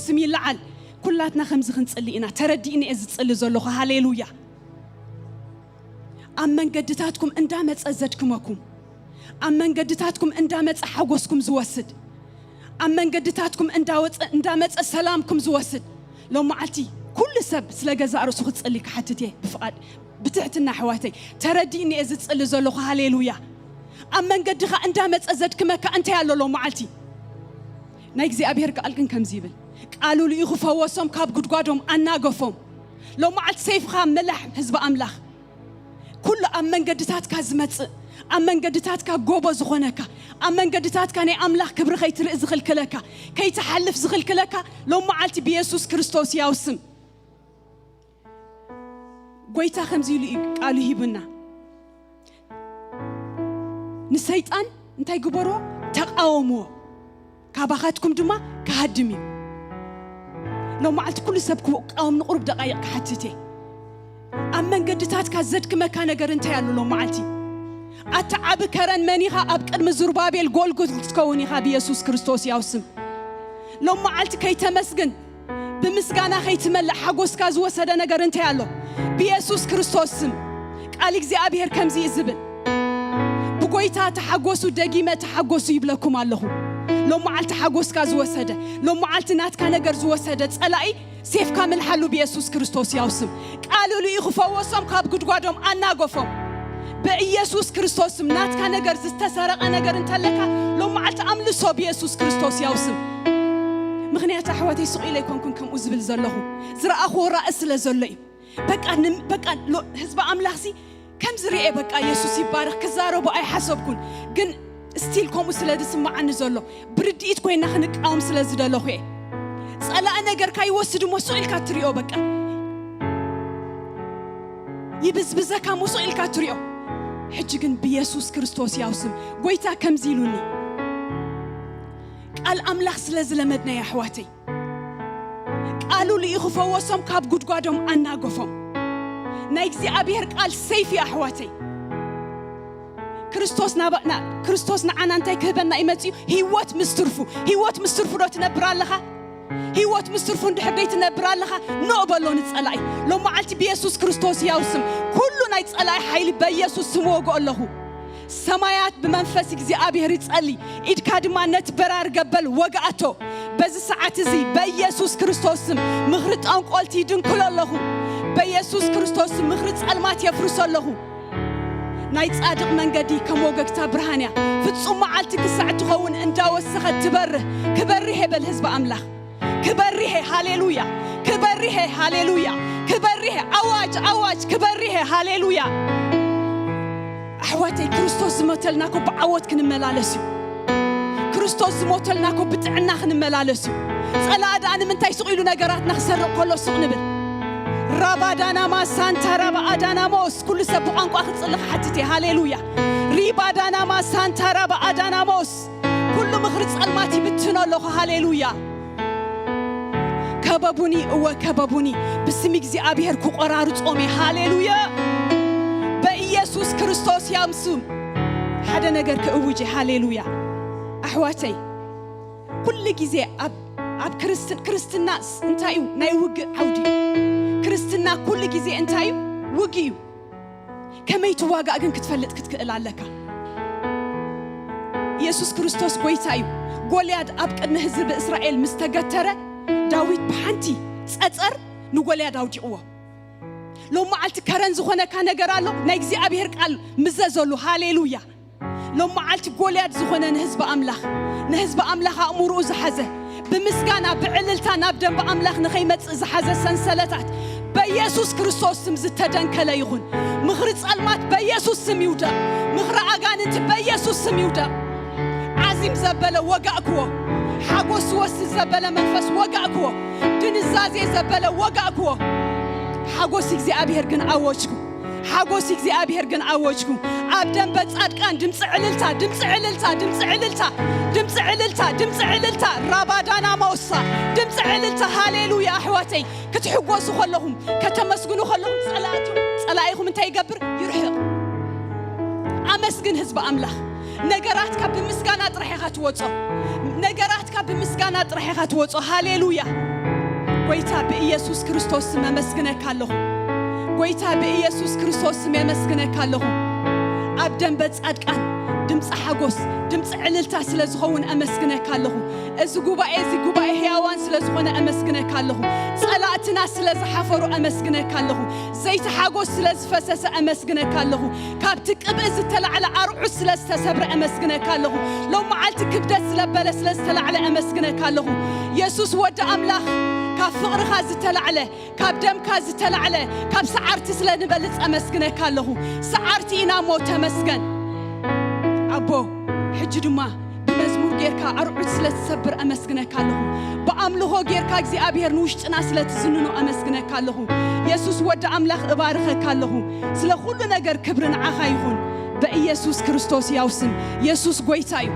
ስም ይለዓል። ኩላትና ከምዚ ክንጽሊ ኢና። ተረዲእኒ እየ ዝጽሊ ዘለኹ። ሃሌሉያ። ኣብ መንገድታትኩም እንዳመጸ ዘድክመኩም፣ ኣብ መንገድታትኩም እንዳመጸ ሓጎስኩም ዝወስድ፣ ኣብ መንገድታትኩም እንዳወጸ እንዳመጸ ሰላምኩም ዝወስድ፣ ሎም መዓልቲ ኩሉ ሰብ ስለ ገዛእ ርእሱ ክጽሊ ክሓትት እየ። ብፍቓድ ብትሕትና ኣሕዋተይ፣ ተረዲእኒ እየ ዝጽሊ ዘለኹ። ሃሌሉያ። ኣብ መንገድኻ እንዳመጸ ዘድክመካ እንታይ ኣሎ ሎም መዓልቲ? ናይ እግዚኣብሔር ቃል ግን ከምዚ ይብል፣ ቃሉ ልኢኹ ፈወሶም፣ ካብ ጉድጓዶም ኣናገፎም። ሎም መዓልቲ ሰይፍኻ ምላሕ ህዝቢ ኣምላኽ። ኩሉ ኣብ መንገድታትካ ዝመጽእ፣ ኣብ መንገድታትካ ጎቦ ዝኾነካ፣ ኣብ መንገድታትካ ናይ ኣምላኽ ክብሪ ከይትርኢ ዝኽልክለካ፣ ከይትሓልፍ ዝኽልክለካ፣ ሎም መዓልቲ ብየሱስ ክርስቶስ ያው ስም ጎይታ ከምዚ ኢሉ እዩ ቃሉ ሂቡና። ንሰይጣን እንታይ ግበርዎ? ተቃወምዎ፣ ካባኻትኩም ድማ ክሃድም እዩ። ሎም መዓልቲ ኩሉ ሰብ ክቃወም ንቁሩብ ደቃይቕ ክሓትት እየ። ኣብ መንገድታትካ ዘድክመካ ነገር እንታይ ኣሎ ሎም መዓልቲ? ኣታ ዓቢ ከረን መን ኢኻ? ኣብ ቅድሚ ዙርባቤል ጎልጉል ክትከውን ኢኻ ብየሱስ ክርስቶስ ያው ስም። ሎም መዓልቲ ከይተመስግን፣ ብምስጋና ከይትመልእ ሓጎስካ ዝወሰደ ነገር እንታይ ኣሎ? ብየሱስ ክርስቶስ ስም ቃል እግዚኣብሔር ከምዚ እዩ ዝብል፣ ብጎይታ ተሓጎሱ፣ ደጊመ ተሓጎሱ ይብለኩም ኣለኹ። ሎም መዓልቲ ሓጎስካ ዝወሰደ፣ ሎም መዓልቲ ናትካ ነገር ዝወሰደ ጸላኢ ሴፍካ ምልሓሉ ብየሱስ ክርስቶስ ያው ስም። ቃሉ ልኢኹ ፈወሶም፣ ካብ ጉድጓዶም ኣናገፎም። ብኢየሱስ ክርስቶስ ስም ናትካ ነገር ዝተሰረቐ ነገር እንተለካ ሎም መዓልቲ ኣምልሶ ብየሱስ ክርስቶስ ያው ስም። ምኽንያቱ ኣሕዋተይ ስቕ ኢለ ኣይኮንኩን ከምኡ ዝብል ዘለኹ፣ ዝረኣኹዎ ራእይ ስለ ዘሎ እዩ። በቃ ንም-፣ በቃ ሎ-፣ ህዝቢ ኣምላኽሲ ከምዚ ርኤ በቃ የሱስ ይባረኽ ክዛረቦ ኣይሓሰብኩን፣ ግን ስቲል ከምኡ ስለ ዝስምዓኒ ዘሎ ብርድኢት ኮይና ክንቃወም ስለ ዝደለኹ እየ። ጸላኢ ነገርካ ይወስድ እሞ ስቕ ኢልካ ትሪኦ በቃ ይብዝብዘካ እሞ ስቕ ኢልካ ትሪኦ። ሕጂ ግን ብየሱስ ክርስቶስ ያው ስም ጎይታ ከምዚ ኢሉኒ፣ ቃል ኣምላኽ ስለ ዝለመድና ኣሕዋተይ፣ ቃሉ ልኢኹ ፈወሶም፣ ካብ ጉድጓዶም ኣናገፎም። ናይ እግዚኣብሔር ቃል ሰይፊ ኣሕዋተይ። ክርስቶስ ናባና፣ ክርስቶስ ንዓና እንታይ ክህበና ይመጽእ እዩ? ህይወት ምስ ትርፉ። ህይወት ምስ ትርፉ ዶ ትነብር ኣለኻ? ህይወት ምስ ትርፉ እንድሕር ደይ ትነብር ኣለኻ? ኖእ በሎ ንጸላኢ። ሎም መዓልቲ ብየሱስ ክርስቶስ ያው ስም ኩሉ ናይ ጸላኢ ሓይሊ በየሱስ ስም ወግኦ ኣለኹ። ሰማያት ብመንፈስ እግዚኣብሔር ይጸሊ፣ ኢድካ ድማ ነቲ በራሪ ገበል ወግኣቶ። በዚ ሰዓት እዚ በኢየሱስ ክርስቶስ ስም ምኽሪ ጠንቆልቲ ይድንክሎ ኣለኹ። በኢየሱስ ክርስቶስ ስም ምኽሪ ጸልማት የፍርሶ ኣለኹ። ናይ ጻድቕ መንገዲ ከም ወገግታ ብርሃን እያ፣ ፍጹም መዓልቲ ክሳዕ ትኸውን እንዳወሰኸት ትበርህ። ክበርህ እየ በል ህዝቢ ኣምላኽ። ክበርህ እየ፣ ሃሌሉያ። ክበርህ እየ፣ ሃሌሉያ። ክበርህ እየ፣ ኣዋጅ፣ ኣዋጅ፣ ክበርህ እየ፣ ሃሌሉያ። ኣሕዋተይ፣ ክርስቶስ ዝሞተልና እኮ ብዓወት ክንመላለስ እዩ። ክርስቶስ ዝሞተልና እኮ ብጥዕና ክንመላለስ እዩ። ጸላኢ ደኣ ንምንታይ ስቕ ኢሉ ነገራትና ክሰርቕ ከሎ ስቕ ንብል? ራባዳናማ ሳንታ ራባ ኣዳናሞስ፣ ኩሉ ሰብ ብቋንቋ ክጽሊ ክሓትት እየ። ሃሌሉያ። ሪባዳናማ ሳንታ ራባ ኣዳናሞስ፣ ኩሉ ምኽሪ ጸልማት ይብትኖ ኣለኹ። ሃሌሉያ። ከበቡኒ፣ እወ ከበቡኒ፣ ብስም እግዚኣብሔር ክቆራርጾም እየ። ሃሌሉያ። በኢየሱስ ክርስቶስ ያም ስም ሓደ ነገር ክእውጅ እየ። ሃሌሉያ። ኣሕዋተይ፣ ኩሉ ግዜ ኣብ፣ ኣብ ክርስት-፣ ክርስትና ስ-፣ እንታይ እዩ? ናይ ውግእ ዓውዲ እዩ። ክርስትና ኩሉ ግዜ እንታይ እዩ? ውግእ እዩ። ከመይ ትዋጋእ ግን ክትፈልጥ ክትክእል ኣለካ። ኢየሱስ ክርስቶስ ጎይታ እዩ። ጎልያድ ኣብ ቅድሚ ህዝቢ እስራኤል ምስ ተገተረ፣ ዳዊት ብሓንቲ ጸጸር ንጎልያድ ኣውዲቕዎ። ሎም መዓልቲ ከረን ዝኾነካ ነገር ኣሎ፣ ናይ እግዚኣብሔር ቃል ምዘዘሉ። ሃሌሉያ። ሎም መዓልቲ ጎልያድ ዝኾነ ንህዝቢ ኣምላኽ፣ ንህዝቢ ኣምላኽ ኣእምሮኡ ዝሓዘ፣ ብምስጋና ብዕልልታ ናብ ደንበ ኣምላኽ ንኸይመጽእ ዝሓዘ ሰንሰለታት በኢየሱስ ክርስቶስ ስም ዝተደንከለ ይኹን። ምኽሪ ጸልማት በኢየሱስ ስም ይውደቕ። ምኽሪ ኣጋንንቲ በኢየሱስ ስም ይውደቕ። ዓዚም ዘበለ ወጋእክዎ። ሓጎስ ዝወስድ ዘበለ መንፈስ ወጋእክዎ። ድንዛዜ ዘበለ ወጋእክዎ። ሓጎስ እግዚኣብሔር ግን ኣወጅኩ። ሓጎስ እግዚኣብሔር ግን ኣወጅኩ። ኣብ ደንበ ጻድቃን ድምፂ ዕልልታ፣ ድምፂ ዕልልታ፣ ድምፂ ዕልልታ፣ ድምፂ ዕልልታ፣ ድምፂ ዕልልታ። ራባዳና ማውሳ፣ ድምፂ ዕልልታ። ሃሌሉያ ኣሕዋተይ፣ ክትሕጎሱ ከለኹም፣ ከተመስግኑ ከለኹም ጸላእቱ-፣ ጸላኢኹም እንታይ ይገብር? ይርሕቕ። ኣመስግን ህዝቢ ኣምላኽ። ነገራትካ ብምስጋና ጥራሕ ኢኻ ትወጾ። ነገራትካ ብምስጋና ጥራሕ ኢኻ ትወጾ። ሃሌሉያ። ጎይታ ብኢየሱስ ክርስቶስ ስም ኣመስግነካ ኣለኹ። ጎይታ ብኢየሱስ ክርስቶስ ስም የመስግነካ ኣለኹ። ኣብ ደንበ ጻድቃን ድምፂ ሓጎስ፣ ድምፂ ዕልልታ ስለ ዝኸውን ኣመስግነካ ኣለኹ። እዚ ጉባኤ እዚ ጉባኤ ህያዋን ስለ ዝኾነ ኣመስግነካ ኣለኹ። ጸላእትና ስለ ዝሓፈሩ ኣመስግነካ ኣለኹ። ዘይቲ ሓጎስ ስለ ዝፈሰሰ ኣመስግነካ ኣለኹ። ካብቲ ቅብእ ዝተላዕለ ኣርዑት ስለ ዝተሰብረ ኣመስግነካ ኣለኹ። ሎም መዓልቲ ክብደት ስለ በለ ስለ ዝተላዕለ ኣመስግነካ ኣለኹ። የሱስ ወዲ ኣምላኽ፣ ካብ ፍቕርኻ ዝተላዕለ፣ ካብ ደምካ ዝተላዕለ፣ ካብ ሰዓርቲ ስለ ንበልጽ ኣመስግነካ ኣለኹ። ሰዓርቲ ኢና እሞ ተመስገን። ኣቦ፣ ሕጂ ድማ ብመዝሙር ጌርካ ኣርዑት ስለ ትሰብር ኣመስግነካ ኣለኹ። ብኣምልኾ ጌርካ እግዚኣብሔር ንውሽጥና ስለ ትዝንኖ ኣመስግነካ ኣለኹ። የሱስ ወዲ ኣምላኽ እባርኸካ ኣለኹ። ስለ ኩሉ ነገር ክብሪ ንዓኻ ይኹን። በኢየሱስ ክርስቶስ ያው ስም። የሱስ ጎይታ እዩ።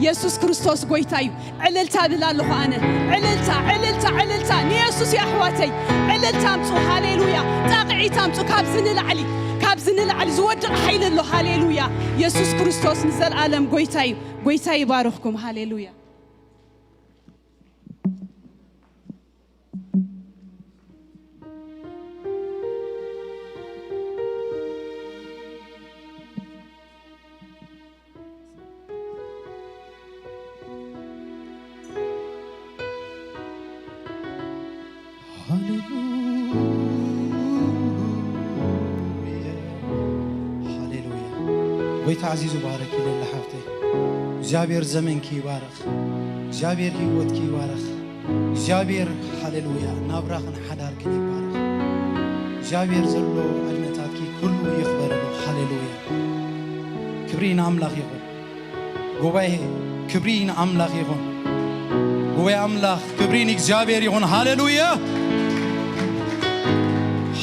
የሱስ ክርስቶስ ጎይታ እዩ። ዕልልታ ብል ኣለኹ ኣነ። ዕልልታ፣ ዕልልታ፣ ዕልልታ ንየሱስ እዩ ኣሕዋተይ። ዕልልታ ኣምጹ፣ ሃሌሉያ። ጣቕዒት ኣምጹ። ካብዚ ንላዕሊ፣ ካብዚ ንላዕሊ ዝወድቕ ሓይሊ ኣሎ። ሃሌሉያ። የሱስ ክርስቶስ ንዘለኣለም ጎይታ እዩ። ጎይታ ይባርኽኩም። ሃሌሉያ። ሃሌሉያ። ሃሌሉያ። ጎይታ ኣዚዙ ባረክ ይለለ ሓፍተይ። እግዚኣብሔር ዘመንኪ ይባረክ። እግዚኣብሔር ህይወትኪ ይባረክ። እግዚኣብሔር፣ ሃሌሉያ፣ ናብራኽን ሓዳርክን ይባረክ። እግዚኣብሔር ዘሎ ዕድመታትኪ ኩሉ ይኽበረሉ። ሃሌሉያ። ክብሪ ንኣምላኽ ይኹን። ጉባኤ፣ ክብሪ ንኣምላኽ ይኹን። ጉባኤ ኣምላኽ፣ ክብሪ ንእግዚኣብሔር ይኹን። ሃሌሉያ።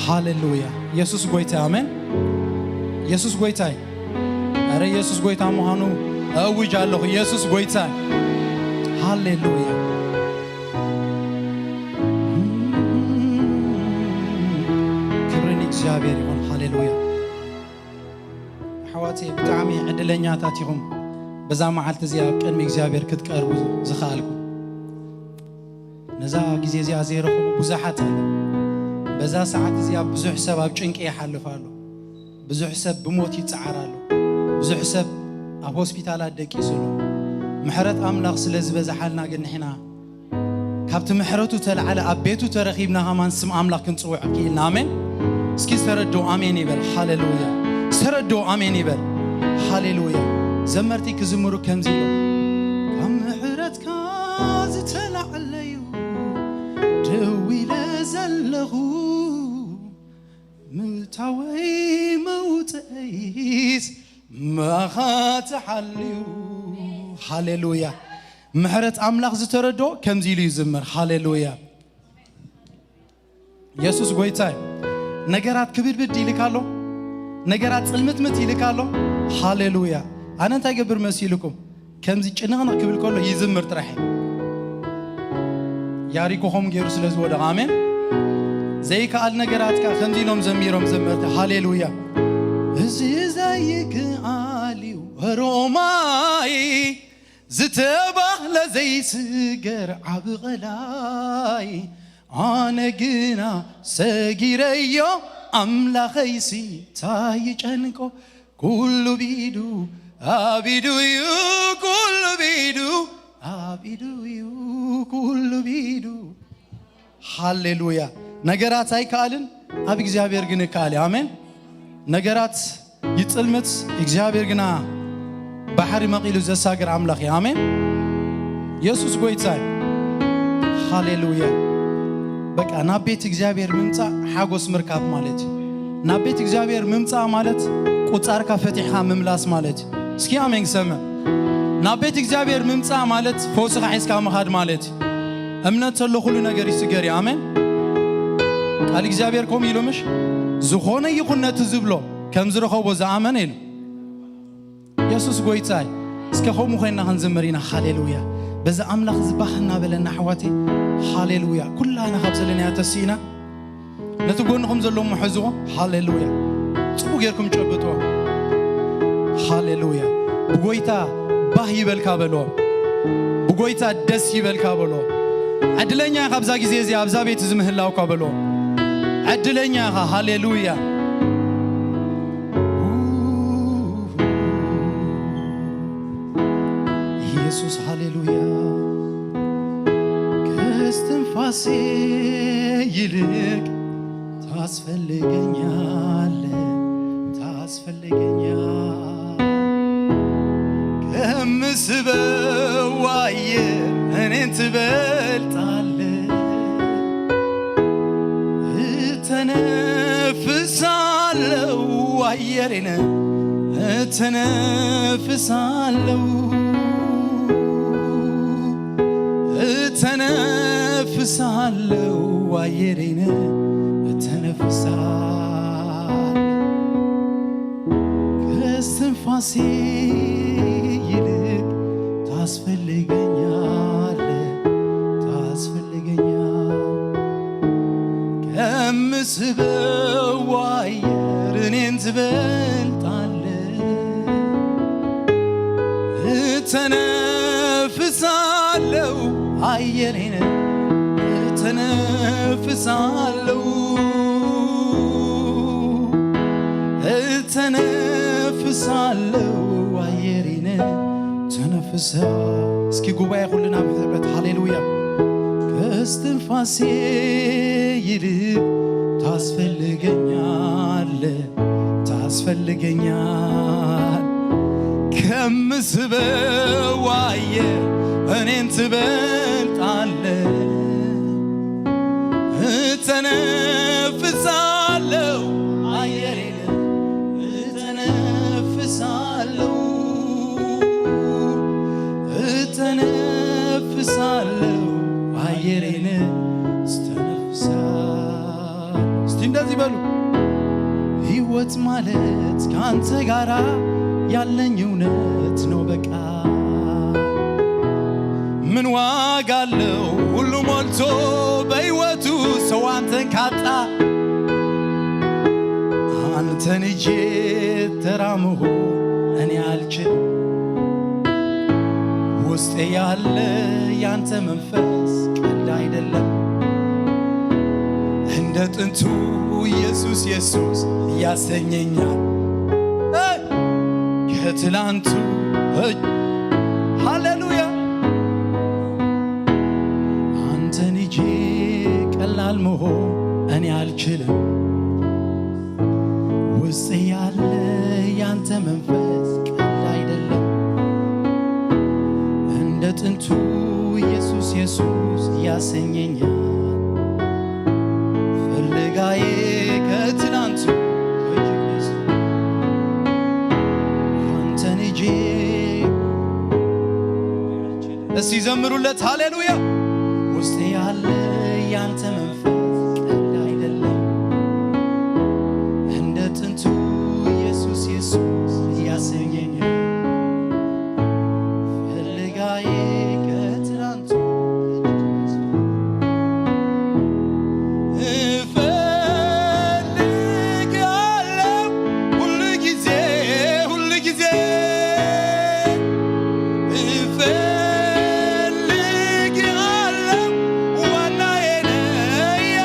ሃሌሉያ። የሱስ ጎይታ፣ ኣሜን። የሱስ ጎይታ እዩ። ኣረ የሱስ ጎይታ ምዃኑ እእውጅ ኣለኹ። የሱስ ጎይታ እዩ። ሃሌሉያ። ክብሪ ንእግዚኣብሔር ይኹን። ሃሌሉያ። ኣሕዋተይ ብጣዕሚ ዕድለኛታት ኢኹም፣ በዛ መዓልቲ እዚኣ ኣብ ቅድሚ እግዚኣብሔር ክትቀርቡ ዝኸኣልኩም። ነዛ ግዜ እዚኣ ዘይረኸቡ ብዙሓት ኣለዉ። በዛ ሰዓት እዚኣ ብዙሕ ሰብ ኣብ ጭንቂ ይሓልፍ ኣሎ። ብዙሕ ሰብ ብሞት ይጸዓር ኣሎ። ብዙሕ ሰብ ኣብ ሆስፒታላት ደቂሱ ኣሎ። ምሕረት ኣምላኽ ስለ ዝበዝሓልና ግን ንሕና ካብቲ ምሕረቱ ተላዕለ ኣብ ቤቱ ተረኺብና ኸማን ስም ኣምላኽ ክንጽውዕ ክኢልና። ኣሜን። እስኪ ዝተረድኦ ኣሜን ይበል። ሃሌሉያ። ዝተረድኦ ኣሜን ይበል። ሃሌሉያ። ዘመርቲ ክዝምሩ ከምዚ ኢሎም፣ ካብ ምሕረትካ ዝተላዕለዩ ደው ኢለ ዘለኹ፣ ምእታወይ መውፅአይስ ብኣኻ ተሓልዩ። ሃሌሉያ። ምሕረት ኣምላኽ ዝተረድኦ ከምዚ ኢሉ ይዝምር። ሃሌሉያ። የሱስ ጎይታ እዩ። ነገራት ክብድብድ ይልካ ኣሎ። ነገራት ጽልምትምት ይልካ ኣሎ። ሃሌሉያ። ኣነ እንታይ ገብር መሲልኩም? ከምዚ ጭንቕንቕ ክብል ከሎ ይዝምር ጥራሕ እዩ። ያሪኮ ኸም ገይሩ ስለ ዝወደቐ፣ ኣሜን። ዘይከኣል ነገራት ከኣ ከምዚ ኢሎም ዘሚሮም ዘመርቲ። ሃሌሉያ። እዚ ዘይከኣል እዩ ሮማይ ዝተባህለ ዘይስገር ዓቢ ቐላይ፣ ኣነ ግና ሰጊረዮ ኣምላኸይሲ ታይ ይጨንቆ፣ ኩሉ ቢዱ ኣቢዱ እዩ፣ ኩሉ ቢዱ ኣቢዱ እዩ፣ ኩሉ ቢዱ። ሃሌሉያ። ነገራት ኣይከኣልን፣ ኣብ እግዚኣብሔር ግን ይከኣል እዩ። ኣሜን። ነገራት ይጽልምት፣ እግዚኣብሔር ግና ባሕሪ መቒሉ ዘሳግር ኣምላኽ እዩ። ኣሜን። የሱስ ጎይታ እዩ። ሃሌሉያ። በቃ ናብ ቤት እግዚኣብሔር ምምጻእ ሓጎስ ምርካብ ማለት እዩ። ናብ ቤት እግዚኣብሔር ምምጻእ ማለት ቁጻርካ ፈቲሕካ ምምላስ ማለት እዩ። እስኪ ኣሜን ክሰምዕ። ናብ ቤት እግዚኣብሔር ምምጻእ ማለት ፈውስኻ ሒዝካ ምኻድ ማለት እዩ። እምነት ተሎ ኩሉ ነገር ይስገር እዩ። ኣሜን። ቃል እግዚኣብሔር ከምኡ ኢሉ ምሽ? ዝኾነ ይኹን ነቲ ዝብሎ ከም ዝረኸቦ ዝኣመነ ኢሉ። የሱስ ጎይታይ። እስከ ከምኡ ኮይንና ክንዝምር ኢና። ሃሌሉያ። በዚ ኣምላኽ እዚ ባህ እናበለና ኣሕዋተይ። ሃሌሉያ። ኩላና ካብ ዘለናዮ ተሲእና ነቲ ጎንኹም ዘሎ እሞ ሕዝዎ። ሃሌሉያ። ጽቡቕ ጌርኩም ጨብጥዎ። ሃሌሉያ። ብጎይታ ባህ ይበልካ በሎ። ብጎይታ ደስ ይበልካ በሎ። ዕድለኛ ኢኻ ኣብዛ ግዜ እዚኣ ኣብዛ ቤት እዚ ምህላውካ በሎ። ዕድለኛ ኢኻ። ሃሌሉያ። ኢየሱስ ሃሌሉያ። ከስትንፋሴ ይልቅ ታስፈልገኛለ፣ ታስፈልገኛል። ከምስበው አየር እኔን ትበልጣለ። እተነፍሳለው አየሬን እተነፍሳለው፣ እተነፍሳለው አየሬን እተነፍሳለው። ከስትንፋሴ ይልቅ ታስፈልገኛለ፣ ታስፈልገኛል። ከምስበው አየር እኔን ትበልጣለ። እተነፍሳለው አየሬን እተነፍሳለው፣ እተነፍሳለው አየሬን ተነፍሳ። እስኪ ጉባኤ ሁልና ብህብረት ሃሌሉያ። ከስትንፋሴ ይልቅ ታስፈልገኛለ፣ ታስፈልገኛል። ከምስበው አየር እኔን ትበልጣለ። እተነፍሳለው አየሬን እተነፍሳለው፣ እተነፍሳለው አየሬን እተነፍሳለው። እስቲ እንደዚህ በሉ። ህይወት ማለት ከአንተ ጋራ ያለኝ እውነት ነው በቃ። ምን ዋጋ አለው ሁሉ ሞልቶ በህይወቱ ሰው አንተን ካጣ? አንተን ይዤ ተራ መሆን እኔ አልችልም። ውስጤ ያለ ያንተ መንፈስ ቀልድ አይደለም። እንደ ጥንቱ ኢየሱስ ኢየሱስ ያሰኘኛል። እ! ከትላንቱ እጅ ሃሌሉያ። አንተን ይዤ ቀላል መሆን እኔ አልችልም። ውስጥ ያለ ያንተ መንፈስ ቀልድ አይደለም። እንደ ጥንቱ ኢየሱስ ኢየሱስ ያሰኘኛል። ፍለጋዬ ከትናንቱ እጅግ በዝቶ አንተን ይዤ እስቲ ዘምሩለት ሃሌሉያ። ውስጥ ያለ ያንተ መንፈስ ቀልድ አይደለም። እንደ ጥንቱ ኢየሱስ ኢየሱስ ያሰኘኛል። ፍለጋዬ ከትናንቱ እፈልጋለሁ ሁል ጊዜ፣ ሁል ጊዜ እፈልጋለሁ ዋናዬ ነህ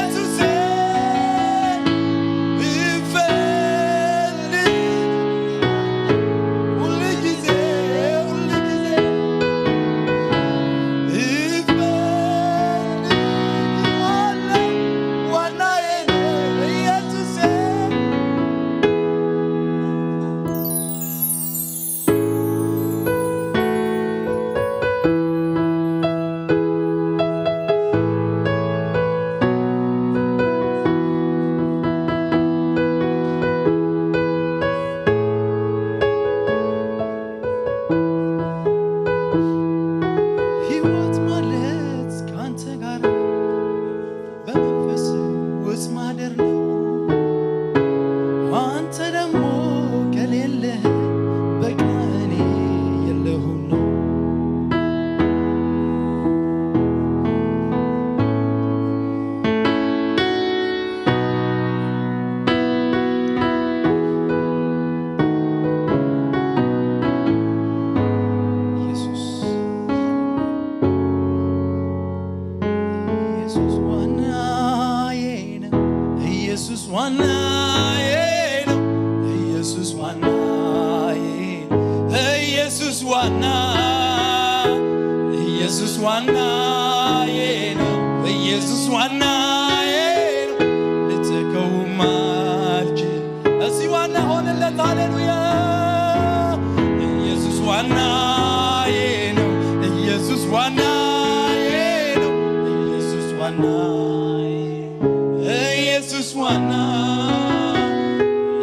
ዋናዬ ነው ኢየሱስ ዋናዬ፣ ኢየሱስ ዋና፣ ኢየሱስ ዋናዬ ነው፣ ኢየሱስ ዋናዬ ነው፣ ልተከውም አልችል። እስቲ ዋና ሆነለት፣ ሃሌሉያ። ኢየሱስ ዋናዬ ነው፣ ኢየሱስ ዋናዬ ነው፣ ኢየሱስ ዋናዬ ኢየሱስ ዋና፣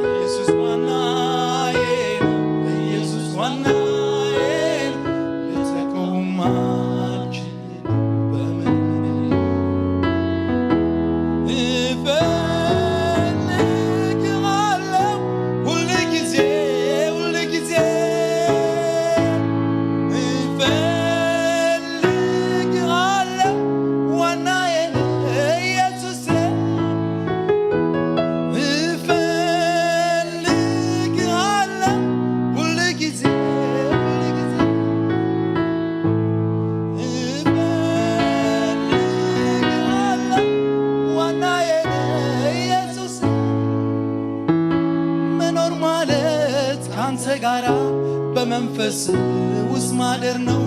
ኢየሱስ ዋናዬ፣ ኢየሱስ ዋናዬ፣ ልተከውም አልችልም በምንም። እፈልግሃለሁ ሁል ጊዜ፣ ሁል ጊዜ እፈልግሃለሁ ዋናዬ ኢየሱስ እፈልግሃለሁ ሁል ጊዜ፣ ሁል ጊዜ እፈልግሃለሁ ዋናዬ ኢየሱስ። መኖር ማለት ካንተ ጋራ በመንፈስ ውስጥ ማደር ነው።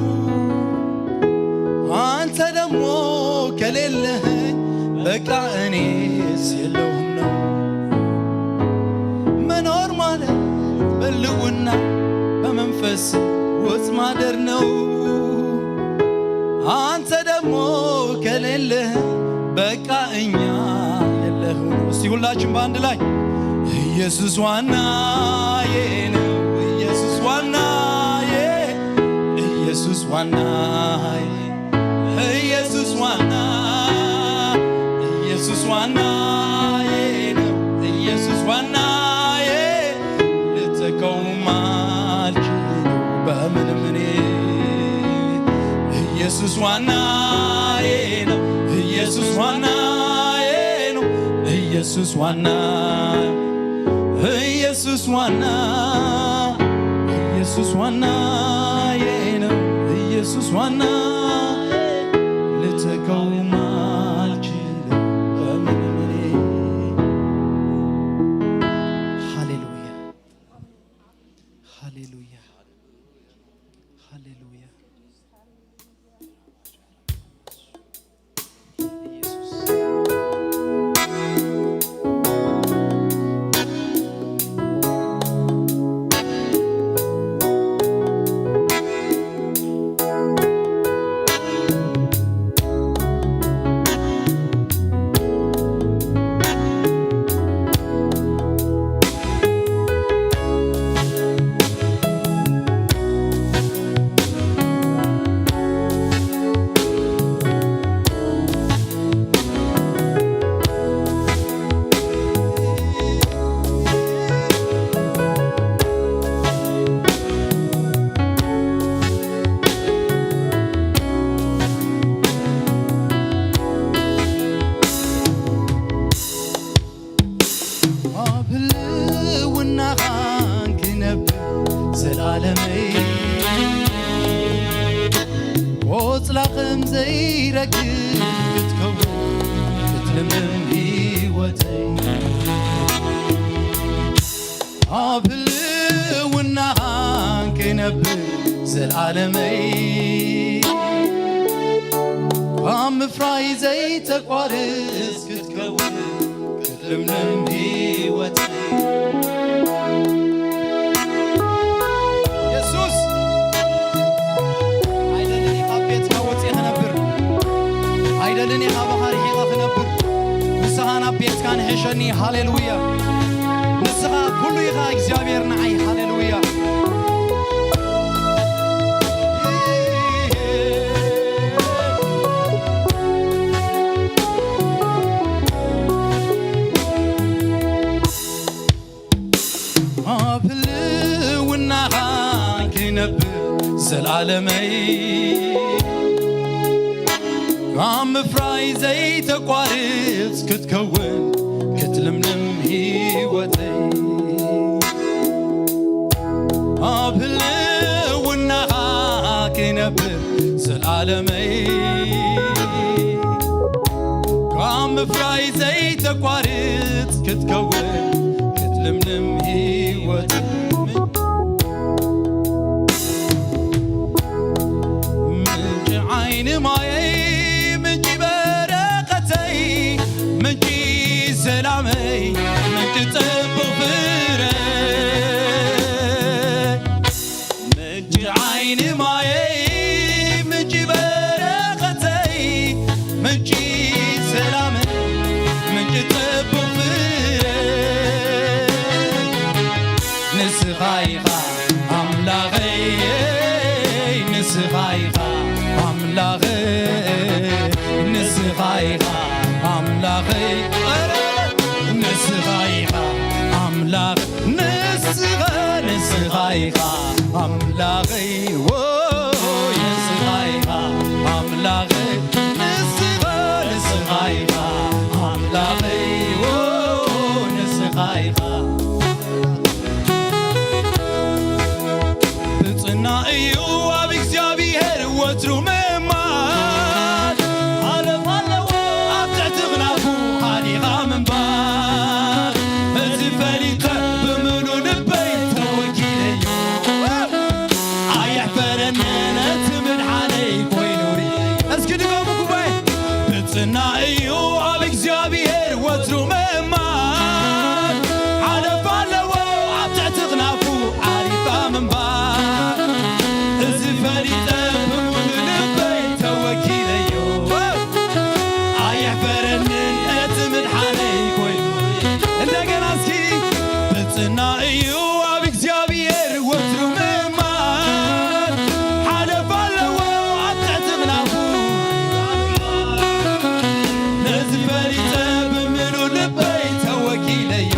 አንተ ደግሞ ከሌለኸኝ በቃ እኔስ የለሁም ነው። መኖር ማለት በልውና በመንፈስ ውስጥ ማደር ነው። አንተ ደግሞ ከሌለህ በቃ እኛ የለህም። እስቲ ሁላችን በአንድ ላይ ኢየሱስ ዋናዬ ነው፣ ኢየሱስ ዋናዬ፣ ኢየሱስ ዋናዬ፣ ኢየሱስ ዋና፣ ኢየሱስ ዋናዬ ነው፣ ኢየሱስ ዋናዬ፣ ልተካውም አልችልም በምንም እኔ። ኢየሱስ ዋናዬ ነው፣ ኢየሱስ ዋናዬ ነው፣ ኢየሱስ ዋና፣ ኢየሱስ ዋና፣ ኢየሱስ ዋናዬ ነው፣ ኢየሱስ ዋና፣ ልተካውም አልችልም በምንም እኔ። ሃሌሉያ፣ ሃሌሉያ፣ ሃሌሉያ። ኣብ ህልውናኻን ክነብር ዘላለመይ፣ ቆጽላ ከም ዘይረግፍ ክትከውን ክትልምልም ህይወተይ። ኣብ ህልውናኻን ክነብር ዘላለመይ፣ ካብ ምፍራይ ዘይተቋርጽ ክትከውን ክትልምልም ህይወት። የሱስ፣ ኣይደልን ኢኻ ቤትካ ወፂአ ክነብር፣ ኣይደልን ኢኻ ባኻ ርሒቐ ክነብር። ንስኻ ናብ ቤትካ ንሕሸኒ። ሃሌሉያ። ንስኻ ኩሉ ኢኻ እግዚኣብሔር ንዓይ። ሃሌሉያ። ኣብ ህልውናኻ ክነብር ዘላለመይ፣ ካብ ምፍራይ ዘይተቋርጽ ክትከውን ክትልምልም ህይወተይ። ኣብ ህልውናኻ ክነብር ዘላለመይ፣ ኣብ ምፍራይ ዘይተቋርጽ ክትከውን ክትልምልም ህይወት ምንጪ ዓይኒ ማየይ ምንጪ በረኸተይ ምንጪ ሰላመይ ምንጪ ጽቡቕ ፍረ ምንጪ ዓይኒ ማየይ ምንጪ በረኸተይ ምንጪ ሰላመይ ምንጪ ጽቡቕ ፍረ ንስኻ ኢኻ ኣምላኸይ ንስኻ ኢኻ ኣምላኸይ ንስኻ ኢኻ ኣምላኸይ ኧረ ንስኻ ኢኻ ኣምላኽ ንስኻ ንስኻ ኢኻ ኣምላኸይ ዎ ንስኻ ኢኻ ኣምላኸይ ንስኻ ንስኻ ኢኻ ኣምላኸይ ዎ ንስኻ ኢኻ ብጽና እዩ ኣብ እግዚኣብሔር ወትሩ ምእማን ሓለፍ ኣለዎ ኣብ ትሕቲ ክናፉ ሓሊኻ ምንባር እዚ ፈሊጠ ብምሉ ልበይ ተወኪለዮ ኣየሕፈረኒ ነቲ ምድሓነይ ኮይኑ እስኪ ድገሙ ጉባኤ ብጽና እዩ ኣብ እግዚኣብሔር ወትሩ ምእማን ሓለፍ ኣለዎ ኣብ ትሕቲ ክናፉ ዓሪፋ ምንባር እዚ ፈሊጠ ብምሉ ልበይ ተወኪለዮ ኣየሕፈረንን እቲ ምድሓነይ ኮይኑ እንደገና እስኪ ብጽና እዩ ኣብ እግዚኣብሔር ወትሩ ምእማን ሓለፍ ኣለዎ ኣብ ትሕቲ ክናፉ ነዚ ፈሊጠ ብምሉ ልበይ ተወኪለዮ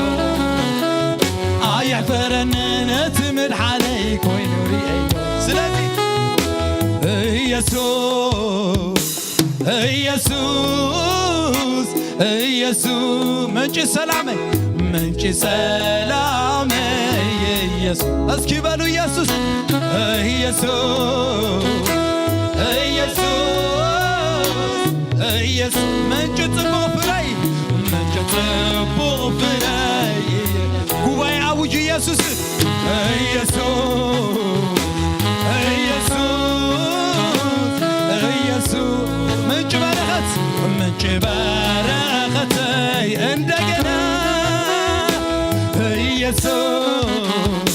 ኣየሕፈረንን እቲ ምድሓነይ ኮይኑ ርእየዮ ስለዚ ኢየሱስ ኢየሱስ ኢየሱስ ምንጭ ሰላመይ ምንጭ ሰላመይ ኢየሱስ እስኪ በሉ ኢየሱስ ኢየሱስ ኢየሱስ ኢየሱስ ምንጭ ጽቡቕ ፍረይ ምንጭ ጽቡቕ ፍረይ ጉባኤ ኣውጁ ኢየሱስ ኢየሱስ ኢየሱስ ኢየሱስ ምንጭ በረኸት ምንጭ በረኸተይ እንደገና ኢየሱስ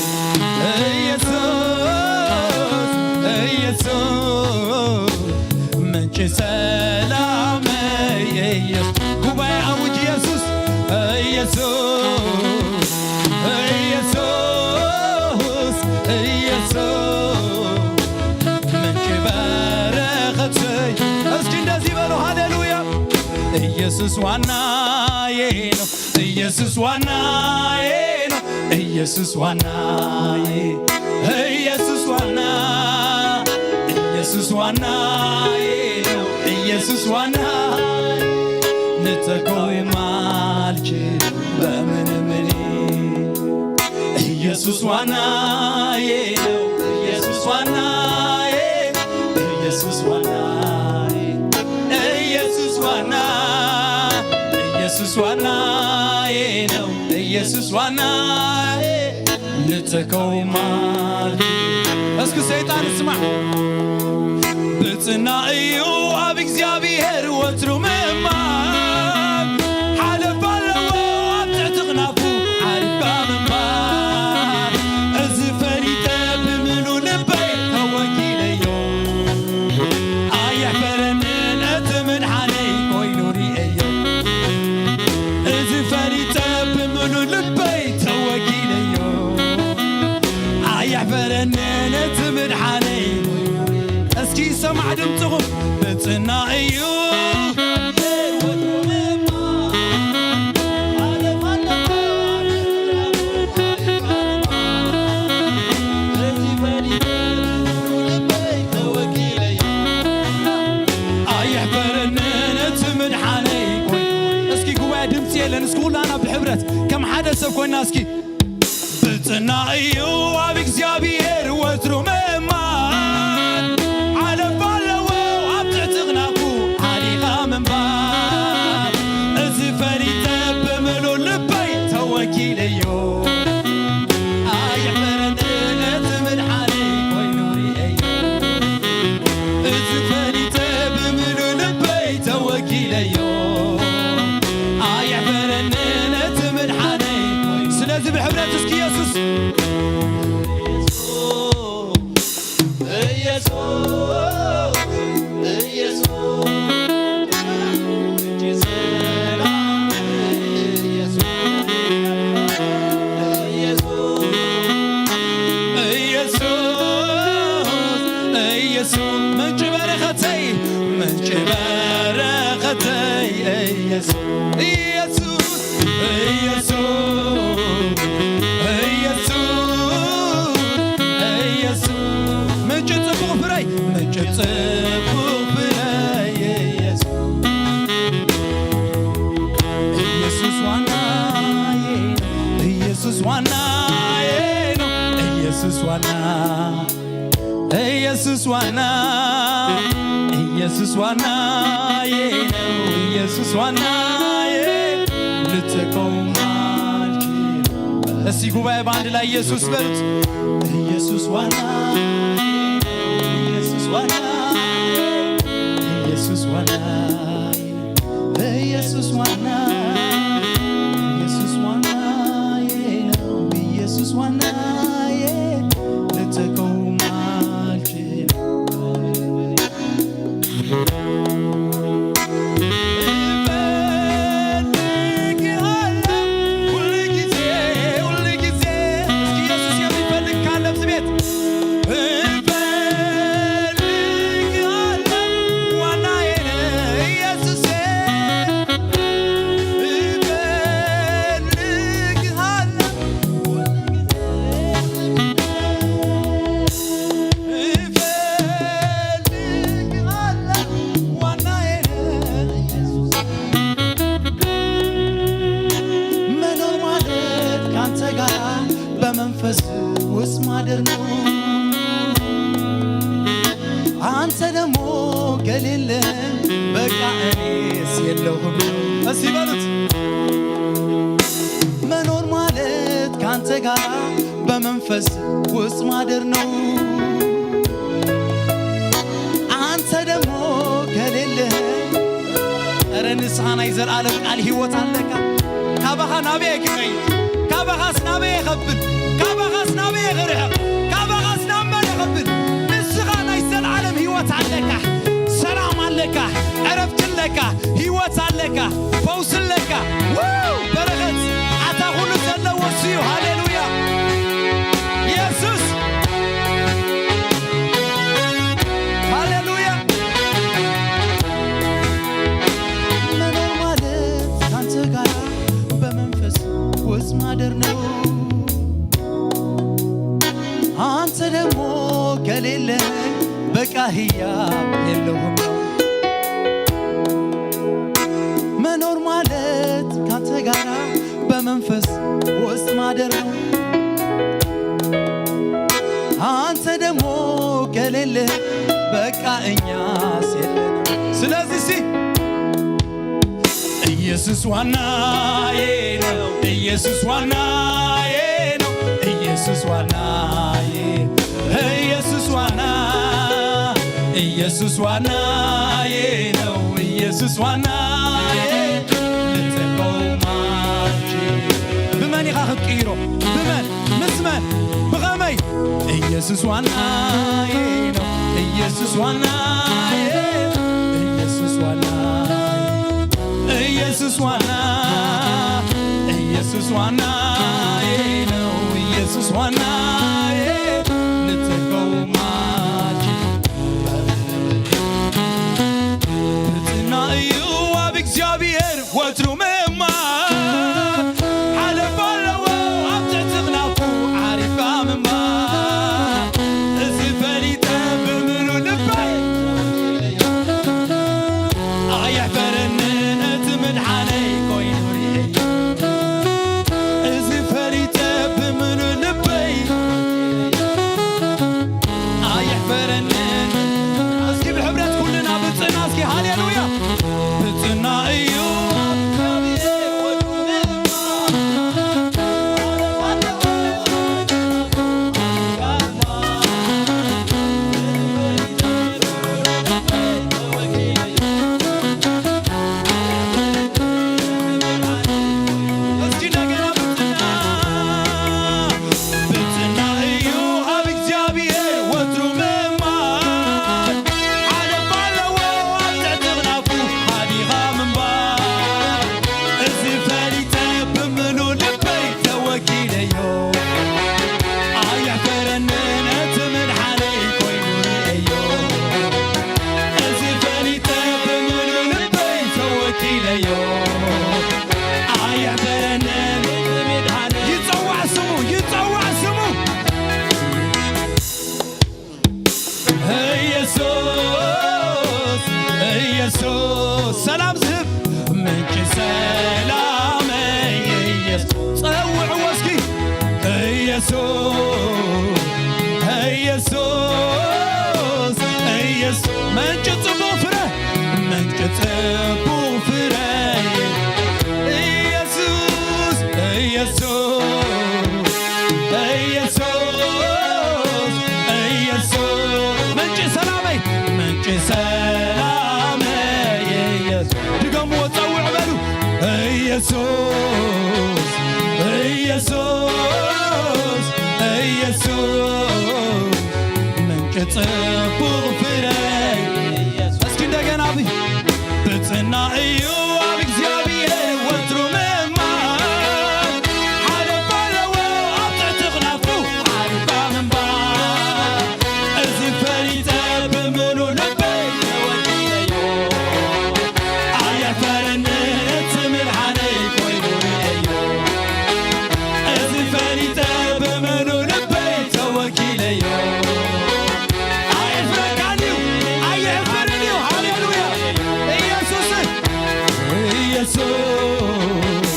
ኢየሱስ ኢየሱስ ምንጭ ሰላመይ ኢየሱስ ጉባኤ ኣውጅ ኢየሱስ ኢየሱስ ኢየሱስ ኢየሱስ ምንጭ በረኸተይ እስኪ እንደዚህ በሉ ሃሌሉያ ኢየሱስ ዋናዬ ነው ኢየሱስ ዋናዬ ነው ኢየሱስ ዋናዬ ኢየሱስ ዋና ኢየሱስ ዋናዬ ነው ኢየሱስ ዋና ልተካው የማልችል በምንም እኔ ኢየሱስ ዋናዬ ነው ኢየሱስ ዋናዬ ኢየሱስ ዋናዬ ኢየሱስ ዋና ኢየሱስ ዋናዬ ነው ኢየሱስ ዋናዬ ልተካው የማልችል እስኪ ሰይጣን ስማዕ ብጽና እዩ ኣብ እግዚኣብሔር ወትሩ ምእማን ሓለፍ ኣለዎ ኣብ ትሕቲ ክናፉ ዓሪፍካ ምንባር እዚ ፈሊጠ ብምሉ ልበይ ተወኪለዮ ኣየሕፈረንን እቲ ምድሓነይ ኮይኑ ርእየዮ እዚ ፈሊጠ ብምሉ ልበይ ተወኪለዮ ኣየሕፈረንን እቲ ምድሓነይ እስኪ ይሰማዕ ድምፅኹም ብፅና እዩ ኣየሕፈረንን እቲ ምድሓነይ እስኪ ጉባኤ ድምፂ የለን እስኪ ኩላና ብሕብረት ከም ሓደ ሰብ ኮይና እስኪ ብፅና እዩ ኣብ እግዚኣብሔር ወትሩ ምእማን ሓለፍ ኣለዎ ኣብ ትሕቲ ክናፉ ሓሊኻ ምንባር ኢየሱስ፣ ምንጪ ሰላም፣ ኢየሱስ፣ ኢየሱስ፣ ኢየሱስ፣ ኢየሱስ፣ ምንጪ በረኸተይ፣ ምንጪ በረኸተይ፣ ኢየሱስ፣ ኢየሱስ፣ ኢየሱስ፣ ኢየሱስ፣ ኢየሱስ፣ ምንጪ ጽቡቕ ፍረይ፣ ምንጪ ጽቡቕ ፍረይ፣ ኢየሱስ። ኢየሱስ ዋናዬ ነው፣ ኢየሱስ ዋናዬ ነው፣ ኢየሱስ ዋና፣ ኢየሱስ ዋና፣ ኢየሱስ ዋናዬ ነው፣ ኢየሱስ ዋናዬ፣ ልተካው ማልችል። እስቲ ጉባኤ በአንድ ላይ ኢየሱስ በሉት። ኢየሱስ ዋናዬ ነው፣ ኢየሱስ ዋናዬ፣ ኢየሱስ ዋናዬ ኢየሱስ ዋና፣ ኢየሱስ ዋናዬ ነው፣ ኢየሱስ ዋናዬ፣ ልተካው ማልችል። እፈልግሃለሁ ሁል ጊዜ፣ ሁል ጊዜ። እስኪ ኢየሱስ የሚፈልግ ካለ እዚህ ቤት እፈልግሃለሁ ዋናዬ ነህ ኢየሱሴ፣ እፈልግሃለሁ ሁልጊዜ፣ እፈልግሃለሁ ዋናዬ ነህ ኢየሱሴ። መኖር ማለት ካንተ ጋር በመንፈስ ውስጥ ማደር ነው። አንተ ደግሞ ከሌለ በቃ እኔስ የለሁም ነው። እስቲ በሉት። መኖር ማለት ካንተ ጋር በመንፈስ ውስጥ ማደር ነው። አንተ ደግሞ ከሌለ፣ ኧረ ንስኻ ናይ ዘላለም ቃል ህይወት ኣለካ። ካባኻ ናበይ ክኸይድ? ካባኻስ ናበይ የኸብል? ካባኻስ ናበይ ክርሕቕ? ካባኻስ ናብ መን የኸብል? ንስኻ ናይ ዘላለም ህይወት ኣለካ። ሰላም ኣለካ። ዕረፍቲ ኣለካ። ህይወት ኣለካ። ፈውሲ ኣለካ። ው! በረኸት ኣታ ኩሉ ዘለዎ እሱ እዩ። ሃሌሉያ። ኢየሱስ። ሃሌሉያ። መኖር ማለት ካንተ ጋር በመንፈስ ውስጥ ማደር ነው። አንተ ደግሞ ከሌለ በቃ ህያብ የለውም ነው። መኖር ማለት ካንተ ጋር በመንፈስ ውስጥ ማደር ነው። አንተ ደግሞ ከሌለ በቃ እኛስ የለንም። ስለዚህ ሲ ኢየሱስ ዋናዬ ነው፣ ኢየሱስ ዋናዬ ነው፣ ኢየሱስ ዋናዬ፣ ኢየሱስ ዋና፣ ኢየሱስ ዋናዬ ነው፣ ኢየሱስ ዋናዬ፣ ልተካው ማልችል። ብመን ኢኻ ክትቅይሮ? ብመን? ምስ መን? ብኸመይ? ኢየሱስ ዋናዬ ነው፣ ኢየሱስ ዋናዬ፣ ኢየሱስ ዋና፣ ኢየሱስ ዋና፣ ኢየሱስ ዋናዬ ነው፣ ኢየሱስ ዋናዬ፣ ልተካው ማልችል። ብፅና እዩ ኣብ እግዚኣብሔር ወትሩ ምእማን፣ ሓለፋ ኣለዎ ኣብ ትሕቲ ኽናፉ ዓሪፍካ ምንባር። እዚ ፈሊጠ ብምሉእ ልበይ፣ ኣየሕፈረንን እቲ ምድሓነይ ኮይኑ ርእየዮ። እዚ ፈሊጠ ብምሉእ ልበይ፣ ኢየሱስ ሰላም ዝህብ ምንጪ ሰላመይ ኢየሱስ። ጸውዕዎ እስኪ። ኢየሱስ፣ ኢየሱስ፣ ኢየሱስ፣ ምንጪ ጽቡቕ ፍረ፣ ምንጪ ጽቡቕ ፍረ። ኢየሱስ፣ ኢየሱስ፣ ኢየሱስ፣ ኢየሱስ፣ ምንጪ ሰላመይ፣ ምንጪ ሰላመይ ኢየሱስ። ድገምዎ፣ ጸውዕ በሉ። ኢየሱስ፣ ኢየሱስ፣ ኢየሱስ፣ ምንጪ ጽቡቕ ፍረ። እስኪ እንደገና ብ-፣ ብጽና እዩ ኣብ እግዚኣብሔር ወትሩ ምእማን። ሓለፋ ኣለዎ ኣብ ትሕቲ ክናፉ ሓሪፋ ምንባር። እዚ ፈሊጠ ብምሉእ ልበይ ተወኪለዮ። ኣየፈረኒ እቲ ምድሓነይ ኮይኑ ርእየዮ። እዚ ፈሊጠ ብምሉእ ልበይ ተወኪለዮ። ኣየፍረካን እዩ፣ ኣየሕፍርን እዩ። ሃሌሉያ። ኢየሱስ፣ ኢየሱስ፣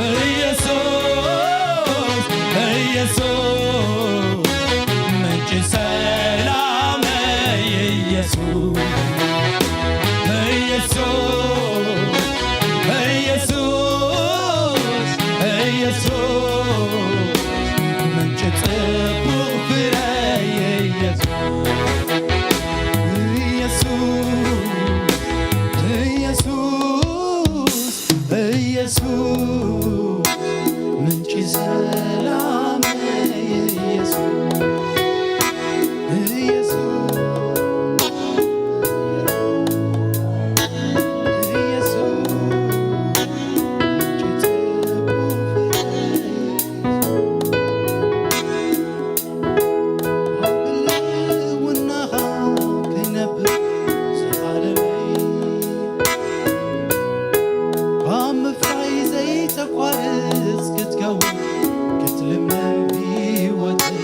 ኢየሱስ፣ ኢየሱስ፣ ምንጪ ሰላመይ ኢየሱስ፣ ኢየሱስ፣ ኢየሱስ፣ ኢየሱስ፣ ምንጪ ጽቡቕ ፍረይ ኢየሱስ፣ ኢየሱስ፣ ኢየሱስ፣ ኢየሱስ፣ ምንጪ ሰላም ኢየሱስ፣ ኢየሱስ፣ ኢየሱስ፣ ምንጪ ጽቡቕ ፍረይ ኣብ ህልውናኻ ክነብር ዝዓለመይ፣ ካብ ምፍራይ ዘይተቋርጽ ክትከውን ክትልምለም ህይወተይ።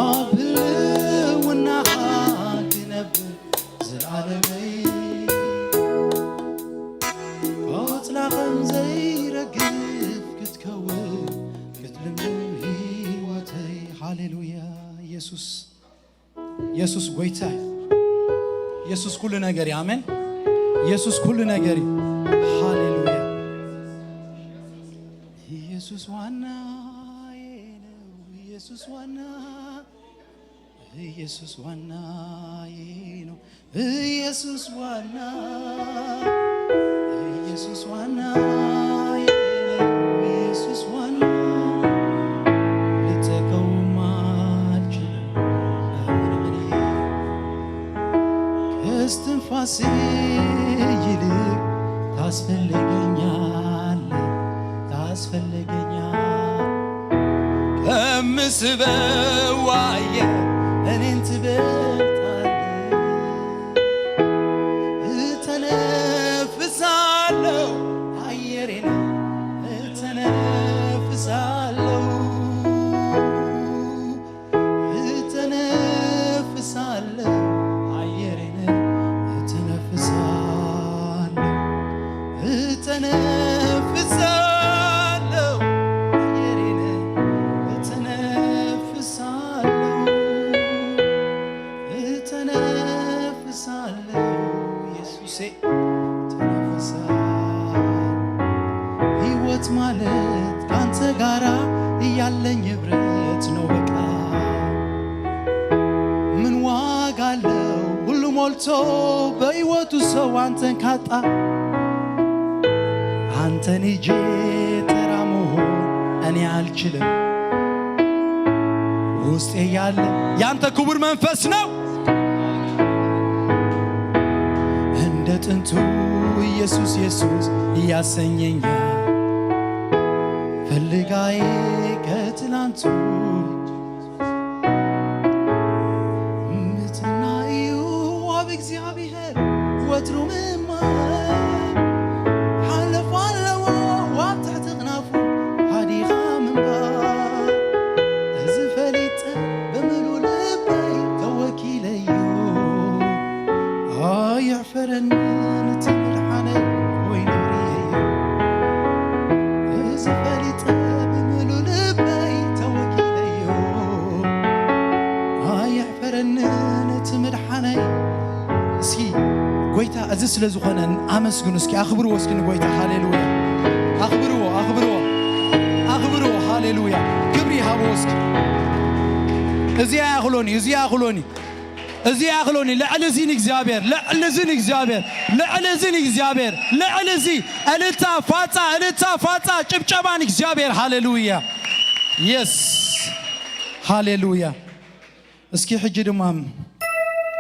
ኣብ ህልውናኻ ክነብር ዝዓለመይ፣ ቆጽላ ከም ዘይረግፍ ክትከውን ክትልምለም ህይወተይ። ሃሌሉያ። ኢየሱስ፣ ኢየሱስ ጎይታ እዩ። ኢየሱስ ኩሉ ነገር እዩ። ኣሜን። ኢየሱስ ኩሉ ነገር እዩ። ሃሌሉያ። ኢየሱስ ዋናዬ ነው። ኢየሱስ ዋና፣ ኢየሱስ ዋናዬ ነው። ኢየሱስ ዋና፣ ኢየሱስ ዋናዬ ነው። ኢየሱስ ዋና፣ ልተከውም አልችልም። ከስትንፋሴ ይልቅ ታስፈልገኛለህ፣ ታስፈልገኛለህ። ከምስበው አየር እኔን ትበልጣለህ። እተነፍሳለሁ አየሬን እተነፍሳለሁ። እተነፍሳለሁ አየሬን እተነፍሳለሁ። እተነፍሳለሁ አየሬን እተነፍሳለሁ። እተነፍሳለሁ ኢየሱሴ። ተነፍሳ። ህይወት ማለት ካንተ ጋራ ያለኝ ህብረት ነው በቃ። ምን ዋጋ አለው ሁሉ ሞልቶ በህይወቱ ሰው አንተን ካጣ? አንተን ይዤ ተራ መሆን እኔ አልችልም። ውስጤ ያለ ያንተ ክቡር መንፈስ ነው። እንደ ጥንቱ ኢየሱስ ኢየሱስ ያሰኘኛል። ፈልጋዬ ከትላንቱ ምትናዩ ኣብ እግዚኣብሔር ወትሩ ምማር። ሓለፋ ኣለዎ ኣብ ትሕቲ ክናፉ ሃዲኻ ምንባር። እዚ ፈሊጠ ብምሉእ ልበይ ተወኪለዮ። ረንን እቲ ምድሓነይ ወይ ነብርየዮ፣ እዚ ፈሊጠ ብምሉ ልበይ ተወኪለዮ። ኣየሕፈረንን እቲ ምድሓነይ። እስኪ ጎይታ እዚ ስለ ዝኾነ ኣመስግኑ። እስኪ ኣኽብርዎ፣ እስኪ ንጎይታ። ሃሌሉያ! ኣኽብርዎ፣ ኣኽብርዎ፣ ኣኽብርዎ። ሃሌሉያ! ክብሪ ሃብዎ እስኪ። እዚ ኣይኣኽሎን እዩ፣ እዚ ኣይኣኽሎን እዩ። እዚ ይኣኽሎኒ። ልዕሊ እዚ ንእግዚኣብሔር፣ ልዕሊ እዚ ንእግዚኣብሔር፣ ልዕሊ እዚ ንእግዚኣብሔር፣ ልዕሊ እዚ። እልልታ ፋጻ፣ እልልታ ፋጻ፣ ጭብጨባ ንእግዚኣብሔር። ሃሌሉያ! የስ! ሃሌሉያ! እስኪ ሕጂ ድማ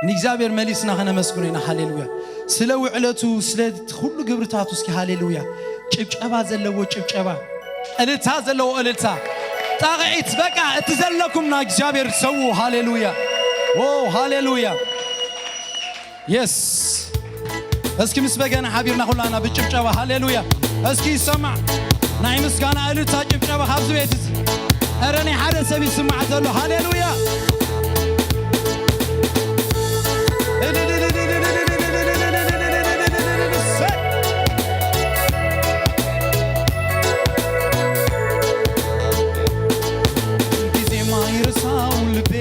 ንእግዚኣብሔር መሊስና ከነመስግኖ ኢና። ሃሌሉያ! ስለ ውዕለቱ፣ ስለ እቲ ኩሉ ግብርታቱ እስኪ ሃሌሉያ! ጭብጨባ ዘለዎ ጭብጨባ፣ እልልታ ዘለዎ እልልታ፣ ጣቕዒት፣ በቃ እቲ ዘለኩም ንእግዚኣብሔር ሰው። ሃሌሉያ! ዎ፣ ሃሌሉያ! የስ! እስኪ ምስ በገና ሓቢርና ኩላና ብጭብጨባ ሃሌሉያ! እስኪ ይሰማዕ ናይ ምስጋና እልልታ ጭብጨባ ካብዚ ቤት እዚ። ኧረ ናይ ሓደ ሰብ ይስማዕ ዘሎ። ሃሌሉያ! ጊዜ ማይረሳው ልቤ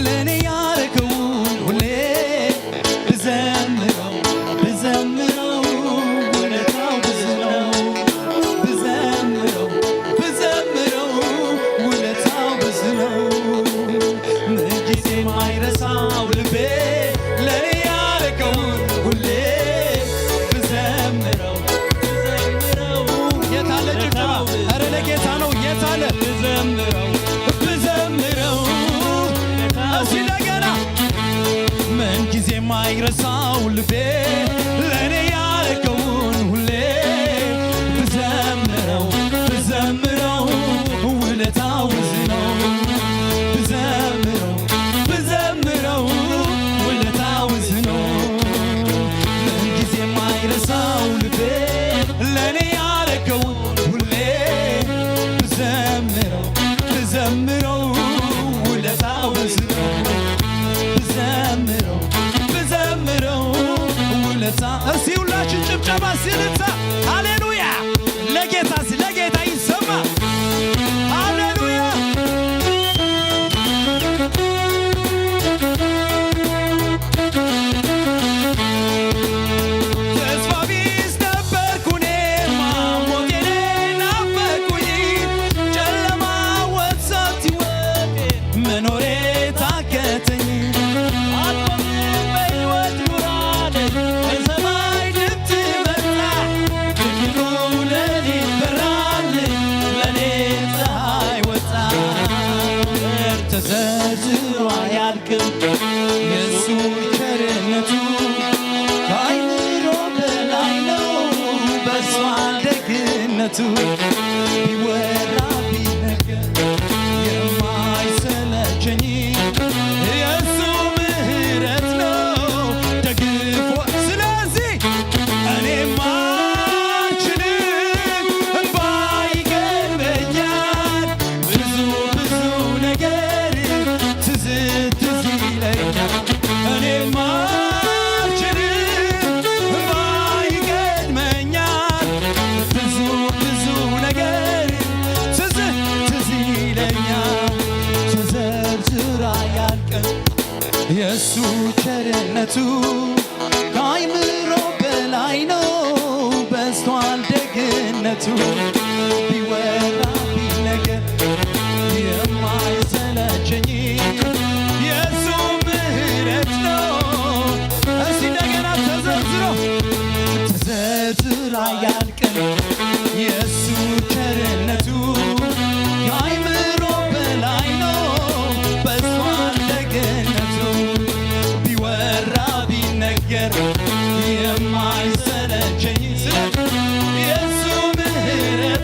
ለኔ ያረገውን ሁሌ ብዘምረው፣ ብዘምረው ውለታው ብዙ ነው። ብዘምረው፣ ብዘምረው ውለታው ብዙ ነው። ምንጊዜ ማይረሳው ልቤ ለኔ ያረገውን ሁሌ ብዘምረው፣ ብዘምረው። የታለ ጭብጨባ? ኧረ ለጌታ ነው። የታለ? ብዘምረው፣ ብዘምረው። እስኪ እንደገና። ምን ጊዜ ማይረሳው ልቤ ለኔ ያረገውን ሁሌ ብዘምረው፣ ብዘምረው ውለታው ብዙ ነው። ብዘምረው፣ ብዘምረው ውለታው ብዙ ነው። ምን ጊዜ ማይረሳው ልቤ ለኔ ያረገውን ሁሌ ብዘምረው፣ ብዘምረው ውለታው ብዙ ነው። ብዘምረው፣ ብዘምረው ውለታ። እስቲ ሁላችን ጭብጨባ፣ እስቲ እልልታ። ሃሌሉያ! ለጌታ፣ እስቲ ለጌታ ይሰማ። ሃሌሉያ! ተስፋ ቢስ ነበርኩ እኔማ፣ ሞቴን ናፈቅኩኝ። ጨለማ ወሰት ሕይወቴን መኖሬ ታከተኝ። አልቆምም በሕይወት ሙራዴ፣ ከሰማይ ድምፅ መጣ። ድቅድቁ ሌሊት በራልኝ፣ ለኔ ፀሐይ ወጣ። ተዘርዝሮ አያልቅም የሱ ቸርነቱ፣ ከአይምሮ በላይ ነው በዝቷል ደግነቱ። ቢወራ ቢነገር የማይሰለቸኝ የሱ ምህረት ነው ደግፎ። ስለዚህ እኔማ አልችልም፣ እንባ ይገርመኛል። ብዙ ብዙ ነገር ትዝ ትዝ ይለኛል። እኔማ አልችልም፣ እንባ ይገርመኛል። ብዙ ብዙ ነገር ትዝ ትዝ ይለኛል። ተዘርዝሮ አያልቅም የሱ ቸርነቱ፣ ከአይምሮ በላይ ነው በዝቷል ደግነቱ። ቢወራ ቢነገር የማይሰለቸኝ የሱ ምህረት ነው። እስቲ እንደገና። ተዘርዝሮ ተዘርዝሮ አያልቅም የሱ ቸርነቱ፣ ከአይምሮ በላይ ነው በዝቷል ደግነቱ። ቢወራ ቢነገር የማይሰለቸኝ ስለ የሱ ምህረት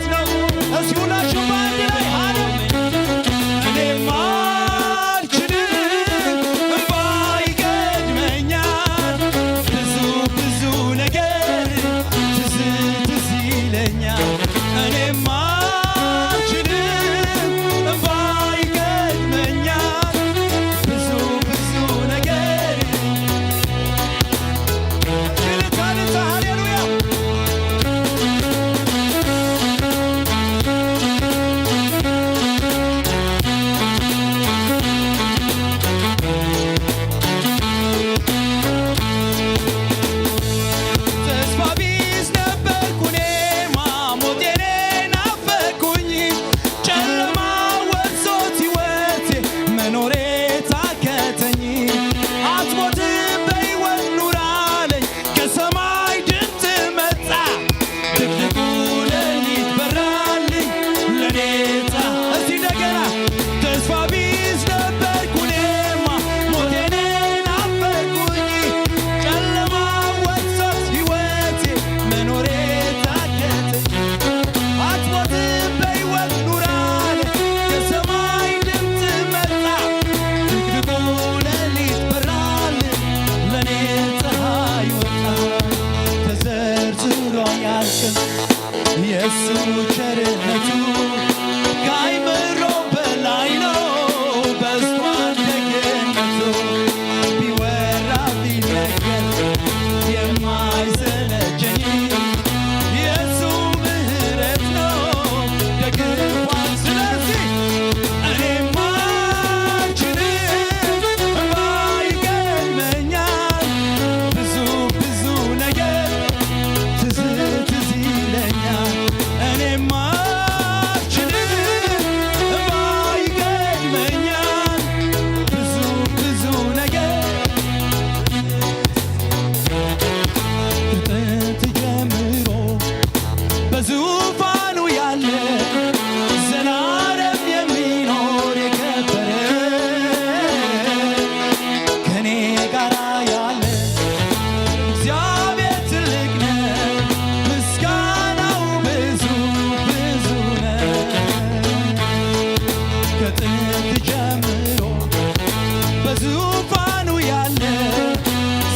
በዙፋኑ ያለ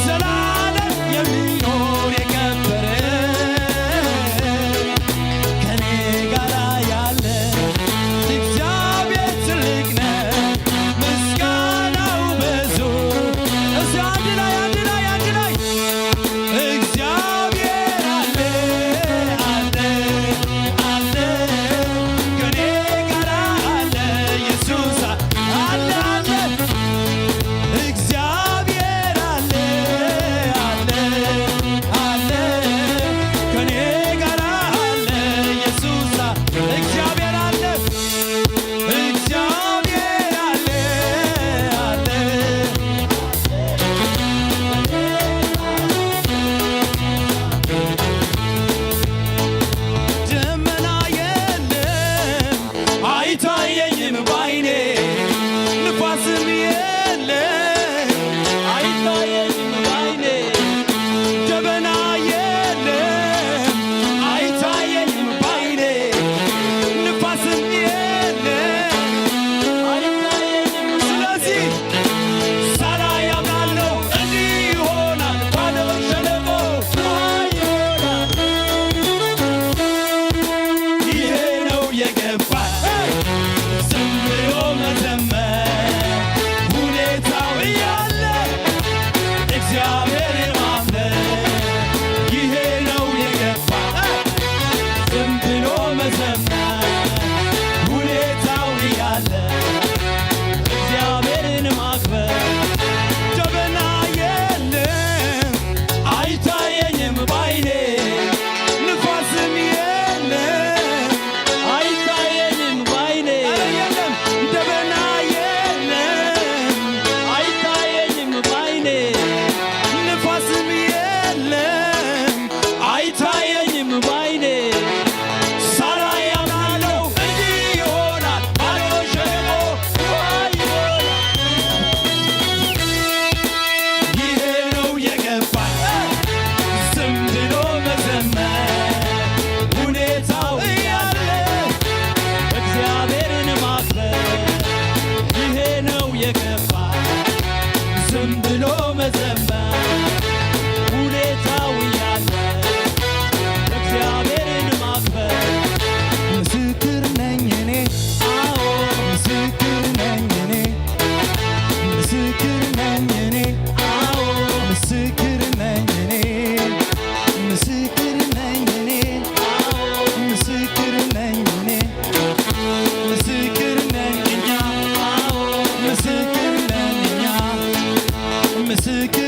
ዘላለም የሚኖር የከበረ ከኔ ጋራ ያለ እግዚአብሔር ትልቅ ነው፣ ምስጋናው ብዙ። እስቲ አንድ ላይ፣ አንድ ላይ፣ አንድ ላይ እግዚአብሔር አለ፣ አለ፣ አለ፣ ከኔ ጋራ አለ ኢየሱስ አለ፣ አለ። እግዚአብሔር አለ፣ አለ፣ አለ፣ ከኔ ጋራ አለ ኢየሱስ። እግዚአብሔር አለ፣ እግዚአብሔር አለ፣ አለ። ደመና የለም አይታየኝም ባይኔ፣ ንፋስም የለም አይታየኝም ባይኔ፣ ደመና የለም አይታየኝም ባይኔ፣ ንፋስም የለም አይታየኝም። ስለዚህ ሳላይ አምናለሁ እንዲህ ይሆናል፣ ባዶ ሸለቆ ውሃ ይሆናል። ይሄ ነው የገባኝ ዝም ብሎ መዘመር፣ ሁኔታው እያለ እግዚአብሔርን ማምለክ። ይሄ ነው የገባኝ ዝም ብሎ መዘመር፣ ሁኔታው እያለ እግዚአብሔርን ማክበር። ደመና የለም አይታየኝም ባይኔ፣ ንፋስም የለም አይታየኝም ባይኔ። ኧረ የለም፣ ደመና የለም አይታየኝም ባይኔ፣ ንፋስም የለም አይታየኝም ባይኔ። ሳላይ አምናለሁ እንዲህ ይሆናል፣ ባዶ ሸለቆ ውሃ ይሆናል። ይሄ ነው የገባኝ ዝም ብሎ መዘመር፣ ሁኔታው እያለ እግዚአብሔርን ማክበር። ይሄ ነው የገባኝ ዝም ብሎ መዘመር፣ ሁኔታው እያለ እግዚአብሔርን ማክበር። ምስክር ነኝ እኔ፣ አዎ ምስክር ነኝ እኔ፣ ምስክር ነኝ እኔ፣ አዎ ምስክር ነኝ እኔ፣ ምስክር ነኝ እኔ፣ አዎ ምስክር ነኝ እኔ፣ ምስክር ነኝ እኛ፣ አዎ ምስክር ነን እኛ፣ ምስክር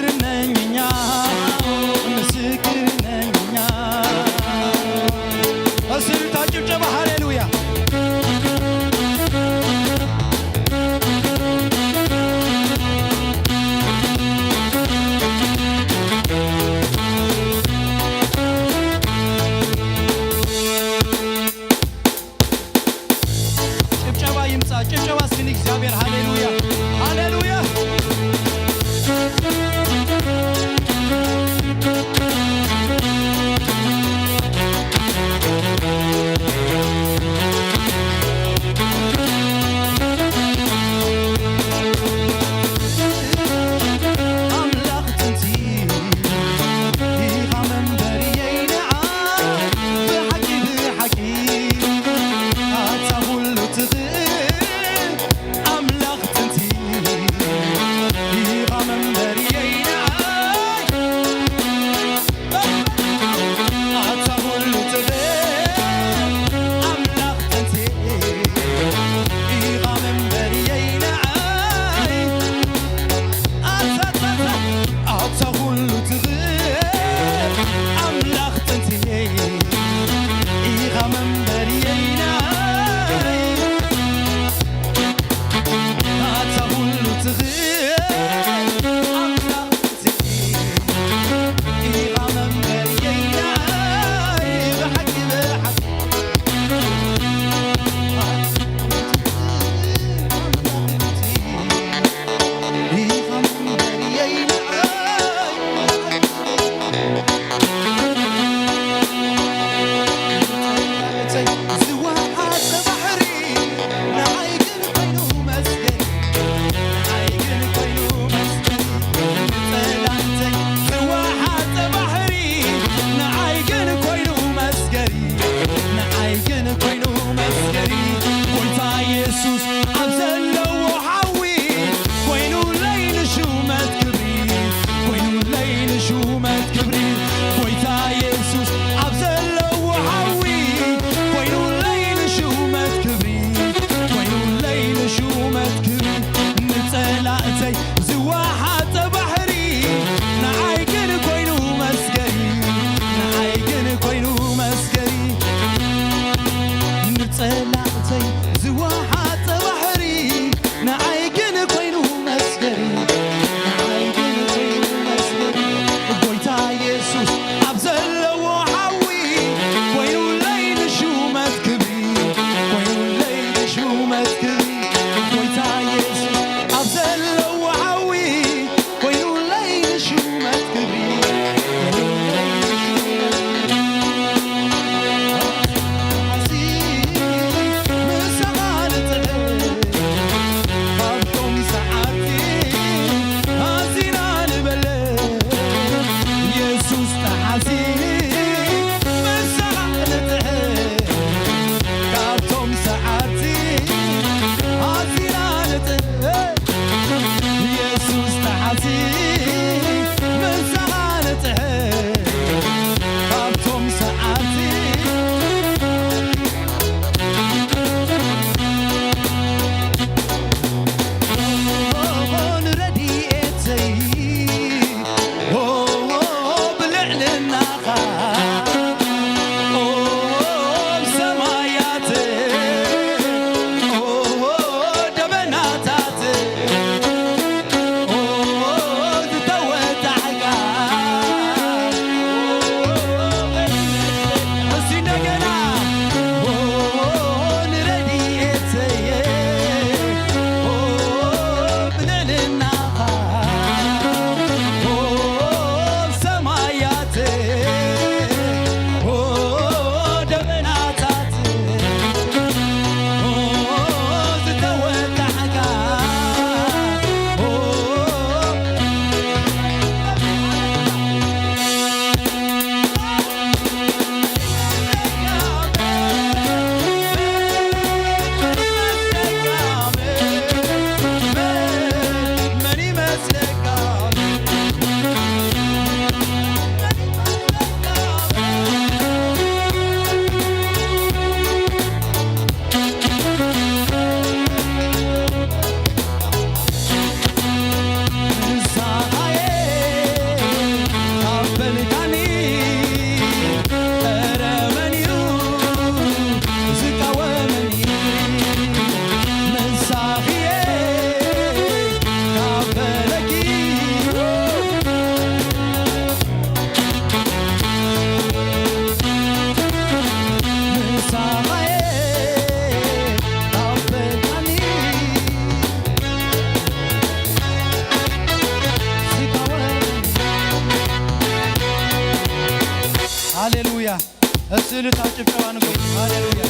እስቲ እልልታ ጭብጨባ ንጎይ። ሃሌሉያ።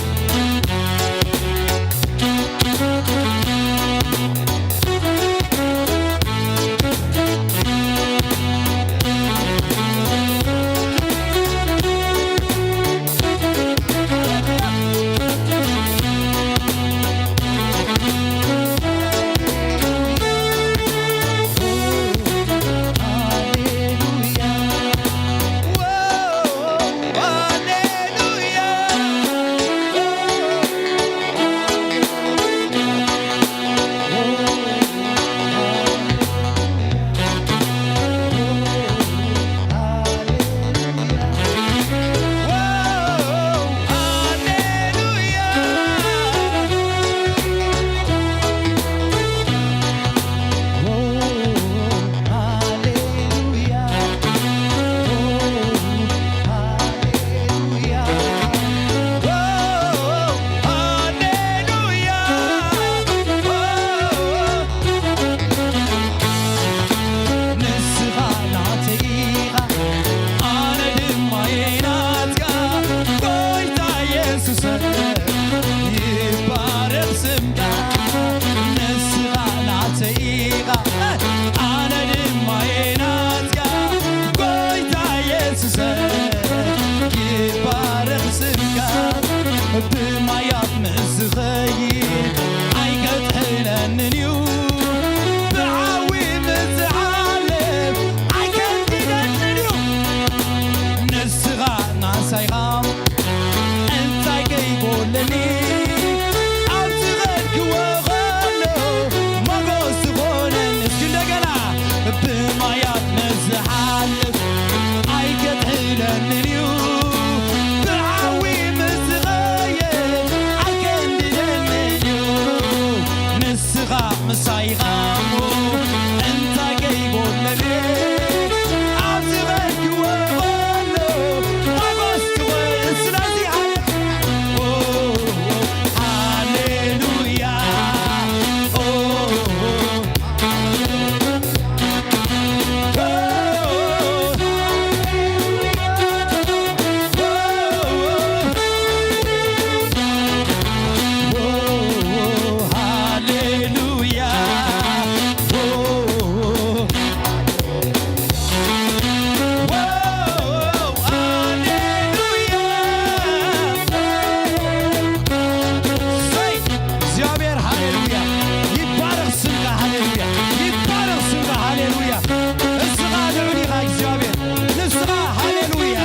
ንስኻ ናተይ ኢኻ፣ ኣነ ድማ እየ ናትካ። ጎይታ የሱሰ፣ ይባረኽ ስምካ። ንስኻ ናተይ ኢኻ፣ ኣነ ድማ እየ ናትካ። ጎይታ የሱሰ፣ ይባረኽ ስምካ። ብማያት ምስ ዝኸይድ ኣይከጥሕለንን እዩ፣ ብዓዊ ምስ ዝሓልፍ ኣይከንድደንን እዩ። ንስኻ ናሳይኻ እንታይ ከይጎለኒ፣ ኣብ ዝኸድክዎ ኸሎ ሞጎስ ዝኾነኒ። እስኪ እንደገና። ብማያት ምስ ዝሓልፍ ኣይከጥሕለንን እዩ፣ ብዓዊ ምስ ዝኸይድ ኣይከንድደንን እዩ። ንስኻ ምሳይ ኢኻ እሞ እንታይ ከይጎለኒ፣ ኣብ ዝበልክዎ ኸሎ ሞጎስ ትኾን። ስለዚ ሃሌ-፣ ኦ፣ ሃሌሉያ፣ ኦ፣ እግዚኣብሔር ሃሌሉያ። ይባረኽ ስምካ፣ ሃሌሉያ። ይባረኽ ስምካ፣ ሃሌሉያ። እስኻ ልዑል ኢኻ እግዚኣብሔር። ንስኻ ሃሌሉያ።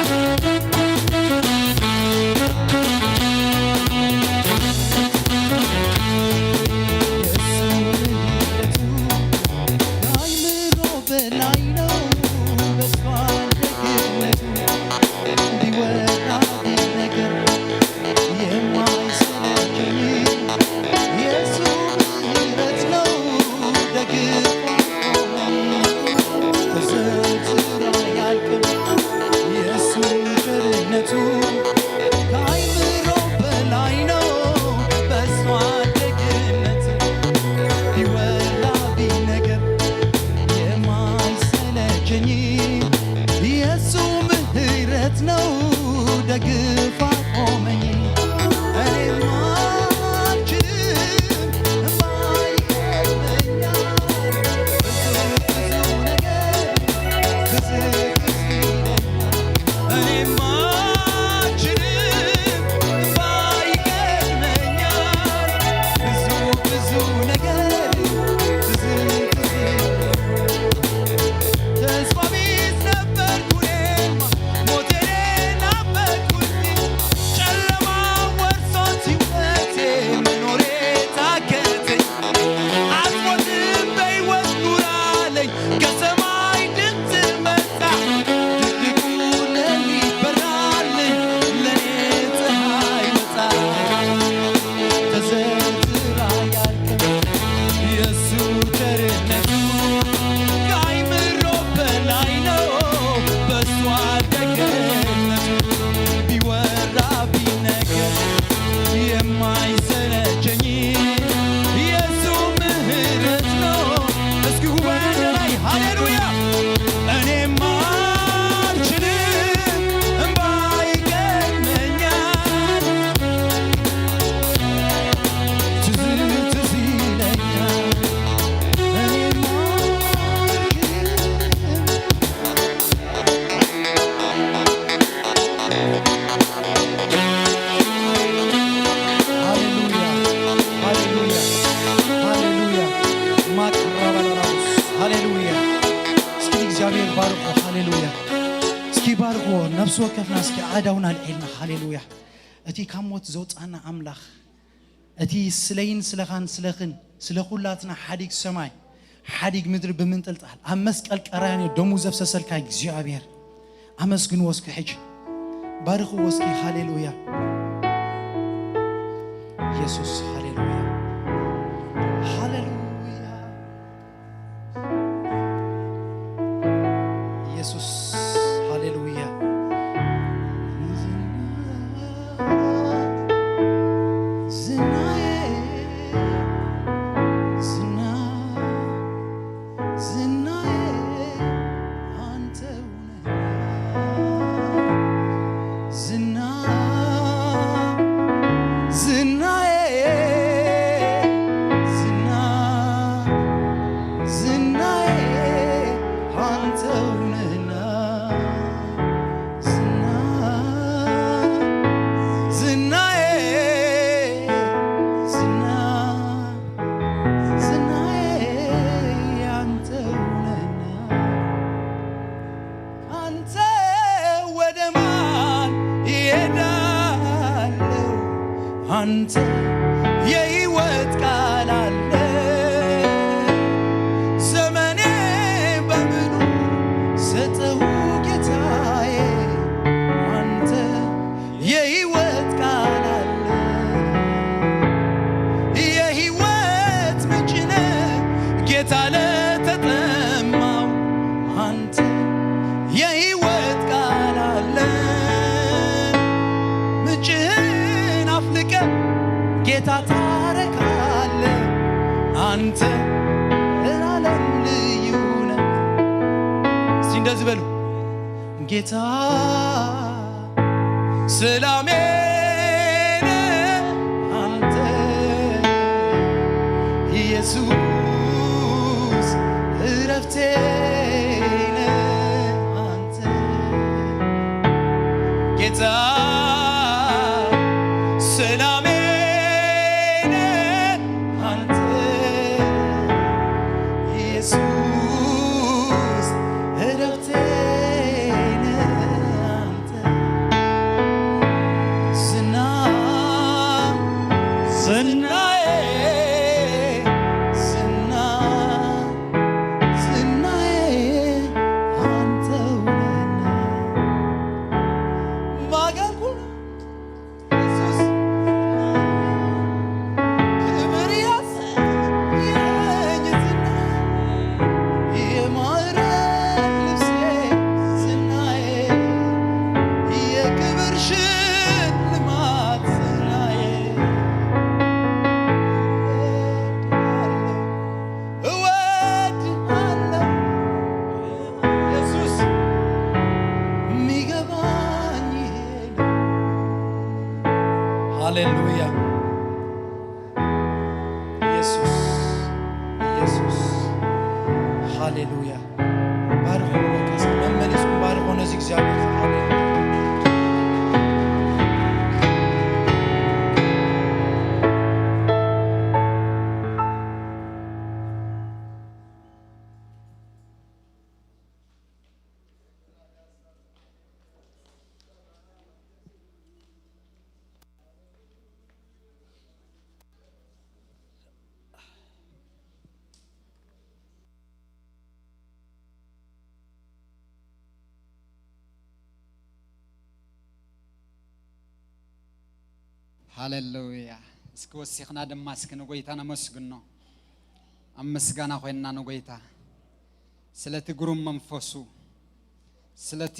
የሱ ምሕረቱ ከአእምሮ በላይ ነው፣ በዝቷል ደግነቱ። ቢወራ ቢነገር የማይሰለቸኝ የሱ ምሕረት ነው፣ ደግፎ ተዘርዝሮ አያልቅም የሱ ቸርነቱ። ከአእምሮ በላይ ነው በዝቷል ደግነቱ። ቢወራ ቢነገር የማይሰለቸኝ የሱ ምሕረት ነው ደግፎ አቆመኝ። እኔማ አልችልም እምባ ይቀድመኛል። ብዙ ብዙ ነገር ትዝ ትዝ ይለኛል። እኔማ አልችልም እምባ ይቀድመኛል። ብዙ ብዙ ነገር ትዝ ትዝ ይለኛል። ተስፋ ቢስ ነበርኩ እኔማ፣ ሞቴን ናፈቅኩኝ። ሃሌሉያ። እስኪ ባርኽዎ፣ ነፍሲ ወከፍና እስኪ ኣእዳውና ኣልዒልና። ሃሌሉያ። እቲ ካብ ሞት ዘውጻና ኣምላኽ፣ እቲ ስለይን ስለኻን ስለኽን ስለ ኩላትና ሓዲግ ሰማይ ሓዲግ ምድሪ ብምንጥልጣል ኣብ መስቀል ቀራንዮ ደሙ ዘፍሰሰልካ እግዚኣብሔር ኣመስግንዎ እስኪ። ሕጂ ባርኽዎ እስኪ። ሃሌሉያ። ኢየሱስ፣ ሃሌሉያ፣ ሃሌሉያ። ኢየሱስ፣ ሃሌሉያ። ዝናዬ፣ ዝና፣ ዝናዬ፣ አንተው ነህ። ዝና፣ ዝናዬ፣ ዝና፣ ዝናዬ፣ አንተው ነህና። ዝና፣ ዝናዬ፣ ዝና፣ ዝናዬ፣ አንተው ነህና። አንተ ወደ ማን እሄዳለሁ? አንተ የሕይወት ቃል አለ። ዘመኔ በሙሉ ሰጠሁ ጌታዬ፣ አንተ የሕይወት ቃል አለ። የሕይወት ምንጭ ነህ ጌታ ለተጠማው፣ አንተ የሕይወት ቃል አለ። ምንጭህን አፍልቀ ጌታ ታረካለ። አንተ ለዓለም ልዩ ነህ። እስቲ እንደዚህ በሉ። ጌታ ሰላሜ ነህ አንተ፣ ኢየሱስ እረፍቴ ነህ አንተ። ጌታ ሰላሜ ነህ አንተ፣ ኢየሱስ እረፍቴ ነህ አንተ። ዝና፣ ዝናዬ፣ ዝና፣ ዝናዬ አንተው ነህና። ማጋልኩ ኢየሱስ ክብር ያሰኝ ዝና፣ የማዕረግ ልብሴ ዝናዬ፣ የክብር ሽልማት ዝናዬ፣ እወድሃለሁ፣ እወድሃለሁ። ኢየሱስ የሚገባኝ ይሄ ነው። ሃሌሉያ። ኢየሱስ፣ ኢየሱስ፣ ሃሌሉያ። ባርኮ፣ በቃ እስኪ መመሊስኩም ባርኮ ነዚ እግዚኣብሔር። ሃሌሉያ። ሃሌሉያ። እስኪ ወሲኽና ድማ እስኪ ንጎይታ ነመስግኖ። ኣብ ምስጋና ኮይንና ንጎይታ ስለቲ ግሩም መንፈሱ፣ ስለቲ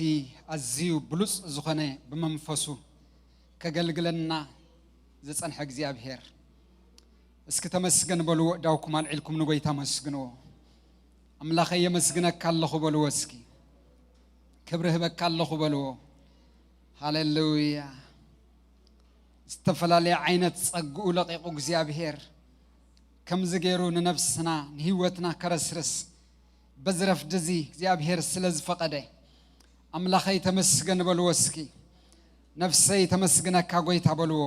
ኣዝዩ ብሉጽ ዝኾነ ብመንፈሱ ከገልግለና ዝጸንሐ እግዚኣብሔር። እስኪ ተመስገን በልዎ፣ እዳውኩም ኣልዒልኩም ንጎይታ መስግንዎ። ኣምላኸይ የመስግነካ ኣለኹ በልዎ እስኪ። ክብሪ ህበካ ኣለኹ በልዎ። ሃሌሉያ። ዝተፈላለየ ዓይነት ጸግኡ ለቂቑ እግዚኣብሔር ከምዚ ገይሩ ንነብስና ንህይወትና ከረስርስ በዚ ረፍዲ እዚ እግዚኣብሔር ስለ ዝፈቐደ ኣምላኸይ ተመስገን በልዎ እስኪ። ነፍሰይ ተመስግነካ ጎይታ በልዎ።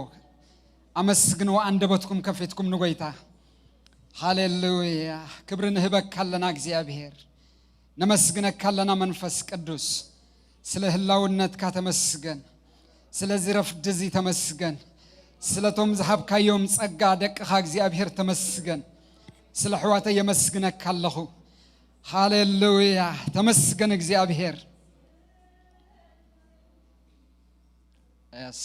ኣመስግንዎ ኣንደበትኩም ከፊትኩም ንጎይታ። ሃሌሉያ። ክብሪ ንህበካ ኣለና እግዚኣብሔር። ነመስግነካ ኣለና መንፈስ ቅዱስ፣ ስለ ህላውነትካ ተመስገን፣ ስለዚ ረፍዲ እዚ ተመስገን፣ ስለቶም ዝሃብካዮም ጸጋ ደቅኻ እግዚኣብሔር ተመስገን። ስለ ኣሕዋተይ የመስግነካ ኣለኹ። ሃሌሉያ፣ ተመስገን እግዚኣብሔር። የስ።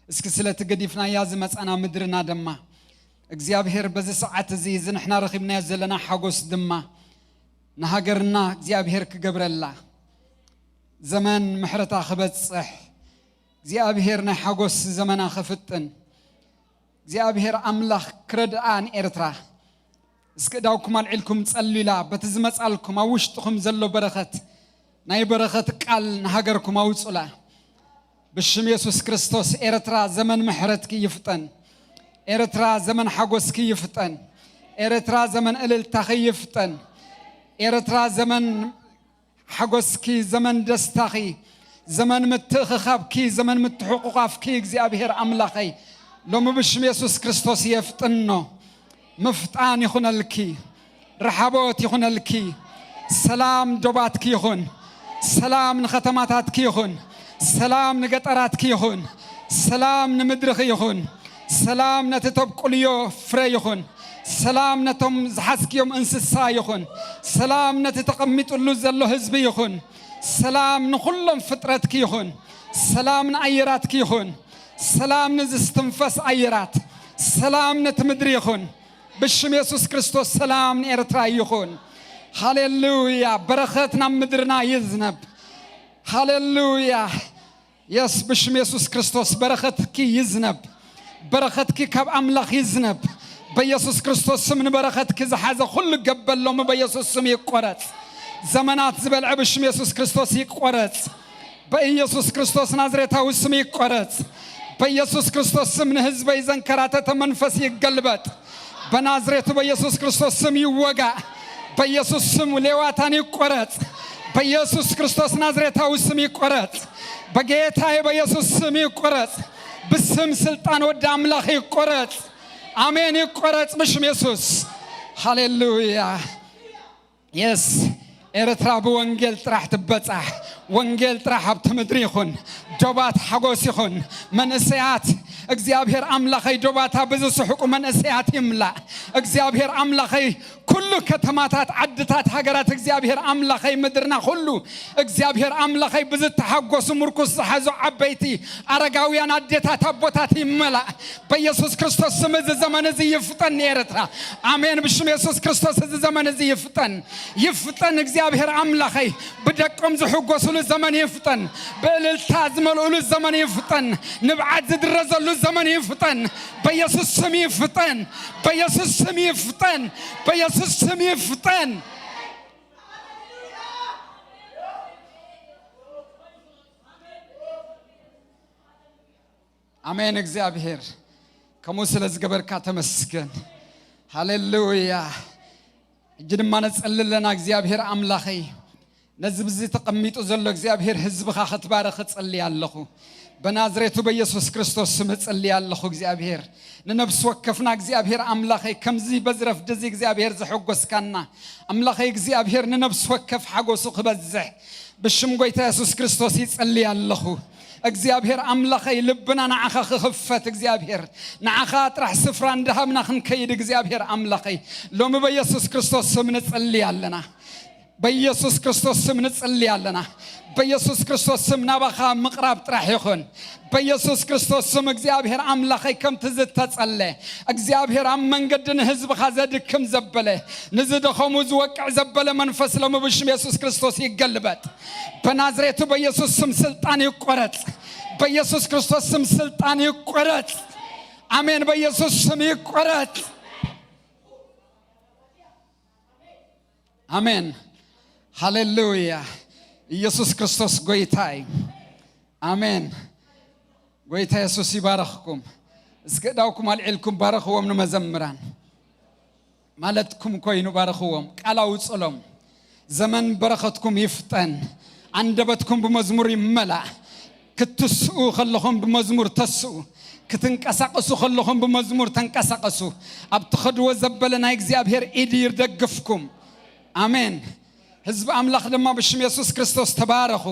እስኪ ስለቲ ገዲፍናያ ዝመጻና ምድርና ድማ እግዚኣብሔር በዚ ሰዓት እዚ፣ እዚ ንሕና ረኺብናዮ ዘለና ሓጎስ ድማ ንሃገርና እግዚኣብሔር ክገብረላ፣ ዘመን ምሕረታ ክበጽሕ፣ እግዚኣብሔር ናይ ሓጎስ ዘመና ክፍጥን፣ እግዚኣብሔር ኣምላኽ ክረድኣ ንኤርትራ። እስኪ እዳውኩም ኣልዒልኩም ጸልዩላ፣ በቲ ዝመጻልኩም ኣብ ውሽጥኹም ዘሎ በረኸት፣ ናይ በረኸት ቃል ንሃገርኩም ኣውጹላ። ብሽም የሱስ ክርስቶስ ኤርትራ ዘመን ምሕረትኪ ይፍጠን። ኤርትራ ዘመን ሓጎስኪ ይፍጠን። ኤርትራ ዘመን እልልታኺ ይፍጠን። ኤርትራ ዘመን ሓጎስኪ፣ ዘመን ደስታኺ፣ ዘመን ምትእኽኻብኪ፣ ዘመን ምትሕቑቓፍኪ እግዚኣብሔር ኣምላኸይ ሎሚ ብሽም የሱስ ክርስቶስ የፍጥኖ። ምፍጣን ይኹነልኪ፣ ረሓቦት ይኹነልኪ። ሰላም ዶባትኪ ይኹን፣ ሰላም ንኸተማታትኪ ይኹን፣ ሰላም ንገጠራትኪ ይኹን፣ ሰላም ንምድርኺ ይኹን፣ ሰላም ነቲ ተብቁልዮ ፍረ ይኹን፣ ሰላም ነቶም ዝሓዝክዮም እንስሳ ይኹን፣ ሰላም ነቲ ተቐሚጡሉ ዘሎ ህዝቢ ይኹን፣ ሰላም ንኹሎም ፍጥረትኪ ይኹን፣ ሰላም ንኣየራትኪ ይኹን፣ ሰላም ንዝስትንፈስ ኣየራት፣ ሰላም ነቲ ምድሪ ይኹን። ብሽም የሱስ ክርስቶስ ሰላም ንኤርትራ ይኹን። ሃሌሉያ! በረኸት ናብ ምድርና ይዝነብ። ሃሌሉያ! የስ፣ ብሽም የሱስ ክርስቶስ በረኸትኪ ይዝነብ። በረኸትኪ ካብ ኣምላኽ ይዝነብ። በየሱስ ክርስቶስ ስም ንበረኸትኪ ዝሓዘ ኩሉ ገበል ሎሚ በየሱስ ስም ይቆረጽ። ዘመናት ዝበልዐ ብሽም የሱስ ክርስቶስ ይቆረጽ። በኢየሱስ ክርስቶስ ናዝሬታዊ ስም ይቆረጽ። በኢየሱስ ክርስቶስ ስም ንህዝበይ ዘንከራተተ መንፈስ ይገልበጥ። በናዝሬቱ በኢየሱስ ክርስቶስ ስም ይወጋእ። በኢየሱስ ስም ሌዋታን ይቆረጽ። በኢየሱስ ክርስቶስ ናዝሬታዊ ስም ይቆረጽ። በጌታዬ በኢየሱስ ስም ይቆረጽ። ብስም ስልጣን ወዲ ኣምላኽ ይቆረጽ። ኣሜን። ይቆረጽ ብሽም የሱስ። ሃሌሉያ። የስ፣ ኤርትራ ብወንጌል ጥራሕ ትበጻሕ። ወንጌል ጥራሕ ኣብቲ ምድሪ ይኹን። ዶባት ሓጎስ ይኹን። መንእሰያት፣ እግዚኣብሔር ኣምላኸይ ዶባታ ብዝስሕቁ መንእሰያት ይምላእ። እግዚኣብሔር ኣምላኸይ ኩሉ ከተማታት፣ ዓድታት፣ ሃገራት እግዚኣብሔር ኣምላኸይ ምድርና ኩሉ እግዚኣብሔር ኣምላኸይ ብዝተሓጎሱ ምርኩስ ዝሓዙ ዓበይቲ ኣረጋውያን ኣዴታት ኣቦታት ይመላእ። በኢየሱስ ክርስቶስ ስም እዚ ዘመን እዚ ይፍጠን ንኤርትራ። ኣሜን። ብሽም የሱስ ክርስቶስ እዚ ዘመን እዚ ይፍጠን። ይፍጠን እግዚኣብሔር ኣምላኸይ። ብደቆም ዝሕጎስሉ ዘመን ይፍጠን። ብእልልታ ዝመልኡሉ ዘመን ይፍጠን። ንብዓት ዝድረዘሉ ዘመን ይፍጠን። በኢየሱስ ስም ይፍጠን። በኢየሱስ ስም ይፍጠን። በኢየሱስ ስም ይፍጠን። ኣሜን። እግዚኣብሔር ከምኡ ስለ ዝገበርካ ተመስገን። ሃሌሉያ። ሕጂ ድማ ነጸሊ ኣለና። እግዚኣብሔር ኣምላኸይ፣ ነዚ ብዚ ተቐሚጡ ዘሎ እግዚኣብሔር ህዝብኻ ክትባርኽ እጽሊ ኣለኹ። በናዝሬቱ በኢየሱስ ክርስቶስ ስም እጽሊ ኣለኹ። እግዚኣብሔር ንነፍሲ ወከፍና እግዚኣብሔር ኣምላኸይ ከምዚ በዝረፍ ድዚ እግዚኣብሔር ዘሐጎስካና ኣምላኸይ እግዚኣብሔር ንነፍሲ ወከፍ ሓጎሱ ክበዝሕ ብሽም ጎይታ የሱስ ክርስቶስ ይጸሊ ኣለኹ። እግዚኣብሔር ኣምላኸይ ልብና ንዓኻ ክኽፈት እግዚኣብሔር ንዓኻ ጥራሕ ስፍራ እንዳሃብና ክንከይድ እግዚኣብሔር ኣምላኸይ ሎሚ በኢየሱስ ክርስቶስ ስም ንጸሊ ኣለና። በኢየሱስ ክርስቶስ ስም ንጽሊ ኣለና። በኢየሱስ ክርስቶስ ስም ናባኻ ምቕራብ ጥራሕ ይኹን። በኢየሱስ ክርስቶስ ስም እግዚኣብሔር ኣምላኸይ ከምቲ ዝተጸለ እግዚኣብሔር ኣብ መንገዲ ንህዝብኻ ዘድክም ዘበለ ንዝደኸሙ ዝወቅዕ ዘበለ መንፈስ ሎሚ ብሽም የሱስ ክርስቶስ ይገልበጥ። በናዝሬቱ በኢየሱስ ስም ስልጣን ይቆረጽ። በኢየሱስ ክርስቶስ ስም ስልጣን ይቆረጽ። ኣሜን። በኢየሱስ ስም ይቆረጽ። ኣሜን። ሃሌሉያ። ኢየሱስ ክርስቶስ ጎይታ እዩ። ኣሜን። ጎይታ የሱስ ይባረኽኩም። እስኪ እዳውኩም ኣልዒልኩም ባረኽዎም ንመዘምራን። ማለትኩም ኮይኑ ባረኽዎም። ቃል ኣውጽሎም። ዘመን በረኸትኩም ይፍጠን። ኣንደበትኩም ብመዝሙር ይመላእ። ክትስኡ ከለኹም ብመዝሙር ተስኡ። ክትንቀሳቐሱ ከለኹም ብመዝሙር ተንቀሳቐሱ። ኣብ ትኸድዎ ዘበለ ናይ እግዚኣብሔር ኢድ ይደግፍኩም። ኣሜን። ህዝቢ ኣምላኽ ድማ ብሽም የሱስ ክርስቶስ ተባረኹ።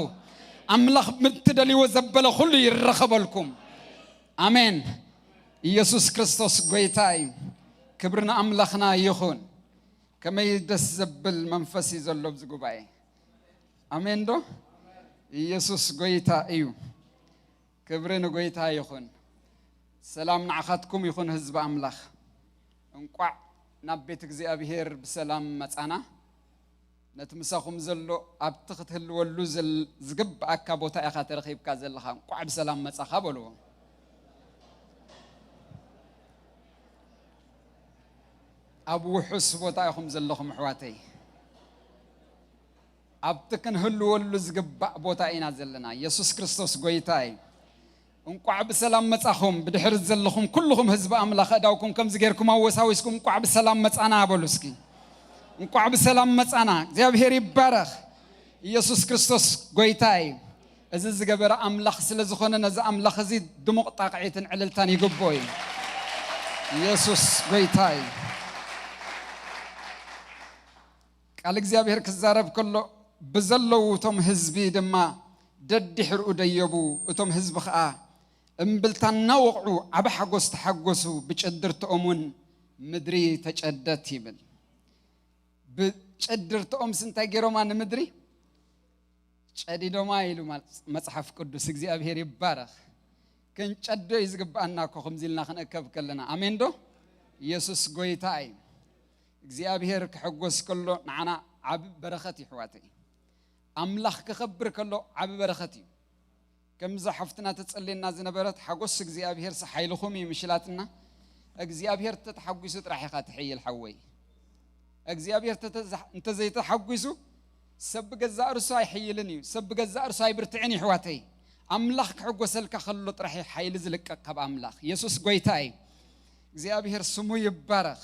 ኣምላኽ ብትደልይዎ ዘበለ ኩሉ ይረኸበልኩም። ኣሜን። ኢየሱስ ክርስቶስ ጎይታ እዩ። ክብሪ ንኣምላኽና ይኹን። ከመይ ደስ ዘብል መንፈስ እዩ ዘሎ ኣብዚ ጉባኤ። ኣሜን ዶ? ኢየሱስ ጎይታ እዩ። ክብሪ ንጎይታ ይኹን። ሰላም ንዓኻትኩም ይኹን ህዝቢ ኣምላኽ። እንቋዕ ናብ ቤት እግዚኣብሔር ብሰላም መጻና። ነቲ ምሳኹም ዘሎ ኣብቲ ክትህልወሉ ዘል-፣ ዝግብኣካ ቦታ ኢኻ ተረኺብካ ዘለኻ። እንቋዕ ብሰላም መጻኻ በልዎ። ኣብ ውሑስ ቦታ ኢኹም ዘለኹም ኣሕዋተይ። ኣብቲ ክንህልወሉ ዝግባእ ቦታ ኢና ዘለና። የሱስ ክርስቶስ ጎይታ እዩ። እንቋዕ ብሰላም መጻኹም። ብድሕሪት ዘለኹም ኩልኹም ህዝቢ ኣምላኽ፣ ኣእዳውኩም ከምዚ ጌርኩም ኣወሳዊስኩም፣ "እንቋዕ ብሰላም መጻና" በሉ እስኪ። "እንቋዕ ብሰላም መጻና። እግዚኣብሔር ይባረኽ። ኢየሱስ ክርስቶስ ጎይታ እዩ። እዚ ዝገበረ ኣምላኽ ስለ ዝኾነ፣ ነዚ ኣምላኽ እዚ ድሙቕ ጣቕዒትን ዕልልታን ይግብኦ እዩ። ኢየሱስ ጎይታ እዩ።" ቃል እግዚኣብሔር ክዛረብ ከሎ፣ ብዘለዉ እቶም ህዝቢ ድማ ደድሕርኡ ደየቡ። እቶም ህዝቢ ኸኣ እምብልታ እናወቕዑ ዓቢ ሓጎስ ተሓጎሱ፣ ብጨድርትኦም እውን ምድሪ ተጨደት ይብል። ብጨድርትኦምስ እንታይ ገይሮማ ንምድሪ? ጨዲዶማ ኢሉ ማል-፣ መጽሓፍ ቅዱስ። እግዚኣብሔር ይባረኽ። ክንጨዶ እዩ ዝግብኣና እኮ ከምዚ ኢልና ክንእከብ ከለና። ኣሜን ዶ? ኢየሱስ ጎይታ እዩ። እግዚኣብሔር ክሕጎስ ከሎ ንዓና ዓቢ በረኸት እዩ፣ ኣሕዋተይ። ኣምላኽ ክኸብር ከሎ ዓቢ በረኸት እዩ። ከምዛ ሓፍትና ተጸልየና ዝነበረት፣ "ሓጎስ እግዚኣብሔር ሓይልኹም እዩ" ምሽላትና። እግዚኣብሔር ተተሓጒሱ ጥራሕ ኢኻ ትሕይል፣ ሓወይ። እግዚኣብሔር ተተዛ-፣ እንተዘይተሓጒሱ፣ ሰብ ብገዛእ ርእሱ ኣይሕይልን እዩ። ሰብ ብገዛእ ርእሱ ኣይብርትዕን እዩ፣ ኣሕዋተይ። ኣምላኽ ክሕጎሰልካ ከሎ ጥራሕ እዩ ሓይሊ ዝልቀቕ ካብ ኣምላኽ። የሱስ ጎይታ እዩ። እግዚኣብሔር ስሙ ይባረኽ።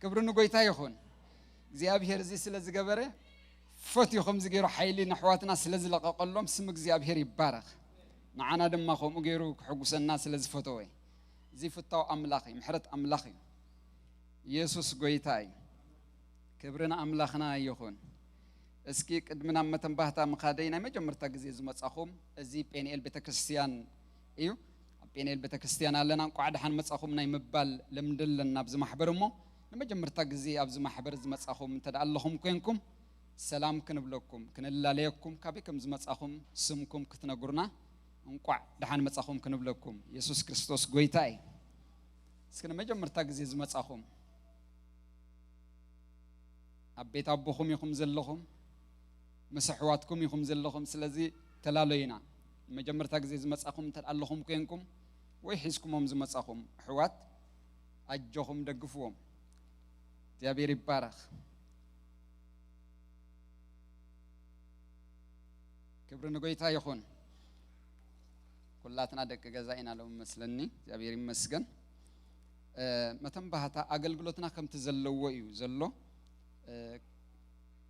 ክብሪ ንጎይታ ይኹን። እግዚኣብሔር እዚ ስለ ዝገበረ፣ ፈትዩ ከምዚ ገይሩ ሓይሊ ንኣሕዋትና ስለ ዝለቐቐሎም፣ ስም እግዚኣብሔር ይባረኽ። ንዓና ድማ ከምኡ ገይሩ ክሕጉሰና ስለ ዝፈተወ። እዚ ፍታው ኣምላኽ እዩ፣ ምሕረት ኣምላኽ እዩ። ኢየሱስ ጎይታ እዩ። ክብሪ ንኣምላኽና ይኹን። እስኪ ቅድሚ ናብ መተንባህታ ምኻደይ፣ ናይ መጀመርታ ግዜ ዝመጻኹም፣ እዚ ጴንኤል ቤተክርስትያን እዩ። ኣብ ጴንኤል ቤተክርስትያን ኣለና። እንቋዕ ደሓን መጻኹም ናይ ምባል ልምዲ ኣለና ኣብዚ ማሕበር እሞ፣ ንመጀመርታ ግዜ ኣብዚ ማሕበር ዝመጻኹም እንተ ደኣ ኣለኹም ኮንኩም፣ ሰላም ክንብለኩም፣ ክንላለየኩም፣ ካበይ ከም ዝመጻኹም ስምኩም ክትነግሩና፣ እንቋዕ ደሓን መጻኹም ክንብለኩም። የሱስ ክርስቶስ ጎይታ እዩ። እስኪ ንመጀመርታ ግዜ ዝመጻኹም፣ ኣብ ቤት ኣቦኹም ኢኹም ዘለኹም፣ ምስ ኣሕዋትኩም ኢኹም ዘለኹም። ስለዚ ተላለዩና። ንመጀመርታ ግዜ ዝመጻኹም እንተ ኣለኹም ኮንኩም፣ ወይ ሒዝኩሞም ዝመጻኹም ኣሕዋት፣ ኣጆኹም ደግፍዎም። እግዚኣብሔር ይባረኽ። ክብሪ ንጎይታ ይኹን። ኩላትና ደቂ ገዛ ኢና ሎም መስለኒ። እግዚኣብሔር ይመስገን። እ፣ መተንባህታ ኣገልግሎትና ከምቲ ዘለዎ እዩ ዘሎ። እ፣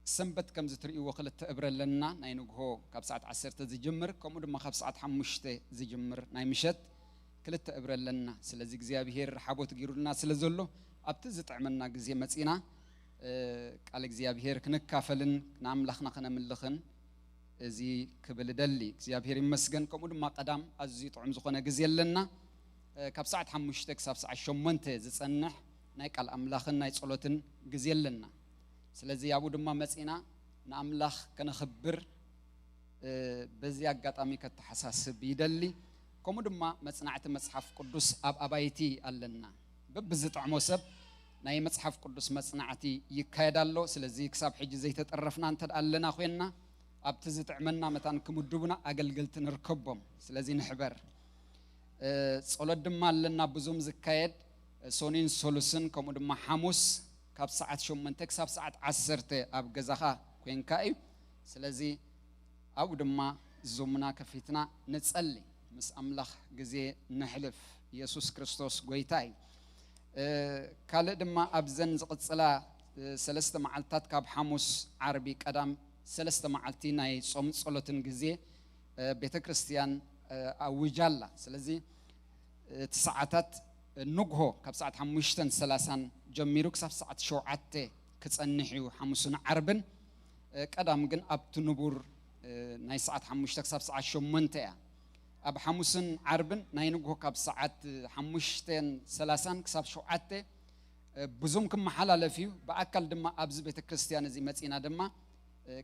ሰንበት ከምዚ ትርእይዎ ክልተ እብረ ኣለና፣ ናይ ንግሆ ካብ ሰዓት ዓሰርተ ዝጅምር፣ ከምኡ ድማ ካብ ሰዓት ሓሙሽተ ዝጅምር ናይ ምሸት ክልተ እብረ ኣለና። ስለዚ እግዚኣብሔር ሓቦት ገይሩልና ስለ ዘሎ፣ ኣብቲ ዝጥዕመና ግዜ መጺና፣ እ፣ ቃል እግዚኣብሔር ክንካፈልን ንኣምላኽና ክነምልኽን እዚ ክብል እደሊ። እግዚኣብሔር ይመስገን። ከምኡ ድማ ቀዳም ኣዝዩ ጥዑም ዝኾነ ግዜ ኣለና። እ፣ ካብ ሰዓት ሓሙሽተ ክሳብ ሰዓት ሸሞንተ ዝጸንሕ ናይ ቃል ኣምላኽን ናይ ጸሎትን ግዜ ኣለና። ስለዚ ኣብኡ ድማ መጺና ንኣምላኽ ከነኽብር፣ እ፣ በዚ ኣጋጣሚ ከተሓሳስብ ይደሊ። ከምኡ ድማ መጽናዕቲ መጽሓፍ ቅዱስ ኣብ ኣባይቲ ኣለና። በብዝጥዕሞ ሰብ ናይ መጽሓፍ ቅዱስ መጽናዕቲ ይካየድ ኣሎ። ስለዚ ክሳብ ሕጂ ዘይተጠረፍና እንተ ደኣ ኣለና ኮይንና፣ ኣብቲ ዝጥዕመና መታን ክምድቡና ኣገልገልቲ ንርከቦም። ስለዚ ንሕበር። እ፣ ጸሎት ድማ ኣለና ብዙም ዝካየድ፣ እ፣ ሶኒን ሶሉስን ከምኡ ድማ ሓሙስ ካብ ሰዓት ሸሞንተ ክሳብ ሰዓት ዓሰርተ ኣብ ገዛኻ ኮይንካ እዩ። ስለዚ ኣብኡ ድማ ዙምና ከፊትና ንጸሊ፣ ምስ ኣምላኽ ግዜ ነሕልፍ። ኢየሱስ ክርስቶስ ጎይታ እዩ። እ፣ ካልእ ድማ ኣብዘን ዝቕጽላ፣ እ፣ ሰለስተ መዓልታት ካብ ሓሙስ ዓርቢ ቀዳም ሰለስተ መዓልቲ ናይ ጾም ጸሎትን ግዜ፣ እ፣ ቤተ ክርስቲያን፣ እ፣ ኣውጃ ኣላ። ስለዚ እቲ ሰዓታት ንግሆ ካብ ሰዓት ሓሙሽተን ሰላሳን ጀሚሩ ክሳብ ሰዓት ሸውዓተ ክጸንሕ እዩ፣ ሓሙስን ዓርብን። ቀዳም ግን ኣብቲ ንቡር ናይ ሰዓት ሓሙሽተ ክሳብ ሰዓት ሸሞንተ እያ። ኣብ ሓሙስን ዓርብን ናይ ንግሆ ካብ ሰዓት ሓሙሽተን ሰላሳን ክሳብ ሸውዓተ ብዙም ክመሓላለፍ እዩ። ብኣካል ድማ ኣብዚ ቤተ ክርስቲያን እዚ መጺና ድማ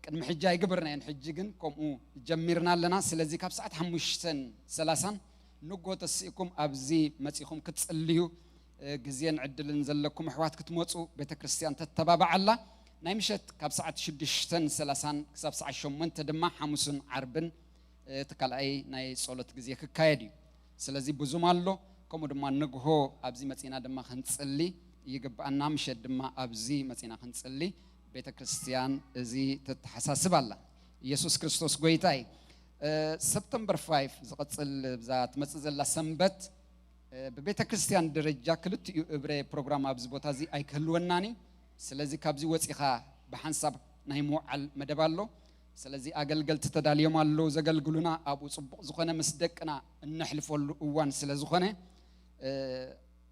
ቅድሚ ሕጂ ኣይግበርናዮን፣ ሕጂ ግን ከምኡ ጀሚርና ኣለና። ስለዚ ካብ ሰዓት ሓሙሽተን ሰላሳን ንግሆ ተሲእኩም ኣብዚ መጺኹም ክትጽልዩ ግዜን ዕድልን ዘለኩም ኣሕዋት ክትመጹ ቤተ ክርስቲያን ተተባብዓ ኣላ። ናይ ምሸት ካብ ሰዓት ሽዱሽተን ሰላሳን ክሳብ ሰዓት ሸሞንተ ድማ ሓሙስን ዓርብን እቲ ካልኣይ ናይ ጸሎት ግዜ ክካየድ እዩ። ስለዚ ብዙም ኣሎ። ከምኡ ድማ ንግሆ ኣብዚ መጺና ድማ ክንጽሊ ይግብኣና። ምሸት ድማ ኣብዚ መጺና ክንጽሊ ቤተ ክርስቲያን እዚ ተተሓሳስብ ኣላ። ኢየሱስ ክርስቶስ ጎይታ እዩ። ሰፕተምበር ፋይቭ ዝቐጽል እዛ ትመጽእ ዘላ ሰንበት ብቤተ ክርስቲያን ደረጃ ክልቲኡ እብረ ፕሮግራም ኣብዚ ቦታ እዚ ኣይክህልወናን እዩ። ስለዚ ካብዚ ወጺኻ ብሓንሳብ ናይ ምውዓል መደብ ኣሎ። ስለዚ ኣገልገልቲ ተዳልዮም ኣለዉ ዘገልግሉና፣ ኣብኡ ጽቡቕ ዝኾነ ምስ ደቅና እነሕልፈሉ እዋን ስለ ዝኾነ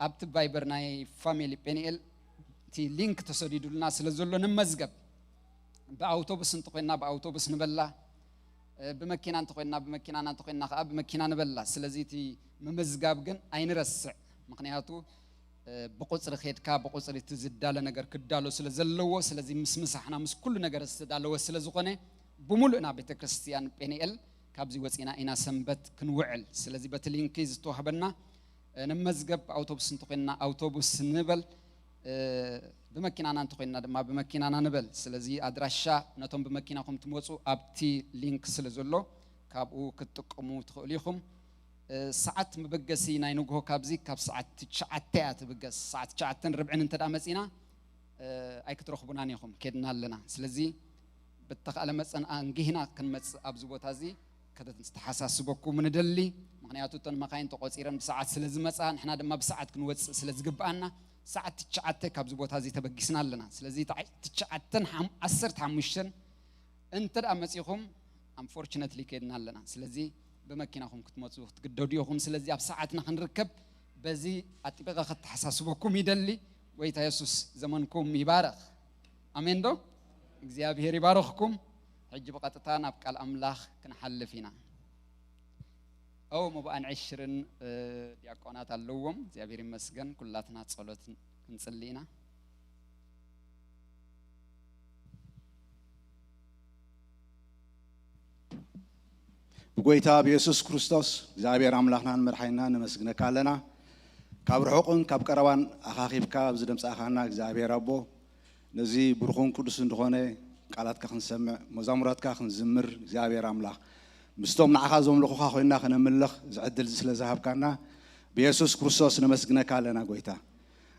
ኣብቲ ቫይበር ናይ ፋሚሊ ፔኒኤል እቲ ሊንክ ተሰዲዱልና ስለ ዘሎ ንመዝገብ። ብኣውቶቡስ እንተኾይንና ብኣውቶቡስ ንበላ፣ ብመኪና እንተኾይንና ብመኪናና እንተኾይንና ከዓ ብመኪና ንበላ። ስለዚ እቲ ምምዝጋብ ግን ኣይንረስዕ፣ ምኽንያቱ ብቁፅሪ ኬድካ ብቁፅሪ እቲ ዝዳለ ነገር ክዳሎ ስለ ዘለዎ፣ ስለዚ ምስ ምሳሕና ምስ ኩሉ ነገር ዝተዳለወ ስለ ዝኾነ ብምሉእና ቤተ ክርስቲያን ጴንኤል ካብዚ ወፂና ኢና ሰንበት ክንውዕል። ስለዚ በቲ ሊንክ ዝተዋህበና ንመዝገብ፣ ኣውቶቡስ እንተኮይንና ኣውቶቡስ ንበል፣ ብመኪናና እንተኮይንና ድማ ብመኪናና ንበል። ስለዚ ኣድራሻ ነቶም ብመኪናኹም ትመፁ ኣብቲ ሊንክ ስለ ዘሎ ካብኡ ክትጥቀሙ ትኽእሉ ኢኹም። ሰዓት መበገሲ ናይ ንግሆ ካብዚ ካብ ሰዓት ትሽዓተ እያ ትብገስ። ሰዓት ትሽዓተን ርብዕን እንተ ደኣ መጺና ኣይክትረኽቡናን ኢኹም፣ ኬድና ኣለና። ስለዚ ብተኻእለ መጸን ኣንጊህና ክንመጽእ ኣብዚ ቦታ እዚ ከተተሓሳስበኩም ንደሊ። ምኽንያቱ እተን መኻይን ተቖጺረን ብሰዓት ስለ ዝመጻ ንሕና ድማ ብሰዓት ክንወጽእ ስለ ዝግብኣና ሰዓት ትሽዓተ ካብዚ ቦታ እዚ ተበጊስና ኣለና። ስለዚ ትሽዓተን ዓሰርተ ሓሙሽተን እንተ ደኣ መጺኹም ኣንፎርችነትሊ ኬድና ኣለና። ስለዚ ብመኪናኹም ክትመፁ ክትግደዱ ኢኹም። ስለዚ ኣብ ሰዓትና ክንርከብ በዚ ኣጥቢቐ ከተሓሳስበኩም ይደሊ። ጎይታ የሱስ ዘመንኩም ይባረኽ። ኣሜን ዶ? እግዚኣብሔር ይባረኽኩም። ሕጂ ብቐጥታ ናብ ቃል ኣምላኽ ክንሓልፍ ኢና። ኦ መብኣን ዕሽርን ዲያቆናት ኣለዎም። እግዚኣብሔር ይመስገን። ኩላትና ጸሎት ክንጽሊ ኢና። ብጎይታ ብየሱስ ክርስቶስ እግዚኣብሔር ኣምላኽናን መድሓይናን ነመስግነካ ኣለና። ካብ ርሑቕን ካብ ቀረባን ኣኻኺብካ ኣብዚ ደምጻእኻና እግዚኣብሔር ኣቦ፣ ነዚ ብሩኽን ቅዱስን ዝኾነ ቃላትካ ክንሰምዕ፣ መዛሙራትካ ክንዝምር እግዚኣብሔር ኣምላኽ ምስቶም ንዓኻ ዘምልኹኻ ኮይንና ከነምልኽ እዚ ዕድል እዚ ስለ ዝሃብካና ብየሱስ ክርስቶስ ነመስግነካ ኣለና ጎይታ።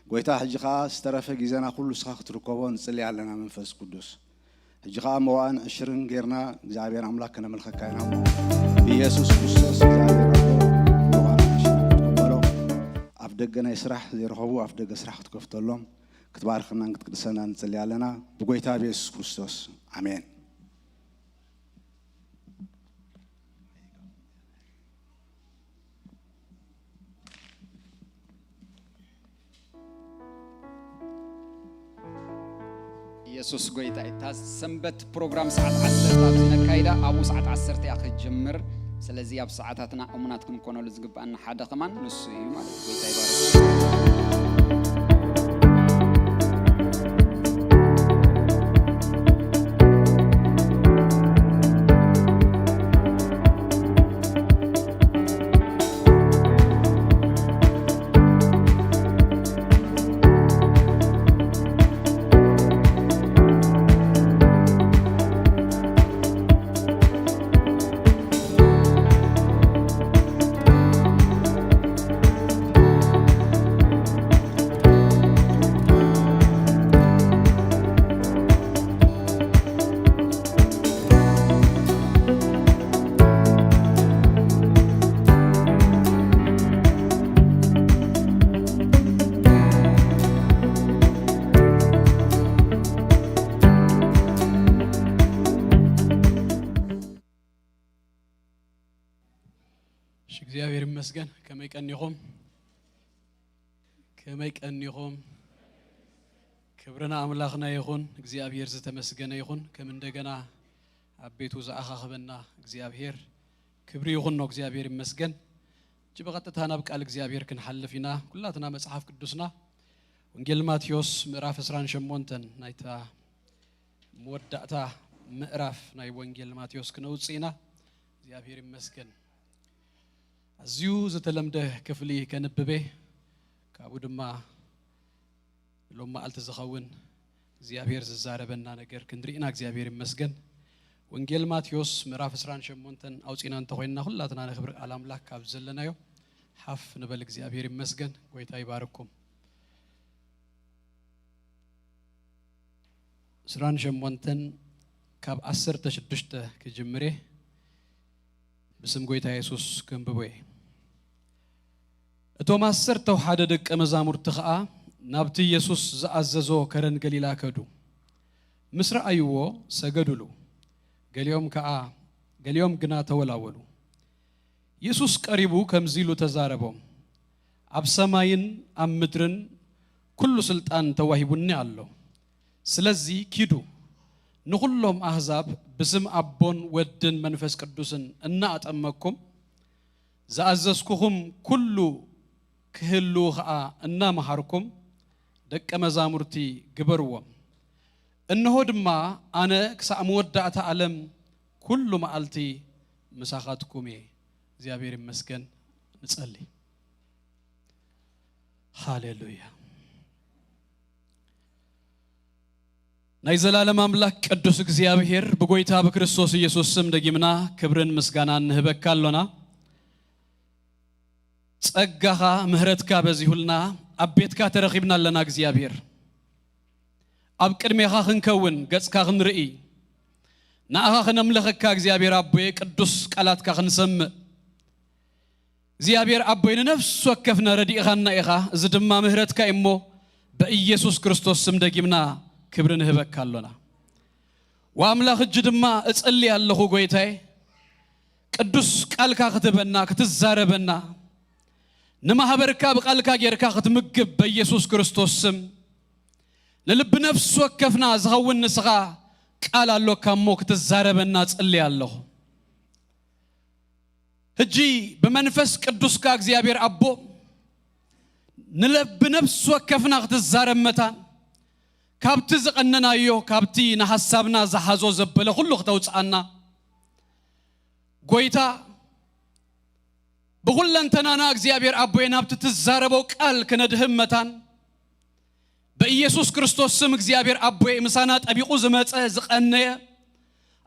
ጎይታ ሕጂ ኸኣ ዝተረፈ ግዜና ኩሉ ንስኻ ክትርከቦ ንጽሊ ኣለና መንፈስ ቅዱስ። ሕጂ ኸኣ መዋእን ዕሽርን ጌርና እግዚኣብሔር ኣምላኽ ከነምልኸካ ኢና እሞ ብኢየሱስ ክርስቶስ እግዚኣብሔር ኣቦ መዋእን ዕሽርን ክትቅበሎ ኣብ ደገ ናይ ስራሕ ዘይረኸቡ ኣብ ደገ ስራሕ ክትከፍተሎም ክትባርኸናን ክትቅድሰናን ንጽሊ ኣለና ብጎይታ ብኢየሱስ ክርስቶስ ኣሜን። ኢየሱስ ጎይታ እዩ። እታ ሰንበት ፕሮግራም ሰዓት ዓሰርተ ኣብዚ ነካይዳ ኣብኡ ሰዓት ዓሰርተ እያ ክትጅምር። ስለዚ ኣብ ሰዓታትና እሙናት ክንኮነሉ ዝግብኣና ሓደ ከማን ንሱ እዩ ማለት እዩ። ጎይታ ይባርክ። እሺ፣ እግዚኣብሔር ይመስገን። ከመይ ቀኒኹም? ከመይ ቀኒኹም? ክብሪ ንኣምላኽና ይኹን፣ እግዚኣብሔር ዝተመስገነ ይኹን። ከም እንደገና ኣብ ቤቱ ዝኣኻኽበና እግዚኣብሔር ክብሪ ይኹኖ፣ እግዚኣብሔር ይመስገን። እጂ ብቐጥታ ናብ ቃል እግዚኣብሔር ክንሓልፍ ኢና። ኩላትና መጽሓፍ ቅዱስና ወንጌል ማቴዎስ ምዕራፍ ዕስራን ሸሞንተን ናይታ መወዳእታ ምዕራፍ ናይ ወንጌል ማቴዎስ ክነውጽእ ኢና። እግዚኣብሔር ይመስገን። ኣዝዩ ዝተለምደ ክፍሊ ከንብቤ ካብኡ ድማ ሎም መዓልቲ ዝኸውን እግዚኣብሔር ዝዛረበና ነገር ክንርኢ ኢና። እግዚኣብሔር ይመስገን። ወንጌል ማቴዎስ ምዕራፍ ዕስራን ሸሞንተን ኣውጺና እንተኾይንና፣ ኩላትና ንክብሪ ቃል ኣምላኽ ካብ ዘለናዮ ሓፍ ንበል። እግዚኣብሔር ይመስገን። ጎይታ ይባርኩም። ዕስራን ሸሞንተን ካብ ዓሰርተ ሽዱሽተ ክጅምሬ ብስም ጎይታ የሱስ ከንብቦ እየ። እቶም ዓሰርተው ሓደ ደቀ መዛሙርቲ ኸኣ ናብቲ የሱስ ዝኣዘዞ ከረን ገሊላ ከዱ። ምስ ረኣይዎ ሰገዱሉ። ገሊኦም ከኣ፣ ገሊኦም ግና ተወላወሉ። የሱስ ቀሪቡ ከምዚ ኢሉ ተዛረቦም፣ ኣብ ሰማይን ኣብ ምድርን ኩሉ ስልጣን ተዋሂቡኒ ኣሎ። ስለዚ ኪዱ፣ ንኹሎም ኣህዛብ ብስም ኣቦን ወድን መንፈስ ቅዱስን እናኣጠመቅኩም፣ ዝኣዘዝኩኹም ኩሉ ክህልዉ ኸኣ እናመሃርኩም ደቀ መዛሙርቲ ግበርዎም። እንሆ ድማ ኣነ ክሳዕ መወዳእታ ዓለም ኩሉ መዓልቲ ምሳኻትኩም እየ። እግዚኣብሔር ይመስገን። ንጸሊ። ሃሌሉያ። ናይ ዘላለም ኣምላኽ ቅዱስ እግዚኣብሔር ብጎይታ ብክርስቶስ ኢየሱስ ስም ደጊምና ክብርን ምስጋናን ንህበካ ኣሎና። ጸጋኻ ምህረትካ በዚሁልና ኣብ ቤትካ ተረኺብና ኣለና እግዚኣብሔር። ኣብ ቅድሜኻ ክንከውን ገጽካ ክንርኢ ንኣኻ ክነምልኸካ እግዚኣብሔር ኣቦየ ቅዱስ ቃላትካ ክንሰምዕ እግዚኣብሔር ኣቦይ ንነፍሲ ወከፍና ረዲእኻና ኢኻ። እዚ ድማ ምህረትካ እዩ እሞ ብኢየሱስ ክርስቶስ ስም ደጊምና ክብሪ ንህበካ ኣሎና። ወኣምላኽ እጂ ድማ እጽሊ ኣለኹ ጎይታይ ቅዱስ ቃልካ ክትበና ክትዛረበና ንማህበርካ ብቃልካ ጌርካ ክትምግብ በኢየሱስ ክርስቶስ ስም ንልቢ ነፍሲ ወከፍና ዝኸውን ንስኻ ቃል ኣሎካ እሞ ክትዛረበና ጽሊ ኣለኹ። ሕጂ ብመንፈስ ቅዱስካ እግዚኣብሔር ኣቦ ንለብ ብነፍሲ ወከፍና ክትዛረብ መታን ካብቲ ዝቐነናዮ ካብቲ ንሓሳብና ዝሓዞ ዘበለ ኩሉ ክተውፅኣና ጎይታ ብኹለንተናና እግዚኣብሔር ኣቦየ ናብቲ ትዛረቦ ቃል ክነድህብ መታን ብኢየሱስ ክርስቶስ ስም እግዚኣብሔር ኣቦይ ምሳና ጠቢቑ ዝመጸ ዝቐነየ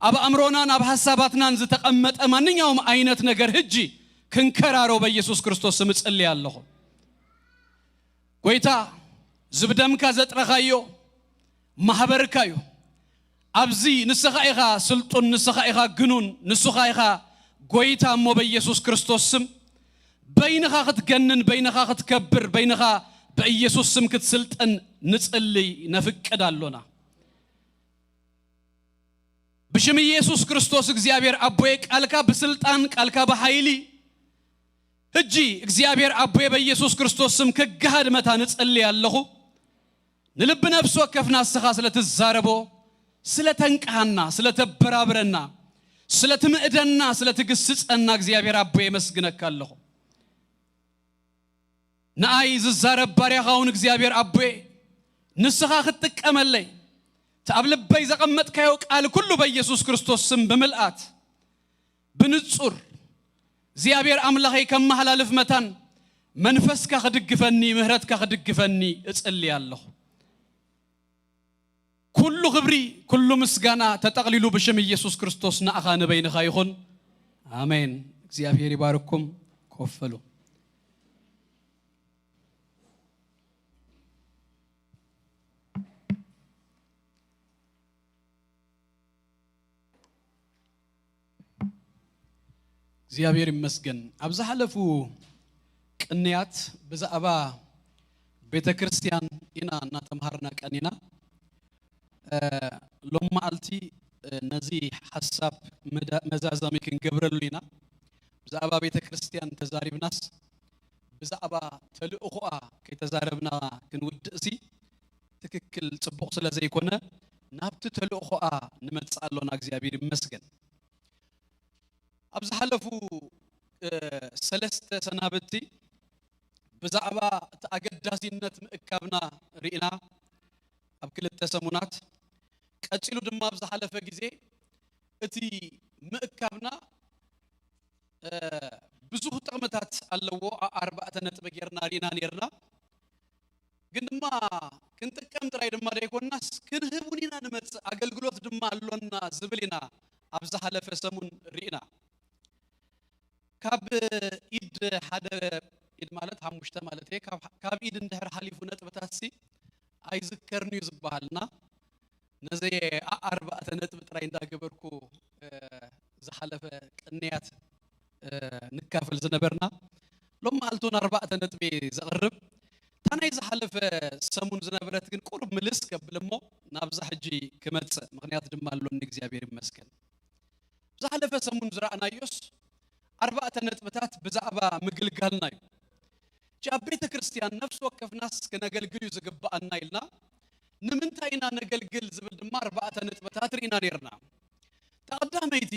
ኣብ ኣእምሮናን ኣብ ሓሳባትናን ዝተቐመጠ ማንኛውም ዓይነት ነገር ህጂ ክንከራሮ በኢየሱስ ክርስቶስ ስም እጽልይ ኣለኹ። ጎይታ ዝብደምካ ዘጥረኻዮ ማህበርካ እዩ። ኣብዚ ንስኻ ኢኻ ስልጡን፣ ንስኻ ኢኻ ግኑን፣ ንስኻ ኢኻ ጎይታ እሞ በኢየሱስ ክርስቶስ ስም በይንኻ ክትገንን፣ በይንኻ ክትከብር፣ በይንኻ ብኢየሱስ ስም ክትስልጥን ንጽልይ ነፍቅድ ኣሎና። ብሽም ኢየሱስ ክርስቶስ እግዚኣብሔር ኣቦየ ቃልካ ብስልጣን ቃልካ ብሓይሊ ህጂ እግዚኣብሔር ኣቦየ በኢየሱስ ክርስቶስ ስም ክገሃድ መታ ንጽልይ ኣለኹ። ንልቢ ነፍሲ ወከፍና ንስኻ ስለ ትዛረቦ ስለ ተንቅሃና ስለ ተበራብረና ስለ ትምእደና ስለ ትግስጸና እግዚኣብሔር ኣቦየ የመስግነካ ኣለኹ። ንኣይ ዝዛረብ ባርያኻ እውን እግዚኣብሔር ኣቦየ ንስኻ ክትጥቀመለይ እቲ ኣብ ልበይ ዘቐመጥካዮ ቃል ኩሉ በኢየሱስ ክርስቶስ ስም ብምልኣት ብንጹር እግዚኣብሔር ኣምላኸይ ከመሃላልፍ መታን መንፈስካ ክድግፈኒ ምህረትካ ክድግፈኒ እጽሊ ኣለኹ። ኩሉ ክብሪ ኩሉ ምስጋና ተጠቕሊሉ ብሽም ኢየሱስ ክርስቶስ ንኣኻ ንበይንኻ ይኹን። ኣሜን። እግዚኣብሔር ይባርኩም። ኮፍ በሉ። እግዚኣብሔር ይመስገን። ኣብ ዝሓለፉ ቅንያት ብዛዕባ ቤተ ክርስቲያን ኢና እናተምሃርና ቀኒና። እ፣ ሎም መዓልቲ፣ እ፣ ነዚ ሓሳብ መዳ-፣ መዛዘሚ ክንገብረሉ ኢና። ብዛዕባ ቤተ ክርስቲያን ተዛሪብናስ ብዛዕባ ተልእኾኣ ከይተዛረብና ክንውድእሲ እቲ ትክክል ጽቡቕ ስለ ዘይኮነ ናብቲ ተልእኾኣ ንመጽእ ኣሎና። እግዚኣብሔር ይመስገን። ኣብ ዝሓለፉ ሰለስተ ሰናብቲ ብዛዕባ እቲ ኣገዳሲነት ምእካብና ርኢና ኣብ ክልተ ሰሙናት፣ ቀጺሉ ድማ ኣብ ዝሓለፈ ግዜ እቲ ምእካብና ብዙሕ ጥቕምታት ኣለዎ። ኣርባዕተ ነጥቢ ጌርና ርኢና ኔርና። ግን ድማ ክንጥቀም ጥራይ ድማ ደይኮንናስ ክንህብ እውን ኢና ንመጽእ፣ ኣገልግሎት ድማ ኣሎና ዝብል ኢና ኣብ ዝሓለፈ ሰሙን ርኢና። ካብ ኢድ ሓደ ኢድ ማለት ሓሙሽተ ማለት እየ፣ ካብ ኢድ እንድሕር ሓሊፉ ነጥብታት ሲ ኣይዝከርን እዩ ዝበሃልና። ነዘየ ኣርባዕተ ነጥቢ ጥራይ እንዳገበርኩ ዝሓለፈ ቅንያት ንካፈል ዝነበርና፣ ሎም መዓልቲ እውን ኣርባዕተ ነጥቢ ዘቕርብ። እታ ናይ ዝሓለፈ ሰሙን ዝነበረት ግን ቁሩብ ምልስ ከብል እሞ ናብዛ ሕጂ ክመጽእ ምኽንያት ድማ ኣሎኒ። እግዚኣብሔር ይመስገን። ዝሓለፈ ሰሙን ዝረኣናዮስ ኣርባዕተ ነጥብታት ብዛዕባ ምግልጋልና እዩ። እጂ ኣብ ቤተ ክርስቲያን ነፍሲ ወከፍናስ ክነገልግል እዩ ዝግብኣና ኢልና፣ ንምንታይ ኢና ነገልግል ዝብል ድማ ኣርባዕተ ነጥብታት ርኢና ኔርና። እታ ቀዳመይቲ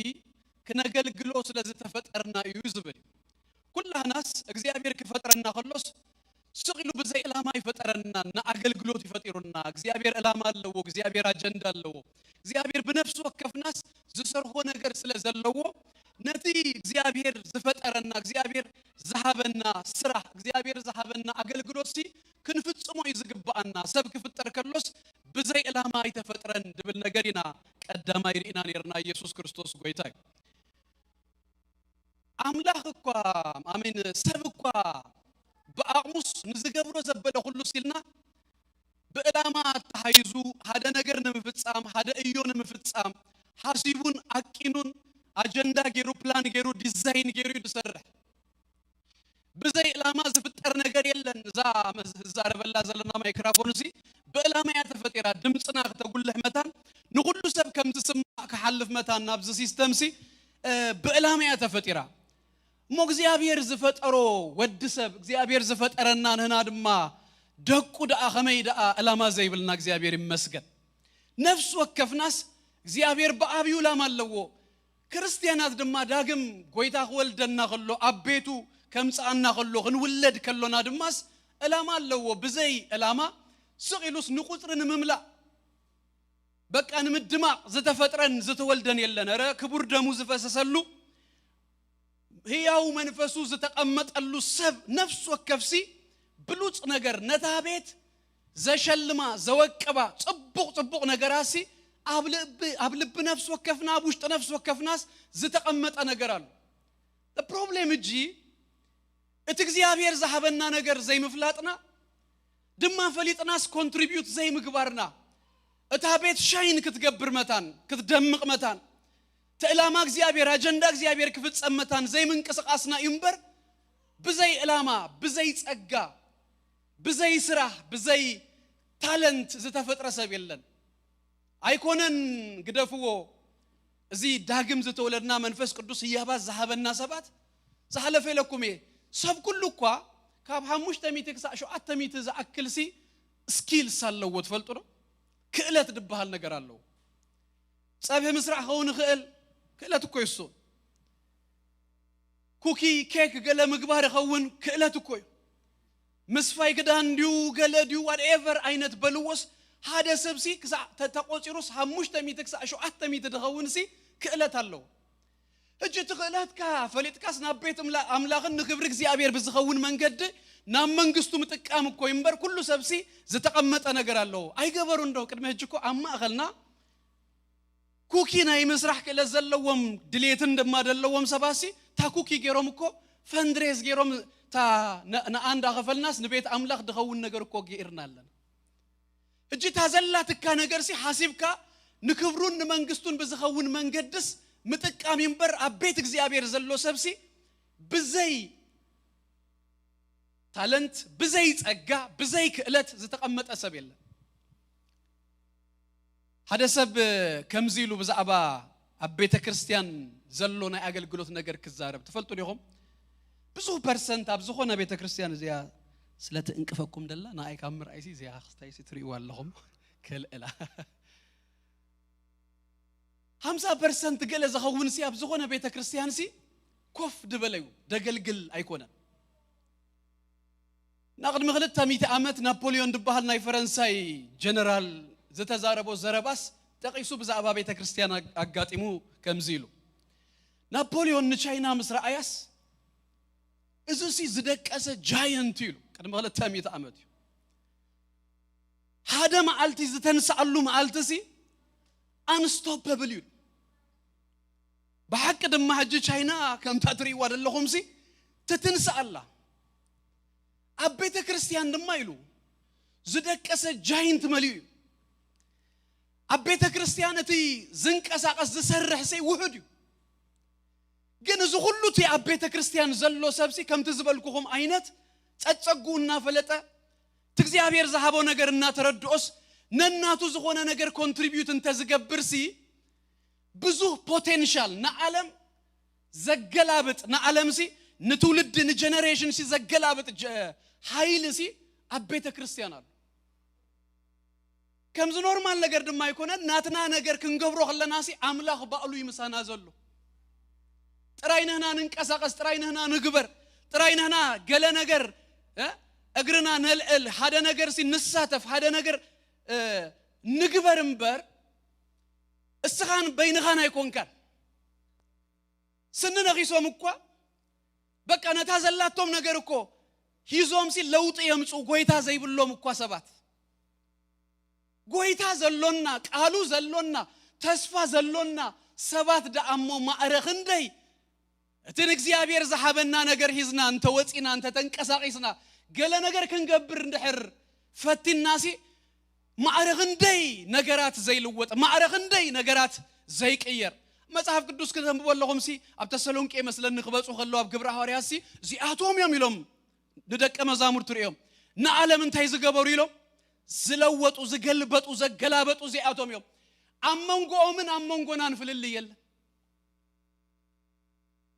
ክነገልግሎ ስለ ዝተፈጠርና እዩ ዝብል እዩ። ኩላህናስ እግዚኣብሔር ክፈጥረና ከሎስ ስቕ ኢሉ ብዘይ ዕላማ ኣይፈጠረናን፣ ንኣገልግሎት እዩ ፈጢሩና። እግዚኣብሔር ዕላማ ኣለዎ፣ እግዚኣብሔር ኣጀንዳ ኣለዎ። እግዚኣብሔር ብነፍሲ ወከፍናስ ዝሰርሖ ነገር ስለ ዘለዎ ነቲ እግዚኣብሔር ዝፈጠረና፣ እግዚኣብሔር ዝሃበና ስራሕ፣ እግዚኣብሔር ዝሃበና ኣገልግሎትሲ ክንፍጽሞ እዩ ዝግብኣና። ሰብ ክፍጠር ከሎስ ብዘይ ዕላማ ኣይተፈጥረን ድብል ነገር ኢና ቀዳማይ ርኢና ኔርና። ኢየሱስ ክርስቶስ ጎይታ እዩ። ኣምላኽ እኳ ኣሜን፣ ሰብ እኳ ብኣቕሙስ ንዝገብሮ ዘበለ ኩሉ ሲልና ብዕላማ ኣተሓይዙ ሓደ ነገር ንምፍጻም፣ ሓደ እዮ ንምፍጻም ሓሲቡን ኣቂኑን ኣጀንዳ ገይሩ፣ ፕላን ገይሩ፣ ዲዛይን ገይሩ እዩ ዝሰርሕ። ብዘይ ዕላማ ዝፍጠር ነገር የለን። እዛ መዝ-፣ ዝዛረበላ ዘለና ማይክራፎን እዚ ብዕላማ እያ ተፈጢራ። ድምፅና ክተጉልሕ መታን፣ ንኹሉ ሰብ ከም ዝስማዕ ክሓልፍ መታን ናብዚ ሲስተም ሲ፣ እ፣ ብዕላማ እያ ተፈጢራ። እሞ እግዚኣብሔር ዝፈጠሮ ወዲ ሰብ፣ እግዚኣብሔር ዝፈጠረና ንህና ድማ ደቁ ደኣ ከመይ ደኣ ዕላማ ዘይብልና እግዚኣብሔር ይመስገን። ነፍሲ ወከፍናስ እግዚኣብሔር ብዓብዩ ዕላማ ኣለዎ። ክርስትያናት ድማ ዳግም ጎይታ ክወልደና ከሎ፣ ኣብ ቤቱ ከምጽኣና ከሎ፣ ክንውለድ ከሎና ድማስ ዕላማ ኣለዎ። ብዘይ ዕላማ ስቕ ኢሉስ ንቁጽሪ ንምምላእ፣ በቃ ንምድማቕ ዝተፈጥረን ዝተወልደን የለን። ኧረ ክቡር ደሙ ዝፈሰሰሉ ህያው መንፈሱ ዝተቐመጠሉ ሰብ ነፍሲ ወከፍሲ ብሉጽ ነገር ነታ ቤት ዘሸልማ፣ ዘወቅባ ጽቡቕ ጽቡቕ ነገራሲ ኣብ ልቢ፣ ኣብ ልቢ ነፍሲ ወከፍና፣ ኣብ ውሽጢ ነፍሲ ወከፍናስ ዝተቐመጠ ነገር ኣሎ። ፕሮብሌም እጂ እቲ እግዚኣብሔር ዝሃበና ነገር ዘይምፍላጥና፣ ድማ ፈሊጥናስ ኮንትሪቢዩት ዘይምግባርና፣ እታ ቤት ሻይን ክትገብር መታን፣ ክትደምቕ መታን፣ እቲ ዕላማ እግዚኣብሔር፣ ኣጀንዳ እግዚኣብሔር ክፍጸም መታን ዘይምንቅስቓስና እዩ እምበር፣ ብዘይ ዕላማ፣ ብዘይ ጸጋ፣ ብዘይ ስራሕ፣ ብዘይ ታለንት ዝተፈጥረ ሰብ የለን። ኣይኮነን ግደፍዎ፣ እዚ ዳግም ዝተወለድና መንፈስ ቅዱስ ህያባት ዝሃበና ሰባት፣ ዝሓለፈ ኢለኩም እየ፣ ሰብ ኩሉ እኳ ካብ ሓሙሽተ ሚእቲ ክሳዕ ሸውዓተ ሚእቲ ዝኣክል ሲ ስኪልስ ኣለዎ። ትፈልጡ ዶ? ክእለት ዝበሃል ነገር ኣለዎ። ጸብሒ ምስራሕ ክኸውን ይኽእል፣ ክእለት እኮ እዩ እሱ። ኩኪ፣ ኬክ፣ ገለ ምግባር ይኸውን፣ ክእለት እኮ እዩ። ምስፋይ ክዳን ድዩ፣ ገለ ድዩ፣ ዋትኤቨር ዓይነት በልዎስ፣ ሓደ ሰብሲ ክሳዕ ተ-፣ ተቖጺሩስ ሓሙሽተ ሚእቲ ክሳዕ ሸውዓተ ሚእቲ ዝኸውንሲ ክእለት ኣለዎ። ሕጂ እቲ ክእለትካ ፈሊጥካስ ናብ ቤት እምላ-፣ ኣምላኽን ንክብሪ እግዚኣብሔር ብዝኸውን መንገዲ ናብ መንግስቱ ምጥቃም እኮ እዩ እምበር፣ ኩሉ ሰብሲ ዝተቐመጠ ነገር ኣለዎ። ኣይገበሩን ዶ? ቅድሚ ሕጂ እኮ ኣብ ማእኸልና ኩኪ ናይ ምስራሕ ክእለት ዘለዎም ድሌትን ድማ ዘለዎም ሰባሲ፣ እታ ኩኪ ገይሮም እኮ ፈንድሬዝ ገይሮም፣ እታ ነ-፣ ንኣ እንዳኸፈልናስ ንቤት ኣምላኽ ድኸውን ነገር እኮ ገይርና ኣለና። ሕጂ እታ ዘላትካ ነገርሲ ሓሲብካ ንክብሩን ንመንግስቱን ብዝኸውን መንገድስ ምጥቃም እዩ እምበር፣ ኣብ ቤት እግዚኣብሔር ዘሎ ሰብሲ ብዘይ ታለንት፣ ብዘይ ጸጋ፣ ብዘይ ክእለት ዝተቐመጠ ሰብ የለን። ሓደ ሰብ ከምዚ ኢሉ ብዛዕባ ኣብ ቤተ ክርስቲያን ዘሎ ናይ ኣገልግሎት ነገር ክዛረብ ትፈልጡ ዲኹም? ብዙሕ ፐርሰንት ኣብ ዝኾነ ቤተ ክርስቲያን እዚኣ ስለ ትእንቅፈኩም ደላ ንኣይ ካብ ምርኣይሲ እዚኣ ክስታይሲ ትርእይዋ ኣለኹም። ከልእላ። ሓምሳ ፐርሰንት ገለ ዝኸውን ሲ ኣብ ዝኾነ ቤተ ክርስቲያን ሲ ኮፍ ድበለ እዩ፣ ደገልግል ኣይኮነን። እና ቅድሚ ክልተ ሚእቲ ዓመት ናፖሊዮን ዝበሃል ናይ ፈረንሳይ ጀነራል ዝተዛረቦ ዘረባስ ጠቒሱ ብዛዕባ ቤተ ክርስቲያን ኣግ- ኣጋጢሙ ከምዚ ኢሉ፣ ናፖሊዮን ንቻይና ምስ ረኣያስ እዚ ሲ ዝደቀሰ ጃየንት እዩ ኢሉ። ቅድሚ ክልተ ሚእቲ ዓመት እዩ። ሓደ መዓልቲ ዝተንስኣሉ መዓልቲ ሲ ኣንስቶፐብል እዩ። ብሓቂ ድማ ሕጂ ቻይና ከምታ ትርእይዋ ዘለኹም ሲ ትትንስእ ኣላ። ኣብ ቤተ ክርስቲያን ድማ ኢሉ ዝደቀሰ ጃይንት መሊኡ እዩ። ኣብ ቤተ ክርስቲያን እቲ ዝንቀሳቐስ ዝሰርሕ ሲ ውሑድ እዩ። ግን እዚ ኩሉ እቲ ኣብ ቤተ ክርስቲያን ዘሎ ሰብሲ ከምቲ ዝበልኩኹም ዓይነት ጸጸጉ እናፈለጠ እቲ እግዚኣብሔር ዝሃቦ ነገር እናተረድኦስ ነናቱ ዝኾነ ነገር ኮንትሪቢዩት እንተዝገብርሲ ብዙህ ፖቴንሻል ንዓለም ዘገላብጥ ንዓለምሲ ንትውልዲ ንጀነሬሽንሲ ዘገላብጥ ጀ- ሓይልሲ ኣብ ቤተ ክርስቲያን ኣሎ። ከምዚ ኖርማል ነገር ድማ ኣይኮነን። ናትና ነገር ክንገብሮ ከለናሲ ኣምላኽ ባእሉ እዩ ምሳና ዘሎ። ጥራይ ንህና ንንቀሳቐስ፣ ጥራይ ንህና ንግበር፣ ጥራይ ንህና ገለ ነገር እ፣ እግርና ነልዕል፣ ሓደ ነገርሲ ንሳተፍ፣ ሓደ ነገር እ፣ ንግበር እምበር እስኻን በይንኻን ኣይኮንካን። ስኒ ነኺሶም እኳ በቃ ነታ ዘላቶም ነገር እኮ ሂዞምሲ ለውጢ የምፁ ጎይታ ዘይብሎም እኳ ሰባት። ጎይታ ዘሎና፣ ቃሉ ዘሎና፣ ተስፋ ዘሎና ሰባት ደኣ እሞ ማዕረ ክንደይ እቲ ንእግዚኣብሔር ዝሃበና ነገር ሒዝና እንተወፂና እንተተንቀሳቒስና ገለ ነገር ክንገብር እንድሕር ፈቲናሲ ማዕረ ክንደይ ነገራት ዘይልወጥ፣ ማዕረ ክንደይ ነገራት ዘይቅየር። መጽሓፍ ቅዱስ ክተንብቦ ኣለኹምሲ ኣብ ተሰሎንቄ መስለኒ ክበጹ ከለዉ ኣብ ግብረ ሃዋርያትሲ እዚኣቶም እዮም ኢሎም ንደቀ መዛሙርቱ ርእዮም ንዓለም እንታይ ዝገበሩ ኢሎም ዝለወጡ፣ ዝገልበጡ፣ ዘገላበጡ እዚኣቶም እዮም። ኣብ መንጎኦምን ኣብ መንጎናን ፍልልይ የለን።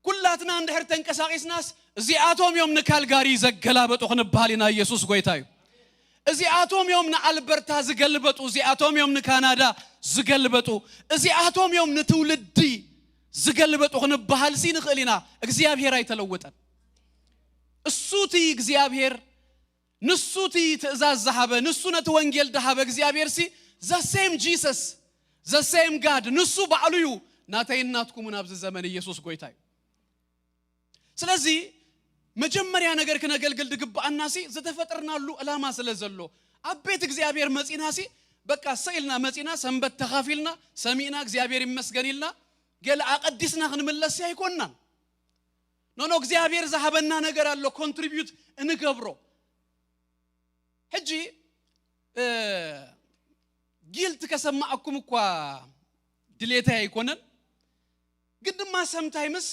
ኩላትና እንድሕር ተንቀሳቒስናስ እዚኣቶም እዮም ንካልጋሪ ዘገላበጡ ክንበሃል ኢና። ኢየሱስ ጎይታ እዩ። እዚኣቶም እዮም ንኣልበርታ ዝገልበጡ፣ እዚኣቶም እዮም ንካናዳ ዝገልበጡ፣ እዚኣቶም እዮም ንትውልዲ ዝገልበጡ ክንበሃልሲ ንኽእል ኢና። እግዚኣብሔር ኣይተለወጠን። እሱ እቲ እግዚኣብሔር ንሱ እቲ ትእዛዝ ዝሃበ፣ ንሱ ነቲ ወንጌል ዝሃበ እግዚኣብሔር ሲ the same Jesus, the same God፣ ንሱ ባዕሉ እዩ ናተይን ናትኩምን ኣብዚ ዘመን ኢየሱስ ጎይታ እዩ። ስለዚ መጀመርያ ነገር ክነገልግል ዝግብኣና ሲ ዝተፈጠርናሉ ዕላማ ስለ ዘሎ ኣብ ቤት እግዚኣብሔር መጺና ሲ በቃ ሰ ኢልና መጺና ሰንበት ተኻፊልና ሰሚዕና እግዚኣብሔር ይመስገን ኢልና ገለ ኣቐዲስና ክንምለስ ሲ ኣይኮንናን። ኖኖ እግዚኣብሔር ዝሃበና ነገር ኣሎ ኮንትሪቢዩት እንገብሮ። ሕጂ ጊልት ከሰማዓኩም እኳ ድሌተይ ኣይኮነን፣ ግን ድማ ሰምታይምስ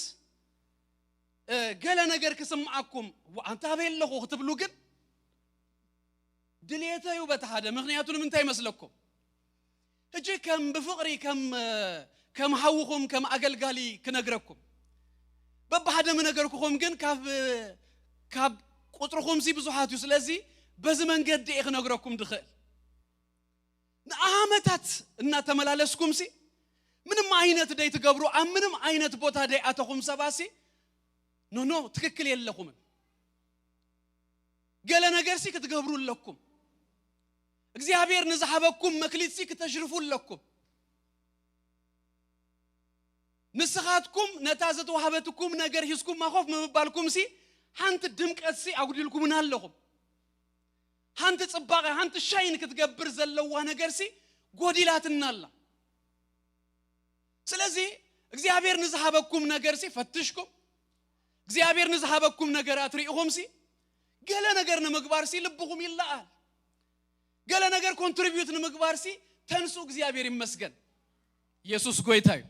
ገለ ነገር ክስምዓኩም ኣንታ ኣበይ ኣለኹ ክትብሉ ግን ድሌተዩ በቲ ሓደ ምክንያቱ ንምንታይ ይመስለኩም? ሕጂ ከም ብፍቕሪ ከም ከም ሓውኹም ከም ኣገልጋሊ ክነግረኩም በብሓደ ምነገርኩኹም ግን ካብ ካብ ቁፅርኹምሲ ብዙሓት እዩ። ስለዚ በዚ መንገዲ እየ ክነግረኩም ድኽእል። ንዓመታት እናተመላለስኩምሲ ምንም ዓይነት ደይ ትገብሩ ኣብ ምንም ዓይነት ቦታ ደይ ኣተኹም ሰባሲ ኖኖ ትክክል የለኹምን። ገለ ነገርሲ ክትገብሩ ኣለኩም። እግዚኣብሔር ንዝሃበኩም መክሊትሲ ክተሽርፉ ኣለኩም። ንስኻትኩም ነታ ዝተዋህበትኩም ነገር ሂዝኩማ ኮፍ ምባልኩምሲ ሓንቲ ድምቀትሲ ኣጉዲልኩምና ኣለኹም። ሓንቲ ጽባቐ ሓንቲ ሻይን ክትገብር ዘለዋ ነገርሲ ጎዲላትና ኣላ። ስለዚ እግዚኣብሔር ንዝሃበኩም ነገርሲ ፈትሽኩም እግዚኣብሔር ንዝሃበኩም ነገራት ርኢኹምሲ ገለ ነገር ንምግባርሲ ልብኹም ይለኣል። ገለ ነገር ኮንትሪቢዩት ንምግባርሲ ተንሱ እግዚኣብሔር ይመስገን። ኢየሱስ ጎይታ እዩ።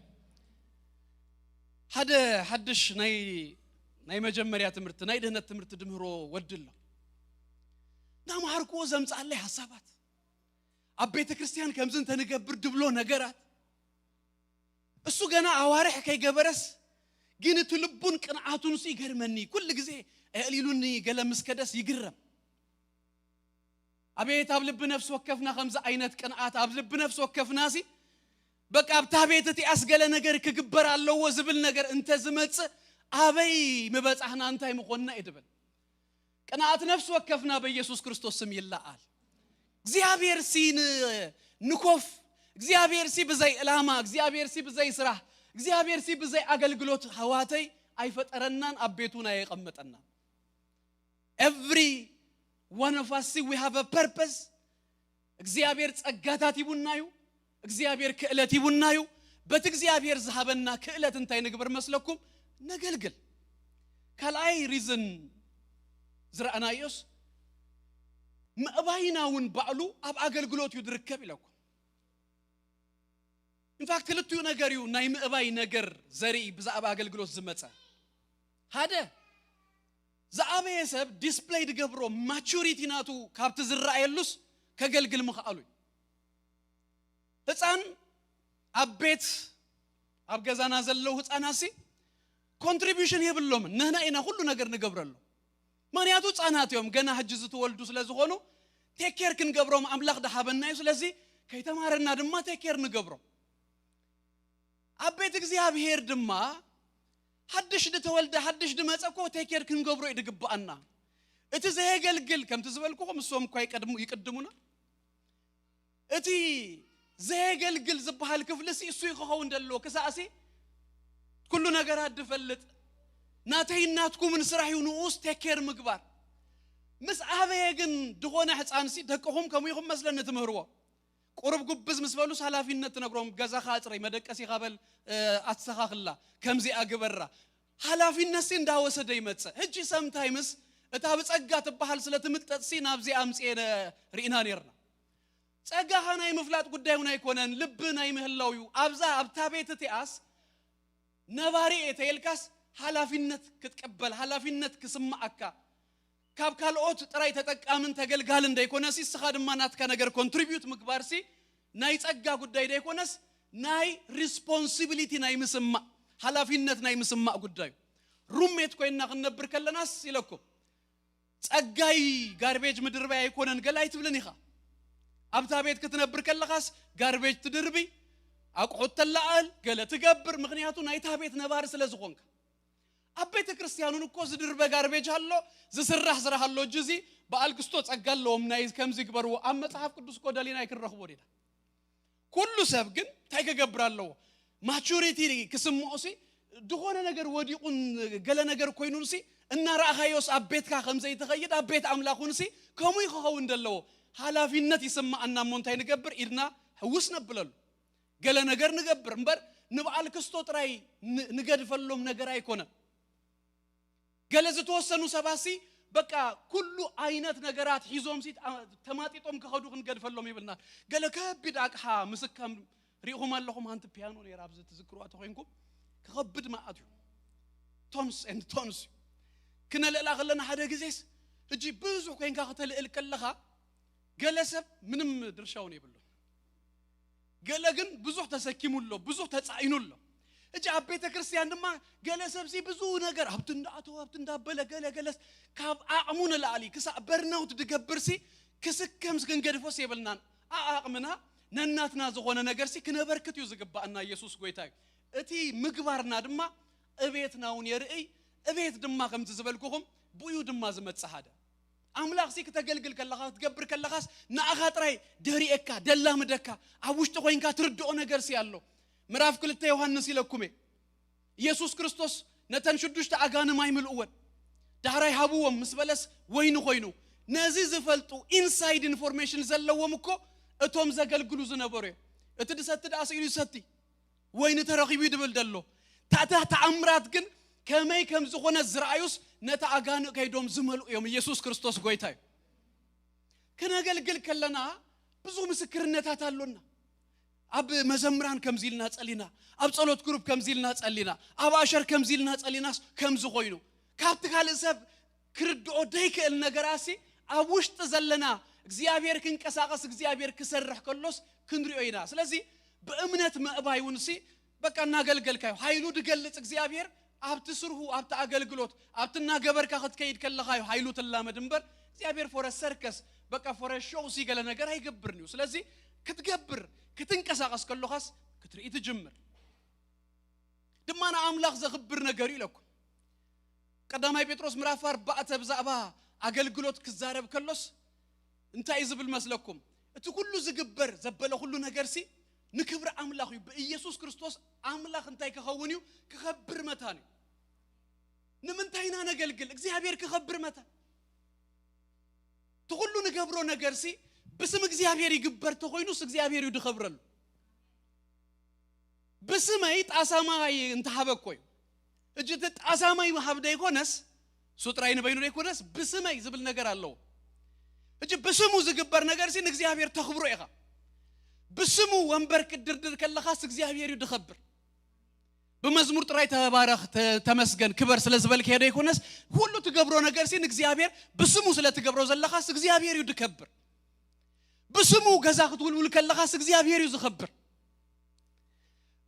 ሓደ ሓድሽ ናይ ናይ መጀመርያ ትምህርቲ ናይ ድህነት ትምህርቲ ድምህሮ ወዲ ኣሎ። እናምሃርክዎ ዘምፅኣለይ ሓሳባት ኣብ ቤተ ክርስቲያን ከምዚ እንተንገብር ድብሎ ነገራት እሱ ገና ኣዋርሕ ከይገበረስ ግን እቲ ልቡን ቅንዓቱንሱ ይገርመኒ። ኩሉ ግዜ ኣዕሊሉኒ ገለ ምስ ከደስ ይግረም። ኣቤት ኣብ ልቢ ነፍሲ ወከፍና ከምዚ ዓይነት ቅንኣት ኣብ ልቢ ነፍሲ ወከፍና ሲ በቃ ኣብታ ቤት እቲኣስ ገለ ነገር ክግበር ኣለዎ ዝብል ነገር እንተዝመጽእ ኣበይ ምበጻሕና እንታይ ምኾንና እዩ ድብል። ቅንኣት ነፍሲ ወከፍና በኢየሱስ ክርስቶስ ስም ይለዓል። እግዚኣብሔር ሲ ንኮፍ እግዚኣብሔር ሲ ብዘይ ዕላማ እግዚኣብሔር ሲ ብዘይ ስራሕ እግዚኣብሔር ሲ ብዘይ ኣገልግሎት ኣሕዋተይ ኣይፈጠረናን ኣብ ቤቱን ኣየቐመጠናን። Every one of us see we have a purpose. እግዚኣብሔር ጸጋታት ሂቡና እዩ። እግዚኣብሔር ክእለት ሂቡና እዩ። በቲ እግዚኣብሔር ዝሃበና ክእለት እንታይ ንግበር መስለኩም? ነገልግል። ካልኣይ ሪዝን ዝረኣናዮስ ምእባይና እውን ባዕሉ ኣብ ኣገልግሎት እዩ ዝርከብ ኢለኩም። ኢንፋክት ክልቲኡ ነገር እዩ ናይ ምእባይ ነገር ዘርኢ ብዛዕባ ኣገልግሎት ዝመፀ። ሓደ ዝኣበየ ሰብ ዲስፕለይ ድገብሮ ማቹሪቲ ናቱ ካብቲ ዝረኣየሉስ ከገልግል ምኽኣሉ እዩ። ህፃን ኣብ ቤት ኣብ ገዛና ዘለዉ ህፃናሲ ኮንትሪቢሽን የብሎምን። ንህና ኢና ኩሉ ነገር ንገብረሉ። ምክንያቱ ህፃናት እዮም፣ ገና ሕጂ ዝተወልዱ ስለ ዝኾኑ ቴኬር ክንገብሮም ኣምላኽ ድሃበና እዩ። ስለዚ ከይተማረና ድማ ቴኬር ንገብሮም። ኣብ ቤት እግዚኣብሔር ድማ ሓድሽ ዝተወልደ ሓድሽ ዝመፀ እኮ ቴኬር ክንገብሮ እዩ ድግብኣና። እቲ ዘየገልግል ከምቲ ዝበልኩኹም እሶም እኳ ይቀድሙ ይቅድሙና። እቲ ዘየገልግል ዝበሃል ክፍሊ ሲ እሱ ክኸውን ዘለዎ ክሳእሲ ኩሉ ነገራት ድፈልጥ ናተይ ናትኩምን ስራሕ እዩ ንኡስ ቴኬር ምግባር። ምስ ኣበየ ግን ዝኾነ ሕፃንሲ ደቅኹም ከምኡ ኢኹም መስለኒ ትምህርዎ። ቁሩብ ጉብዝ ምስ በሉስ ሃላፊነት ትነግሮም። ገዛኻ ኣጽረይ፣ መደቀሲኻ በል ኣስተኻኽላ፣ ከምዚኣ ግበራ። ሃላፊነትሲ እንዳወሰደ ይመጽእ። ሕጂ ሰምታይምስ እታ ብጸጋ ትበሃል ስለ ትምጠጥሲ ናብዚ ኣምጽኤ ርኢና ኔርና። ጸጋኻ ናይ ምፍላጥ ጉዳይ እውን ኣይኮነን፣ ልቢ ናይ ምህላው እዩ። ኣብዛ ኣብታ ቤት እቲኣስ ነባሪ እየ ተይልካስ ሓላፊነት ክትቀበል ሓላፊነት ክስማዓካ ካብ ካልኦት ጥራይ ተጠቃምን ተገልጋልን ደይኮነሲ እስኻ ድማ ናትካ ነገር ኮንትሪቢዩት ምግባርሲ ናይ ጸጋ ጉዳይ ደይኮነስ ናይ ሪስፖንሲቢሊቲ ናይ ምስማዕ ሓላፊነት ናይ ምስማዕ ጉዳዩ። ሩሜት ኮይንና ክንነብር ከለናስ ኢለኩም ጸጋይ ጋርቤጅ ምድርባይ ኣይኮነን ገለ ኣይትብልን ኢኻ። ኣብታ ቤት ክትነብር ከለኻስ ጋርቤጅ ትድርቢ ኣቁሑት ተለኣል ገለ ትገብር ምክንያቱ ናይታ ቤት ነባሪ ስለ ዝኾንካ። ኣብ ቤተ ክርስቲያኑን እኮ ዝድርበ ጋርቤጅ ኣሎ ዝስራሕ ስራሕ ኣሎ እጅ እዚ በኣል ክስቶ ጸጋ ኣለዎም ናይ ከምዚ ግበርዎ ኣብ መጽሓፍ ቅዱስ እኮ ደሊና ኣይክንረኽቦ ዲና። ኩሉ ሰብ ግን እንታይ ክገብር ኣለዎ? ማቹሪቲ ክስምዖ ሲ ድኾነ ነገር ወዲቑን ገለ ነገር ኮይኑን ሲ እናረኣኻዮስ ኣብ ቤትካ ከም ዘይትኸይድ ኣብ ቤት ኣምላኽ እውን ሲ ከምኡ ክኸውን ዘለዎ ሓላፊነት ይስምዓና እሞ እንታይ ንገብር ኢድና ሕውስ ነብለሉ። ገለ ነገር ንገብር እምበር ንበዓል ክስቶ ጥራይ ንገድፈሎም ነገር ኣይኮነን። ገለ ዝተወሰኑ ሰባሲ በቃ ኩሉ ዓይነት ነገራት ሒዞም ሲ ተማጢጦም ክኸዱ ክንገድፈሎም ይብልና። ገለ ከቢድ ኣቅሓ ምስከም ሪኢኹም ኣለኹም። ሓንቲ ፒያኖ ነይራ ኣብዚ ትዝክርዋ ተኮይንኩም ክኸብድ መዓት እዩ። ቶንስ ኤንድ ቶንስ እዩ ክነልዕላ ከለና ሓደ ግዜስ እጂ ብዙሕ ኮይንካ ከተልእል ከለኻ ገለ ሰብ ምንም ድርሻውን የብሉን። ገለ ግን ብዙሕ ተሰኪሙ ኣሎ፣ ብዙሕ ተጻዒኑ ኣሎ። እጂ ኣብ ቤተ ክርስቲያን ድማ ገለ ሰብሲ ብዙ ነገር ኣብቲ እንዳኣተወ ኣብቲ እንዳበለ ገለ ገለስ ካብ ዓቕሙ ንላዕሊ ክሳዕ በርናውት ድገብርሲ ክስከምስ ክንገድፎስ የብልናን። ኣዓቕምና ነናትና ዝኾነ ነገርሲ ክነበርክት እዩ ዝግባኣና። ኢየሱስ ጎይታ እዩ። እቲ ምግባርና ድማ እቤትና እውን የርእይ። እቤት ድማ ከምቲ ዝበልኩኹም ብኡ ድማ ዝመጽእ ሓደ ኣምላኽ ሲ ክተገልግል ከለኻ ክትገብር ከለኻስ ንኣኻ ጥራይ ደሪኤካ ደላምደካ ኣብ ውሽጢ ኮይንካ ትርድኦ ነገር ሲ ኣሎ። ምዕራፍ ክልተ ዮሃንስ ኢለኩም እየ። ኢየሱስ ክርስቶስ ነተን ሽዱሽተ ኣጋንም ኣይምልእወን ዳሕራይ ሃብዎም ምስ በለስ ወይኒ ኮይኑ ነዚ ዝፈልጡ ኢንሳይድ ኢንፎርሜሽን ዘለዎም እኮ እቶም ዘገልግሉ ዝነበሩ እዮም። እቲ ድሰቲ ደኣ ስኢሉ ይሰቲ ወይኒ ተረኺቡ ይድብል ደሎ ታእታ ተኣምራት ግን ከመይ ከም ዝኾነ ዝረኣዩስ ነቲ ኣጋንእ ከይዶም ዝመልኡ እዮም። ኢየሱስ ክርስቶስ ጎይታ እዩ። ክነገልግል ከለና ብዙ ምስክርነታት ኣሎና። ኣብ መዘምራን ከምዚ ኢልና ጸሊና፣ ኣብ ጸሎት ግሩፕ ከምዚ ኢልና ጸሊና፣ ኣብ ኣሸር ከምዚ ኢልና ጸሊናስ ከምዚ ኮይኑ ካብቲ ካልእ ሰብ ክርድኦ ደይክእል ነገራሲ ኣብ ውሽጢ ዘለና እግዚኣብሔር ክንቀሳቐስ እግዚኣብሔር ክሰርሕ ከሎስ ክንሪኦ ኢና። ስለዚ ብእምነት ምእባይ እውን ሲ በቃ እናገልገልካዩ ሓይሉ ድገልጽ እግዚኣብሔር ኣብቲ ስርሁ ኣብቲ ኣገልግሎት ኣብቲ እናገበርካ ክትከይድ ከለኻዩ ሓይሉ ትላመድ እምበር እግዚኣብሔር ፎረ ሰርከስ በቃ for a show ሲ ገለ ነገር ኣይገብርን እዩ። ስለዚ ክትገብር ክትንቀሳቐስ ከሎኻስ ክትርኢ ትጅምር። ድማ ንኣምላኽ ዘኽብር ነገር እዩ ኢለኩም። ቀዳማይ ጴጥሮስ ምዕራፍ ኣርባዕተ ብዛዕባ ኣገልግሎት ክዛረብ ከሎስ እንታይ እዩ ዝብል መስለኩም? እቲ ኩሉ ዝግበር ዘበለ ኩሉ ነገር ሲ ንክብሪ ኣምላኽ እዩ። ብኢየሱስ ክርስቶስ ኣምላኽ እንታይ ክኸውን እዩ? ክኸብር መታን እዩ። ንምንታይ ኢና ነገልግል? እግዚኣብሔር ክኸብር መታን። እቲ ኩሉ ንገብሮ ነገር ሲ ብስም እግዚኣብሔር ይግበር ተኮይኑስ እግዚኣብሔር እዩ ድኸብረሉ። ብስመይ ጣሳማይ እንተሃበ እኮ እዩ። እጅ እቲ ጣሳማይ ምሃብ ደይኮነስ፣ እሱ ጥራይ ንበይኑ ደይኮነስ፣ ብስመይ ዝብል ነገር ኣለዎ። እጅ ብስሙ ዝግበር ነገር ሲ ንእግዚኣብሔር ተኽብሮ ኢኻ። ብስሙ ወንበር ክትድርድር ከለኻስ እግዚኣብሔር እዩ ድኸብር። ብመዝሙር ጥራይ ተባረኽ፣ ተ-፣ ተመስገን፣ ክበር ስለ ዝበልክ ሄዶ ይኮነስ፣ ሁሉ ትገብሮ ነገር ሲ ንእግዚኣብሔር ብስሙ ስለ ትገብሮ ዘለኻስ እግዚኣብሔር እዩ ድከብር። ብስሙ ገዛ ክትውልውል ከለኻስ እግዚኣብሔር እዩ ዝኸብር።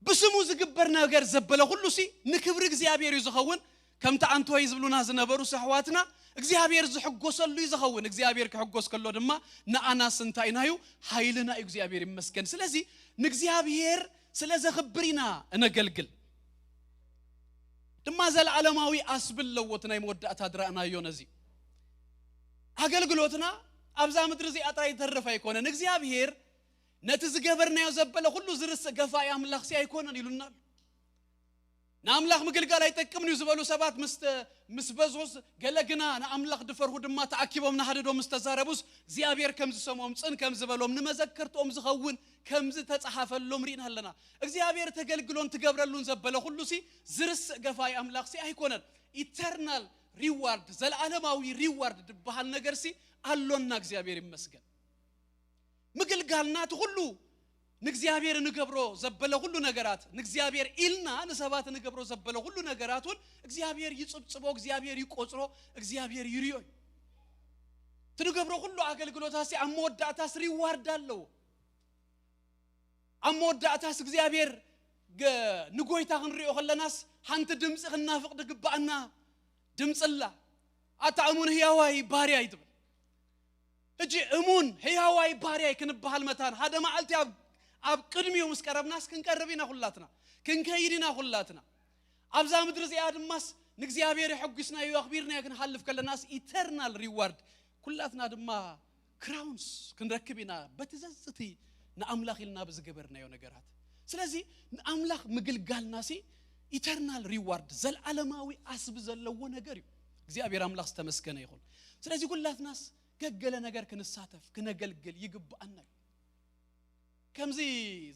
ብስሙ ዝግበር ነገር ዘበለ ኩሉ ሲ ንክብሪ እግዚኣብሔር እዩ ዝኸውን። ከምቲ ኣንቶይ ዝብሉና ዝነበሩ ኣሕዋትና እግዚኣብሔር ዝሕጎሰሉ እዩ ዝኸውን። እግዚኣብሔር ክሕጎስ ከሎ ድማ ንኣናስ እንታይ ኢና እዩ? ሓይልና እዩ። እግዚኣብሔር ይመስገን። ስለዚ ንእግዚኣብሔር ስለ ዘኽብር ኢና እነገልግል። ድማ ዘለዓለማዊ ኣስቢ ኣለዎ። እቲ ናይ መወዳእታ ድራእናዮ ነዚ ኣገልግሎትና ኣብዛ ምድሪ እዚኣ ጥራይ ይተርፍ ኣይኮነን። እግዚኣብሔር ነቲ ዝገበርናዮ ዘበለ ኩሉ ዝርስእ ገፋኢ ኣምላኽ ሲ ኣይኮነን ኢሉና ኣሎ። ንኣምላኽ ምግልጋል ኣይጠቅምን እዩ ዝበሉ ሰባት ምስ ተ-፣ ምስ በዝሑስ፣ ገለ ግና ንኣምላኽ ድፈርሁ ድማ ተኣኪቦም ንሓድዶም ምስ ተዛረቡስ እግዚኣብሔር ከም ዝሰምዖም ጽን ከም ዝበሎም ንመዘከርትኦም ዝኸውን ከም ዝተጻሓፈሎም ርኢና ኣለና። እግዚኣብሔር ተገልግሎን ትገብረሉን ዘበለ ኩሉ ሲ ዝርስእ ገፋይ ኣምላኽ ሲ ኣይኮነን። ኢተርናል ሪዋርድ፣ ዘለዓለማዊ ሪዋርድ ድበሃል ነገር ሲ ኣሎና። እግዚኣብሔር ይመስገን። ምግልጋልና እቲ ኩሉ ንእግዚኣብሔር ንገብሮ ዘበለ ኩሉ ነገራት፣ ንእግዚኣብሔር ኢልና ንሰባት ንገብሮ ዘበለ ኩሉ ነገራት እውን እግዚኣብሔር ይጽብጽቦ፣ እግዚኣብሔር ይቆጽሮ፣ እግዚኣብሔር ይርዮ እዩ። እቲ ንገብሮ ኩሉ ኣገልግሎታሲ ኣብ መወዳእታስ ሪዋርድ ኣለዎ። ኣብ መወዳእታስ እግዚኣብሔር ገ-፣ ንጎይታ ክንሪኦ ከለናስ ሓንቲ ድምፂ ክናፍቕ ድግባኣና ድምፅላ፣ ኣታ እሙን ህያዋይ ባርያ ይትብል። ሕጂ እሙን ህያዋይ ባርያይ ክንበሃል መታን ሓደ መዓልቲ ኣብ፣ ኣብ ቅድሚኡ ምስ ቀረብናስ ክንቀርብ ኢና ኩላትና፣ ክንከይድ ኢና ኩላትና። ኣብዛ ምድሪ እዚኣ ድማስ ንእግዚኣብሔር የሐጒስናዮ ኣኽቢርናዮ ክንሓልፍ ከለናስ ኢተርናል ሪዋርድ ኩላትና ድማ ክራውንስ ክንረክብ ኢና በቲ ዘዝቲ ንኣምላኽ ኢልና ብዝገበርናዮ ነገራት። ስለዚ ንኣምላኽ ምግልጋልናሲ ኢተርናል ሪዋርድ፣ ዘለዓለማዊ ኣስቢ ዘለዎ ነገር እዩ። እግዚኣብሔር ኣምላኽ ዝተመስገነ ይኹን። ስለዚ ኩላትናስ ገገለ ነገር ክንሳተፍ ክነገልግል ይግብኣና እዩ። ከምዚ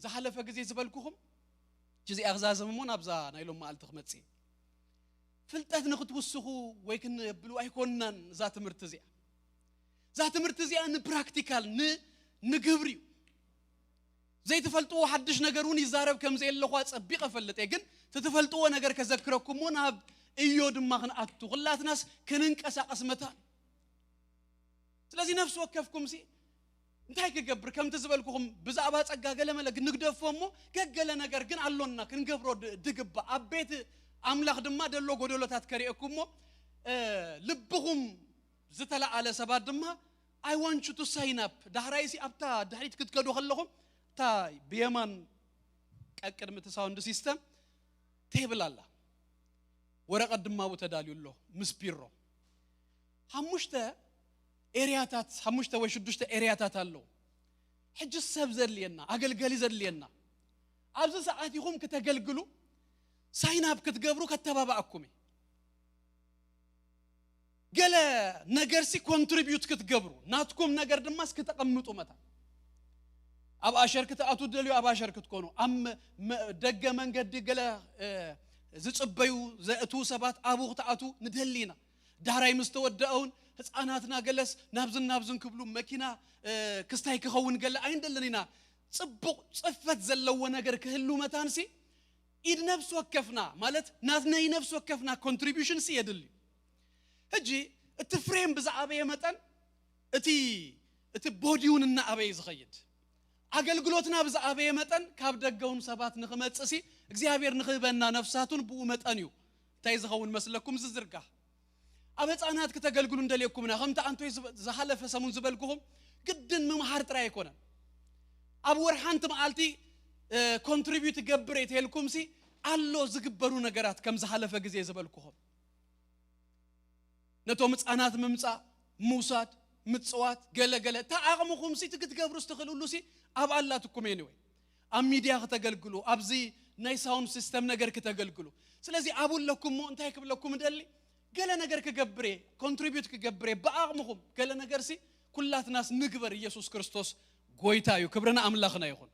ዝሓለፈ ግዜ ዝበልኩኹም እዚኣ ክዛዘም እሞ ናብዛ ናይ ሎም መዓልቲ ክመጽእ እየ። ፍልጠት ንክትውስኹ ወይ ክነብሉ ኣይኮንናን እዛ ትምህርቲ እዚኣ። እዛ ትምህርቲ እዚኣ ንፕራክቲካል ን-፣ ንግብሪ እዩ። ዘይትፈልጥዎ ሓድሽ ነገር እውን ይዛረብ ከም ዘየለኹ ኣጸቢቐ እፈልጥ እየ፣ ግን እቲ ትፈልጥዎ ነገር ከዘክረኩምዎ ናብ እዮ ድማ ክንኣቱ ኩላትናስ ክንንቀሳቐስ መታን። ስለዚ ነፍሲ ወከፍኩም ሲ እንታይ ክገብር ከምቲ ዝበልኩኹም ብዛዕባ ጸጋ ገለ መለ ንግደፎ እሞ ገገለ ነገር ግን ኣሎና ክንገብሮ ድ-፣ ድግባእ ኣብ ቤት ኣምላኽ ድማ ደሎ ጎደሎታት ከርእየኩም እሞ፣ እ፣ ልብኹም ዝተለዓለ ሰባት ድማ I want you to sign up። ዳሕራይ ሲ ኣብታ ድሕሪት ክትከዱ ከለኹም እታ ብየማን ቀቅድሚ እቲ ሳውንድ ሲስተም ቴብል ኣላ። ወረቐት ድማ ኣብኡ ተዳልዩ ኣሎ ምስ ቢሮ። ሓሙሽተ ኤርያታት፣ ሓሙሽተ ወይ ሽዱሽተ ኤርያታት ኣለዉ። ሕጂ ሰብ ዘድልየና፣ ኣገልገሊ ዘድልየና። ኣብዚ ሰዓት ኢኹም ክተገልግሉ፣ ሳይን ኣፕ ክትገብሩ ከተባብኣኩም እየ። ገለ ነገርሲ ኮንትሪቢዩት ክትገብሩ፣ ናትኩም ነገር ድማስ ክተቐምጡ መታን። ኣብ ኣሸር ክትኣቱ ደልዩ ኣብ ኣሸር ክትኮኑ፣ ኣብ መ-፣ መ-፣ ደገ መንገዲ ገለ፣ እ፣ ዝጽበዩ ዘእትዉ ሰባት ኣብኡ ክትኣቱ ንደሊ ኢና። ዳሕራይ ምስ ተወደአ እውን ህፃናትና ገለስ ናብዝን ናብዝን ክብሉ መኪና፣ እ፣ ክስታይ ክኸውን ገለ ኣይንደልን ኢና። ጽቡቕ ጽፈት ዘለዎ ነገር ክህሉ መታንሲ ኢድ ነፍሲ ወከፍና ማለት ናትነይ ነፍሲ ወከፍና ኮንትሪቢዩሽንሲ የድልዩ። ሕጂ እቲ ፍሬም ብዝዓበየ መጠን እቲ፣ እቲ ቦዲ እውን እናኣበየ ዝኸይድ፣ ኣገልግሎትና ብዝዓበየ መጠን ካብ ደገ እውን ሰባት ንኽመጽእሲ እግዚኣብሔር ንኽህበና ነፍሳቱን ብኡ መጠን እዩ እንታይ ዝኸውን መስለኩም ዝዝርጋሕ። ኣብ ህፃናት ክተገልግሉ እንደልየኩም ኢና። ከምቲ ኣንቶይ ዝብ- ዝሓለፈ ሰሙን ዝበልኩኹም፣ ግድን ምምሃር ጥራይ ኣይኮነን። ኣብ ወር ሓንቲ መዓልቲ ኮንትሪቢዩት ይገብር የተልኩም ሲ ኣሎ ዝግበሩ ነገራት፣ ከም ዝሓለፈ ግዜ ዝበልኩኹም፣ ነቶም ህፃናት ምምፃእ፣ ምውሳድ፣ ምፅዋት፣ ገለገለ፣ እታ ዓቕምኹም ሲ እቲ ክትገብሩ ዝትኽእልሉ ሲ ኣብ ኣላትኩም። ኤኒወይ፣ ኣብ ሚድያ ክተገልግሉ፣ ኣብዚ ናይ ሳውንድ ሲስተም ነገር ክተገልግሉ። ስለዚ ኣብኡ ኣለኩም እሞ እንታይ ክብለኩም እደሊ፣ ገለ ነገር ክገብር እየ፣ ኮንትሪቢዩት ክገብር እየ፣ ብዓቕምኹም ገለ ነገር ሲ ኩላትናስ ንግበር። ኢየሱስ ክርስቶስ ጎይታ እዩ። ክብርና ኣምላኽና ይኹን።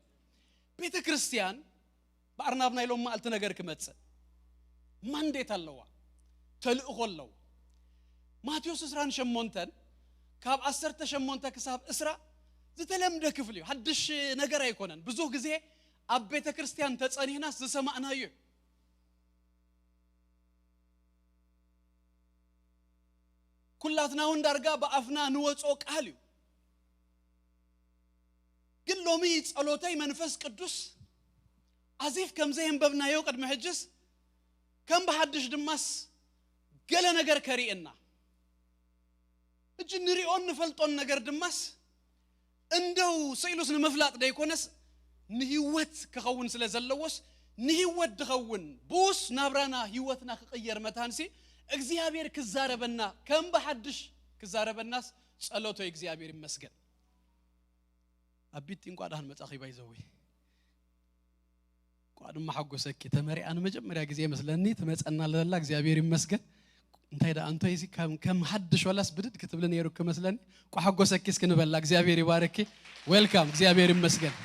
ቤተ ክርስቲያን ብኣርናብ ናይ ሎም መዓልቲ ነገር ክመጽእ ማንዴት ኣለዋ፣ ተልእኾ ኣለዋ። ማቴዎስ ዕስራን ሸሞንተን ካብ ዓሰርተ ሸሞንተ ክሳብ ዕስራ ዝተለምደ ክፍሊ እዩ። ሓድሽ ነገር ኣይኮነን። ብዙሕ ግዜ ኣብ ቤተ ክርስቲያን ተጸኒሕናስ ዝሰማዕናዮ እዩ። ኩላትና እውን ዳርጋ ብኣፍና ንወጾ ቃል እዩ። ግን ሎሚ ጸሎተይ መንፈስ ቅዱስ ኣዚፍ ከም ዘየንበብናዮ ቅድሚ ሕጅስ ከም ብሓድሽ ድማስ ገለ ነገር ከርእየና። እጂ ንሪኦን ንፈልጦን ነገር ድማስ እንደው ስኢሉስ ንምፍላጥ ደይኮነስ ንህይወት ክኸውን ስለ ዘለዎስ ንህይወት ድኸውን ብኡስ ናብራና ህይወትና ክቕየር መታንሲ እግዚኣብሔር ክዛረበና ከም ብሓድሽ ክዛረበናስ ጸሎቶይ እግዚኣብሔር ይመስገን። ኣቢቲ እንኳ ደሓን መጻኺ ባይዘዊ። እንኳ ድማ ሓጎሰኪ። ተመሪኣ ንመጀመርያ ግዜ መስለኒ ትመጸና ለላ እግዚኣብሔር ይመስገን። እንታይ ደኣ እንቶይ እዚ ከም ከም ሓድሽ ወላስ ብድድ ክትብሊ ነይሩ ክመስለኒ። እንኳ ሓጎሰኪ እስኪ ንበላ። እግዚኣብሔር ይባርኪ። ዌልካም። እግዚኣብሔር ይመስገን።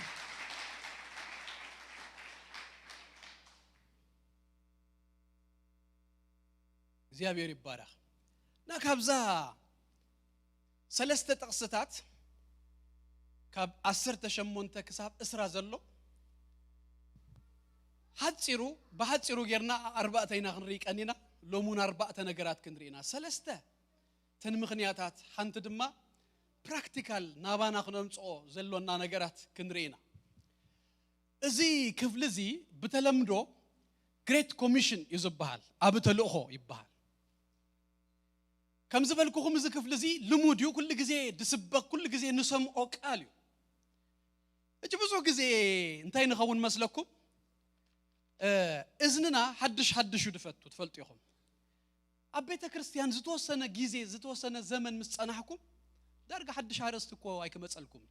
እግዚኣብሔር ይባረኽ። እና ካብዛ ሰለስተ ጥቕስታት ካብ ዓሰርተ ሸሞንተ ክሳብ ዕስራ ዘሎ ሓጺሩ ብሓጺሩ ጌርና ኣርባዕተ ኢና ክንርኢ ቀኒና። ሎሙን ኣርባዕተ ነገራት ክንርኢ ኢና። ሰለስተ ተን ምኽንያታት፣ ሓንቲ ድማ ፕራክቲካል ናባና ክነምጽኦ ዘሎና ነገራት ክንርኢ ኢና። እዚ ክፍሊ እዚ ብተለምዶ ግሬት ኮሚሽን እዩ ዝበሃል፣ ኣብ ተልእኾ ይበሃል። ከም ዝበልኩኹም እዚ ክፍሊ እዚ ልሙድ እዩ፣ ኩሉ ግዜ ድስበክ፣ ኩሉ ግዜ ንሰምዖ ቃል እዩ። እጂ ብዙሕ ግዜ እንታይ ንኸውን መስለኩም? እ፣ እዝንና ሓድሽ ሓድሽ እዩ ድፈቱ፣ ትፈልጡ ኢኹም። ኣብ ቤተ ክርስቲያን ዝተወሰነ ግዜ፣ ዝተወሰነ ዘመን ምስ ጸናሕኩም፣ ዳርጋ ሓድሽ ኣርእስቲ እኮ ኣይክመጸልኩም።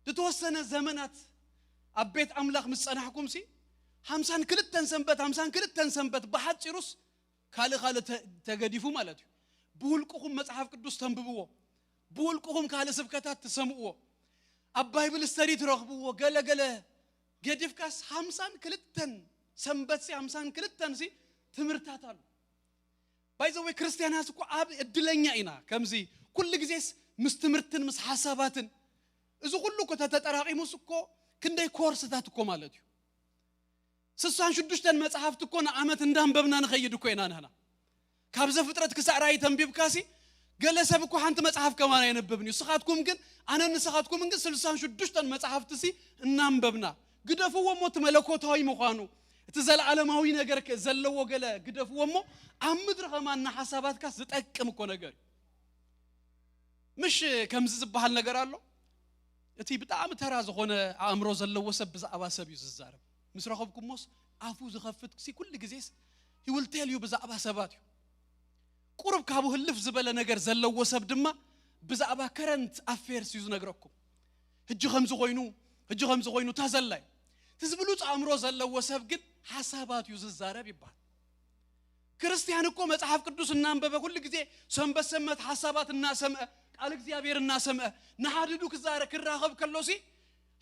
ዝተወሰነ ዘመናት ኣብ ቤት ኣምላኽ ምስ ጸናሕኩም ሲ፣ ሓምሳን ክልተን ሰንበት፣ ሓምሳን ክልተን ሰንበት ብሓጺሩስ ካልእ ካልእ ተ-፣ ተገዲፉ ማለት እዩ። ብውልቅኹም መጽሓፍ ቅዱስ ተንብብዎ፣ ብውልቅኹም ካልእ ስብከታት ትሰምዕዎ፣ ኣብ ባይብል ስተዲ ትረኽብዎ፣ ገለ ገለ ገዲፍካስ ሓምሳን ክልተን ሰንበት ሲ፣ ሓምሳን ክልተን ሲ ትምህርታት ኣሎ። ባይዘወይ ክርስቲያናት እኮ ኣብ እድለኛ ኢና። ከምዚ ኩሉ ግዜስ ምስ ትምህርትን ምስ ሓሳባትን እዚ ኩሉ እኮ ተተጠራቒሙስ እኮ ክንደይ ኮርስታት እኮ ማለት እዩ። ስሳን ሽዱሽተን መጽሓፍቲ እኮ ንዓመት እንዳንበብና ንኸይድ እኮ ኢና ንሕና። ካብ ዘፍጥረት ክሳዕ ራእይ ተንቢብካሲ ገለ ሰብ እኮ ሓንቲ መጽሓፍ ከማን ኣየንብብን እዩ። ንስኻትኩም ግን፣ ኣነን ንስኻትኩምን ግን ስልሳን ሽዱሽተን መጽሓፍቲ ሲ እናንበብና። ግደፍዎ እሞ እቲ መለኮታዊ ምዃኑ፣ እቲ ዘለዓለማዊ ነገር ከ-፣ ዘለዎ ገለ ግደፍዎ እሞ ኣብ ምድሪ ከማን ንሓሳባትካ ዝጠቅም እኮ ነገር እዩ። ምሽ ከምዚ ዝበሃል ነገር ኣሎ። እቲ ብጣዕሚ ተራ ዝኾነ ኣእምሮ ዘለዎ ሰብ ብዛዕባ ሰብ እዩ ዝዛረብ። ምስ ረኸብኩሞስ ኣፉ ዝኸፍት ሲ ኩሉ ግዜስ he will tell you ብዛዕባ ሰባት እዩ። ቁሩብ ካብኡ ህልፍ ዝበለ ነገር ዘለዎ ሰብ ድማ ብዛዕባ ከረንት ኣፌርስ እዩ ዝነግረኩም። ሕጂ ከምዚ ኮይኑ፣ ሕጂ ከምዚ ኮይኑ፣ እታ ዘላ እዩ። እቲ ዝብሉጽ ኣእምሮ ዘለዎ ሰብ ግን ሓሳባት እዩ ዝዛረብ ይበሃል። ክርስቲያን እኮ መጽሓፍ ቅዱስ እናንበበ ኩሉ ግዜ ሰንበት ሰንበት ሓሳባት እናሰምዐ፣ ቃል እግዚኣብሔር እናሰምዐ፣ ንሓድዱ ክዛረ-፣ ክራኸብ ከሎሲ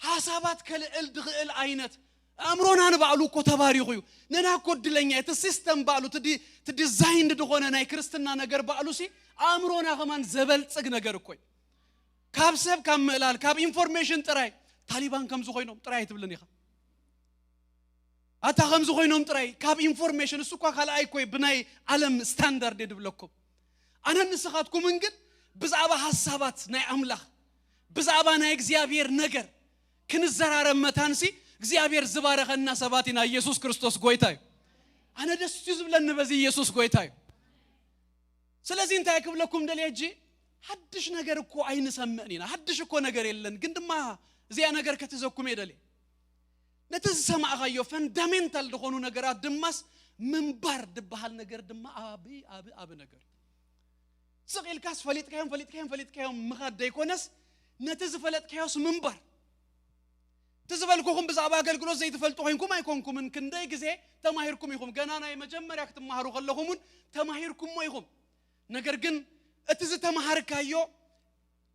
ሓሳባት ከልዕል ድኽእል ዓይነት ኣእምሮና ንባዕሉ እኮ ተባሪኹ እዩ። ነና እኮ እድለኛ እዩ። እቲ ሲስተም ባዕሉ፣ እቲ ዲ-፣ እቲ ዲዛይንድ ዝኾነ ናይ ክርስትና ነገር ባዕሉሲ ኣእምሮና ከማን ዘበልጽግ ነገር እኮ እዩ። ካብ ሰብ ካብ ምእላል፣ ካብ ኢንፎርሜሽን ጥራይ፣ ታሊባን ከምዚ ኮይኖም ጥራይ ኣይትብልን ኢኻ። ኣታ ከምዚ ኮይኖም ጥራይ ካብ ኢንፎርሜሽን፣ እሱ እኳ ካልኣይ እኮ እዩ ብናይ ዓለም ስታንዳርድ እየ ድብለኩም። ኣነን ንስኻትኩምን ግን ብዛዕባ ሓሳባት ናይ ኣምላኽ፣ ብዛዕባ ናይ እግዚኣብሔር ነገር ክንዘራረብ መታንሲ እግዚኣብሔር ዝባረኸና ሰባት ኢና። ኢየሱስ ክርስቶስ ጎይታ እዩ። ኣነ ደስ እዩ ዝብለኒ በዚ ኢየሱስ ጎይታ እዩ። ስለዚ እንታይ ክብለኩም ደልየ ሕጂ፣ ሓድሽ ነገር እኮ ኣይንሰምዕን ኢና። ሓድሽ እኮ ነገር የለን፣ ግን ድማ እዚኣ ነገር ከትዘኩም እየ ደልየ። ነቲ ዝሰማዕኻዮ ፈንዳሜንታል ዝኾኑ ነገራት ድማስ ምንባር ድበሃል ነገር ድማ ኣብ ኣብ ኣብ ነገር እዩ። ስቕ ኢልካስ ፈሊጥካዮም ፈሊጥካዮም ፈሊጥካዮም ምኻድ ደይኮነስ፣ ነቲ ዝፈለጥካዮስ ምንባር። እቲ ዝበልኩኹም ብዛዕባ ኣገልግሎት ዘይትፈልጡ ኮይንኩም ኣይኮንኩምን። ክንደይ ግዜ ተማሂርኩም ኢኹም። ገና ናይ መጀመርያ ክትመሃሩ ከለኹም እውን ተማሂርኩሞ ኢኹም። ነገር ግን እቲ ዝተምሃርካዮ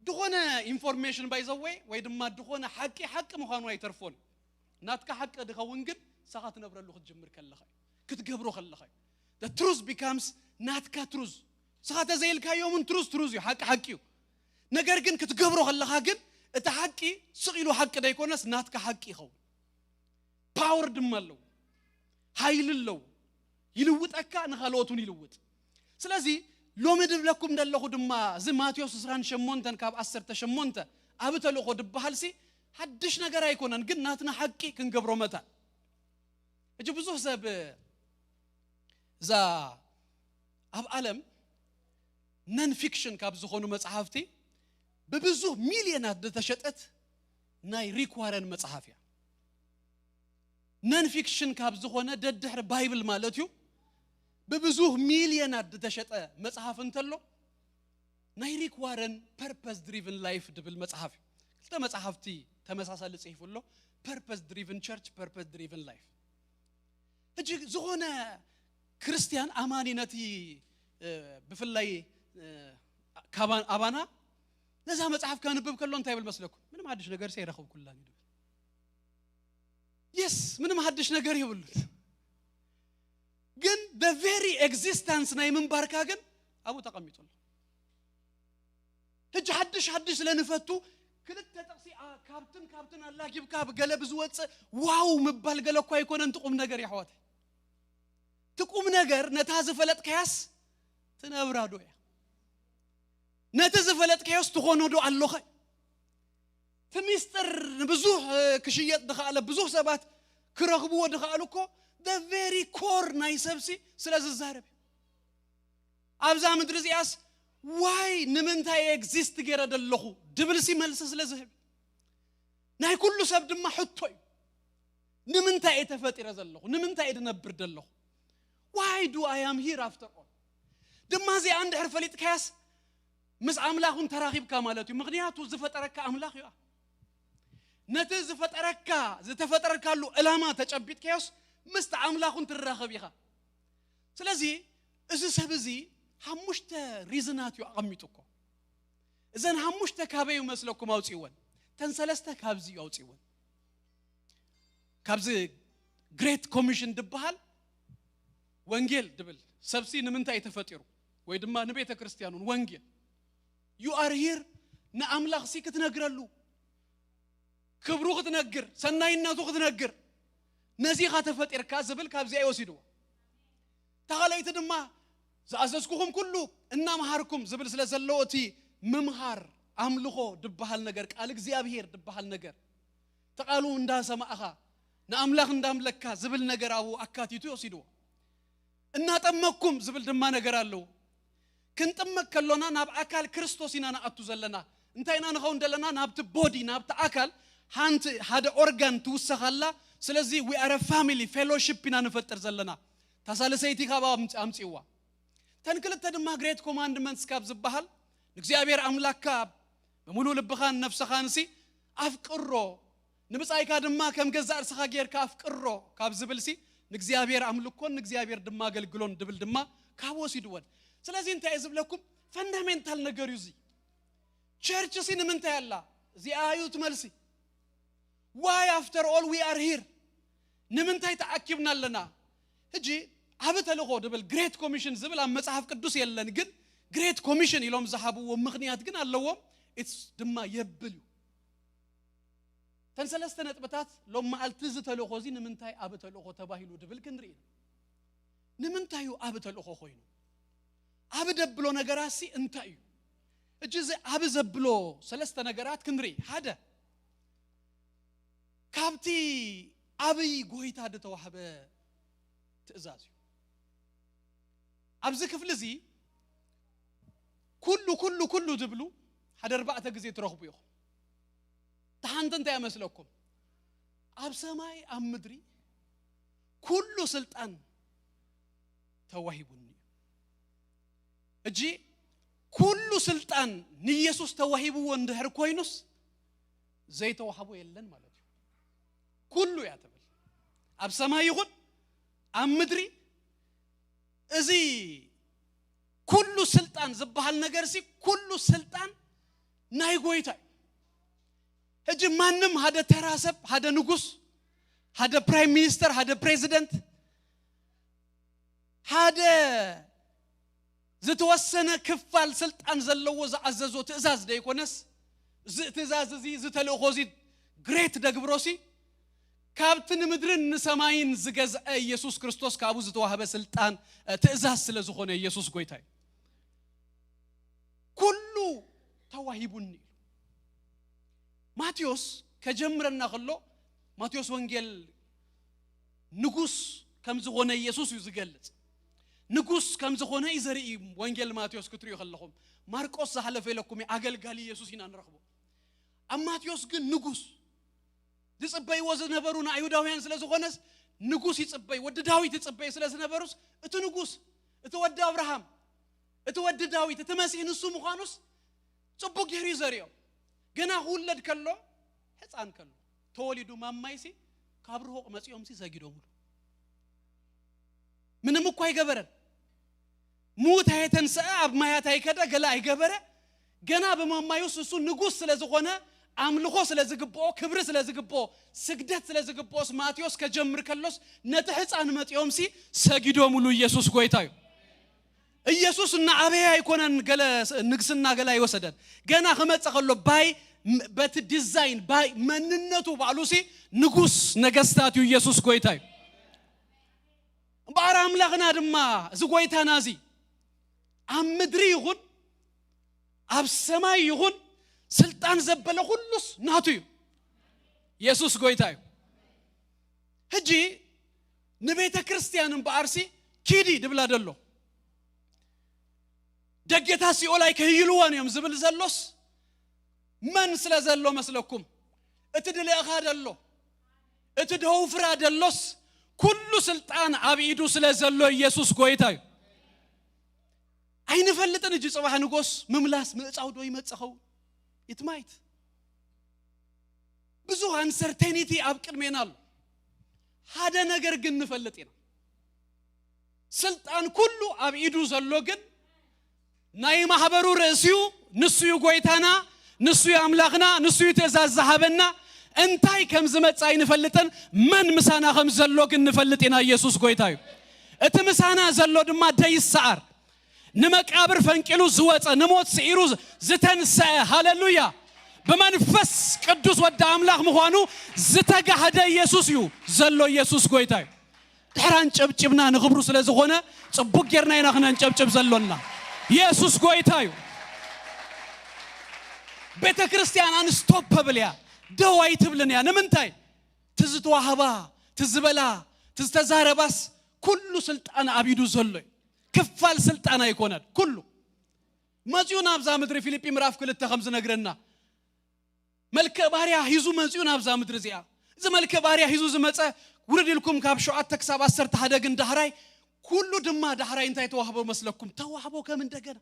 ዝኾነ ኢንፎርሜሽን ባይዘወይ ወይ ድማ ዝኾነ ሓቂ ሓቂ ምዃኑ ኣይተርፎን። ናትካ ሓቂ ድኸውን ግን ንስኻ ትነብረሉ ክትጅምር ከለኻ እዩ። ክትገብሮ ከለኻ እዩ። The truth becomes ናትካ ትሩዝ። ንስኻ ተዘይልካዮምን ትሩዝ ትሩዝ እዩ፣ ሓቂ ሓቂ እዩ። ነገር ግን ክትገብሮ ከለኻ ግን እቲ ሓቂ ስቕ ኢሉ ሓቂ ደይኮነስ ናትካ ሓቂ ይኸውን። ፓወር ድማ ኣለዎ፣ ሓይሊ ኣለዎ። ይልውጠካ፣ ንኻልኦት እውን ይልውጥ። ስለዚ ሎሚ ድብለኩም ዘለኹ ድማ እዚ ማቴዎስ ዕስራን ሸሞንተን ካብ ዓሰርተ ሸሞንተ ኣብ ተልእኾ ድበሃል ሲ ሓድሽ ነገር ኣይኮነን፣ ግን ናትና ሓቂ ክንገብሮ መታን። ሕጂ ብዙሕ ሰብ እዛ ኣብ ዓለም ነን ፊክሽን ካብ ዝኾኑ መጽሓፍቲ ብብዙሕ ሚልዮናት ዝተሸጠት ናይ ሪክ ዋረን መጽሓፍ እያ። ነን ፊክሽን ካብ ዝኾነ ደድሕሪ ባይብል ማለት እዩ። ብብዙሕ ሚልዮናት ዝተሸጠ መጽሓፍ እንተሎ ናይ ሪክ ዋረን ፐርፐስ ድሪቭን ላይፍ ድብል መጽሓፍ እዩ። ክልተ መጽሓፍቲ ተመሳሳሊ ጽሒፉ ኣሎ። ፐርፐስ ድሪቭን ቸርች፣ ፐርፐስ ድሪቭን ላይፍ። ሕጂ ዝኾነ ክርስትያን ኣማኒ ነቲ እ፣ ብፍላይ እ፣ ካባ- ኣባና ነዛ መጽሓፍ ከንብብ ከሎ እንታይ ይብል መስለኩም? ምንም ሓድሽ ነገር ኣይረኸብኩላን እዩ ድብል። የስ፣ ምንም ሓድሽ ነገር የብሉን። ግን the very existence ናይ ምንባርካ ግን ኣብኡ ተቐሚጡ ኣሎ። ሕጂ ሓድሽ ሓድሽ ስለንፈቱ ክልተ ጥቕሲ ኣ- ካብትን ካብትን ኣላጊብካ ኣብ ገለ ብዝወፅእ ዋው ምባል ገለ እኳ ኣይኮነን። ትቁም ነገር የሕዋት፣ ትቁም ነገር ነታ ዝፈለጥካያስ ትነብራ ዶ እያ? ነቲ ዝፈለጥካዮስ ትኾኖ ዶ ኣለኸ? እቲ ሚስጥር ንብዙሕ እ፣ ክሽየጥ ድኸኣለ፣ ብዙሕ ሰባት ክረኽብዎ ድኸኣሉ እኮ the very core ናይ ሰብሲ ስለ ዝዛረብ እዩ። ኣብዛ ምድሪ እዚኣስ ዋይ ንምንታይ ኤግዚስት ገይረ ደለኹ ድብልሲ መልሲ ስለ ዝህብ እዩ። ናይ ኩሉ ሰብ ድማ ሕቶ እዩ። ንምንታይ እየ ተፈጢረ ዘለኹ? ንምንታይ እየ ድነብር ደለኹ? Why do I am here after all? ድማ እዚኣ እንድሕር ፈሊጥካያስ ምስ ኣምላኽ እውን ተራኺብካ ማለት እዩ። ምኽንያቱ ዝፈጠረካ ኣምላኽ እዩ። ነቲ ዝፈጠረካ ዝተፈጠረካሉ ዕላማ ተጨቢጥካዮስ ምስቲ ኣምላኽ እውን ትራኸብ ኢኻ። ስለዚ እዚ ሰብ እዚ ሓሙሽተ ሪዝናት እዩ ኣቐሚጡ እኮ። እዘን ሓሙሽተ ካበይ እዩ መስለኩም ኣውፅእወን? ተን ሰለስተ ካብዚ እዩ ኣውፅእወን። ካብዚ ግሬት ኮሚሽን ድበሃል ወንጌል ድብል ሰብሲ ንምንታይ እዩ ተፈጢሩ? ወይ ድማ ንቤተ ክርስቲያኑን ወንጌል you are here ንኣምላኽሲ ክትነግረሉ፣ ክብሩ ክትነግር፣ ሰናይነቱ ክትነግር፣ ነዚኻ ተፈጢርካ ዝብል ካብዚኣ ይወሲድዎ። ተኻለይቲ ድማ ዝኣዘዝኩኹም ኩሉ እናምሃርኩም ዝብል ስለ ዘለዎ እቲ ምምሃር ኣምልኾ ድበሃል ነገር፣ ቃል እግዚኣብሔር ድበሃል ነገር ተቓሉ እንዳሰማዕኻ ንኣምላኽ እንዳምለካ ዝብል ነገር ኣብኡ ኣካቲቱ ይወሲድዎ። እናጠመኩም ዝብል ድማ ነገር ኣለዎ። ክንጥመቅ ከሎና ናብ ኣካል ክርስቶስ ኢና ንኣቱ ዘለና። እንታይ ኢና ንኸውን ዘለና? ናብቲ ቦዲ፣ ናብቲ ኣካል ሓንቲ ሓደ ኦርጋን ትውሰኻላ። ስለዚ we are a family፣ ፌሎሺፕ ኢና ንፈጥር ዘለና። ታሳልሰይቲ ካብ ኣምፅ- ኣምፅእዋ። ተን ክልተ ድማ ግሬት ኮማንድመንትስ ካብ ዝበሃል ንእግዚኣብሔር ኣምላክካ ብምሉእ ልብኻን ነፍስኻንሲ ኣፍቅሮ፣ ንብጻይካ ድማ ከም ገዛእ ርእስኻ ጌርካ ኣፍቅሮ ካብ ዝብልሲ ንእግዚኣብሔር ኣምልኮን ንእግዚኣብሔር ድማ ኣገልግሎን ድብል ድማ ካብ ወሲድወን። ስለዚ እንታይ እየ ዝብለኩም? ፈንዳሜንታል ነገር እዩ እዚ። ቸርችሲ ንምንታይ ኣላ? እዚኣ እዩ እቲ መልሲ። Why after all we are here? ንምንታይ ተኣኪብና ኣለና? ሕጂ ዓቢ ተልእኾ ድብል ግሬት ኮሚሽን ዝብል ኣብ መጽሓፍ ቅዱስ የለን። ግን ግሬት ኮሚሽን ኢሎም ዝሃብዎ ምኽንያት ግን ኣለዎም። ኢትስ ድማ የብል እዩ። ተን ሰለስተ ነጥብታት ሎም መዓልቲ እዚ ተልእኾ እዚ ንምንታይ ዓቢ ተልእኾ ተባሂሉ ድብል ክንርኢ ኢና። ንምንታይ እዩ ዓቢ ተልእኾ ኮይኑ? ዓቢ ደብሎ ነገራሲ እንታይ እዩ? እጂ እዚ ዓቢ ዘብሎ ሰለስተ ነገራት ክንርኢ። ሓደ፣ ካብቲ ዓብይ ጎይታ ዝተዋህበ ትእዛዝ እዩ። ኣብዚ ክፍሊ እዚ ኩሉ ኩሉ ኩሉ ዝብሉ ሓደ ኣርባዕተ ግዜ ትረኽቡ ኢኹም። ተሓንቲ እንታይ ይመስለኩም? ኣብ ሰማይ ኣብ ምድሪ ኩሉ ስልጣን ተዋሂቡኒ እዩ። እጂ ኩሉ ስልጣን ንኢየሱስ ተዋሂብዎ እንድሕር ኮይኑስ ዘይተዋህቦ የለን ማለት እዩ። ኩሉ እያ ትብል። ኣብ ሰማይ ይኹን ኣብ ምድሪ እዚ ኩሉ ስልጣን ዝበሃል ነገር ሲ ኩሉ ስልጣን ናይ ጎይታ እዩ። ሕጂ ማንም ሓደ ተራ ሰብ፣ ሓደ ንጉስ፣ ሓደ ፕራይም ሚኒስተር፣ ሓደ ፕሬዚደንት፣ ሓደ ዝተወሰነ ክፋል ስልጣን ዘለዎ ዝኣዘዞ ትእዛዝ ደይኮነስ፣ እዚ ትእዛዝ እዚ፣ እዚ ተልእኾ እዚ፣ ግሬት ደግብሮሲ ካብቲ ንምድርን ንሰማይን ዝገዝአ ኢየሱስ ክርስቶስ ካብኡ ዝተዋህበ ስልጣን፣ እ፣ ትእዛዝ ስለ ዝኾነ ኢየሱስ ጎይታ እዩ። ኩሉ ተዋሂቡኒ ኢሉ። ማቴዎስ ከጀምረና ከሎ፣ ማቴዎስ ወንጌል ንጉስ ከም ዝኾነ ኢየሱስ እዩ ዝገልጽ። ንጉስ ከም ዝኾነ እዩ ዘርኢ ወንጌል ማቴዎስ ክትሪኡ ከለኹም። ማርቆስ ዝሓለፈ ኢለኩም እዩ፣ ኣገልጋሊ ኢየሱስ ኢና ንረኽቦ። ኣብ ማቴዎስ ግን ንጉስ ዝጽበይዎ ዝነበሩ ንኣይሁዳውያን ስለ ዝኾነስ፣ ንጉስ ይጽበይ፣ ወዲ ዳዊት ይጽበይ ስለ ዝነበሩስ፣ እቲ ንጉስ፣ እቲ ወዲ ኣብርሃም፣ እቲ ወዲ ዳዊት፣ እቲ መሲህ ንሱ ምዃኑስ ጽቡቅ ገይሩ እዩ ዘርእዮም። ገና ክውለድ ከሎ፣ ሕፃን ከሎ፣ ተወሊዱ ማማይሲ ካብ ርሑቕ መጺኦምሲ ሰጊዶምሉ። ምንም እኮ ኣይገበረን። ሙት ኣየተንስአ፣ ኣብ ማያት ኣይከደ፣ ገለ ኣይገበረ። ገና ብማማዩስ እሱ ንጉስ ስለ ዝኾነ፣ ኣምልኾ ስለ ዝግብኦ፣ ክብሪ ስለ ዝግብኦ፣ ስግደት ስለ ዝግብኦስ ማቴዎስ ከጀምር ከሎስ ነቲ ሕፃን መጺኦምሲ ሰጊዶምሉ። ኢየሱስ ጎይታ እዩ። ኢየሱስ እናዓበየ ኣይኮነን ገለ ንግስና ገለ ኣይወሰደን። ገና ክመጽእ ከሎ ባይ በቲ ዲዛይን ባይ መንነቱ ባዕሉሲ ንጉስ ነገስታት እዩ። ኢየሱስ ጎይታ እዩ። እምበኣር ኣምላኽና ድማ እዚ ጎይታና እዚ ኣብ ምድሪ ይኹን ኣብ ሰማይ ይኹን ስልጣን ዘበለ ኩሉስ ናቱ እዩ። ኢየሱስ ጎይታ እዩ። ሕጂ ንቤተ ክርስቲያን እምበኣርሲ ኪዲ ድብላ ደሎ። ደጌታት ሲኦል ኣይከይልዋን እዮም ዝብል ዘሎስ መን ስለ ዘሎ መስለኩም? እቲ ድልእኻ ደሎ፣ እቲ ደውፍራ ደሎስ ኩሉ ስልጣን ኣብ ኢዱ ስለ ዘሎ ኢየሱስ ጎይታ እዩ። ኣይንፈልጥን። እጂ ጽባሕ ንጎስ ምምላስ ምእጻው ዶ ይመጽእ ኸውን? ኢትማይት ብዙ ኣንሰርቴኒቲ ኣብ ቅድሜና ኣሎ። ሓደ ነገር ግን ንፈልጥ ኢና። ስልጣን ኩሉ ኣብ ኢዱ ዘሎ ግን ናይ ማሕበሩ ርእሲ እዩ። ንሱ እዩ ጎይታና፣ ንሱ እዩ ኣምላኽና፣ ንሱ እዩ ትእዛዝ ዝሃበና። እንታይ ከም ዝመጽእ ኣይንፈልጥን፣ መን ምሳና ከም ዘሎ ግን ንፈልጥ ኢና። ኢየሱስ ጎይታ እዩ። እቲ ምሳና ዘሎ ድማ ደይሰዓር፣ ንመቃብር ፈንቂሉ ዝወጸ፣ ንሞት ስዒሩ ዝተንሰአ፣ ሃሌሉያ፣ ብመንፈስ ቅዱስ ወዲ ኣምላኽ ምዃኑ ዝተጋህደ ኢየሱስ እዩ ዘሎ። ኢየሱስ ጎይታ እዩ። ድሕር ኣንጨብጭብና ንኽብሩ ስለ ዝኾነ፣ ጽቡቅ ጌርና ኢና ክነንጨብጭብ ዘሎና። ኢየሱስ ጎይታ እዩ። ቤተ ክርስቲያን ኣንስቶፐብል እያ፣ ደው ኣይትብልን እያ። ንምንታይ? ትዝተዋህባ፣ ትዝበላ፣ ትዝተዛረባስ ኩሉ ስልጣን ኣብ ኢዱ ዘሎ እዩ። ክፋል ስልጣን ኣይኮነን፣ ኩሉ። መጺኡ ናብዛ ምድሪ፣ ፊልጲ ምዕራፍ ክልተ ከም ዝነግረና፣ መልክዕ ባርያ ሂዙ መጺኡ ናብዛ ምድሪ እዚኣ። እዚ መልክዕ ባርያ ሂዙ ዝመጸ፣ ውርድ ኢልኩም ካብ ሸውዓተ ክሳብ ዓሰርተ ሓደ ግን ዳሕራይ፣ ኩሉ ድማ ዳሕራይ እንታይ ተዋህቦ መስለኩም? ተዋህቦ ከም እንደገና።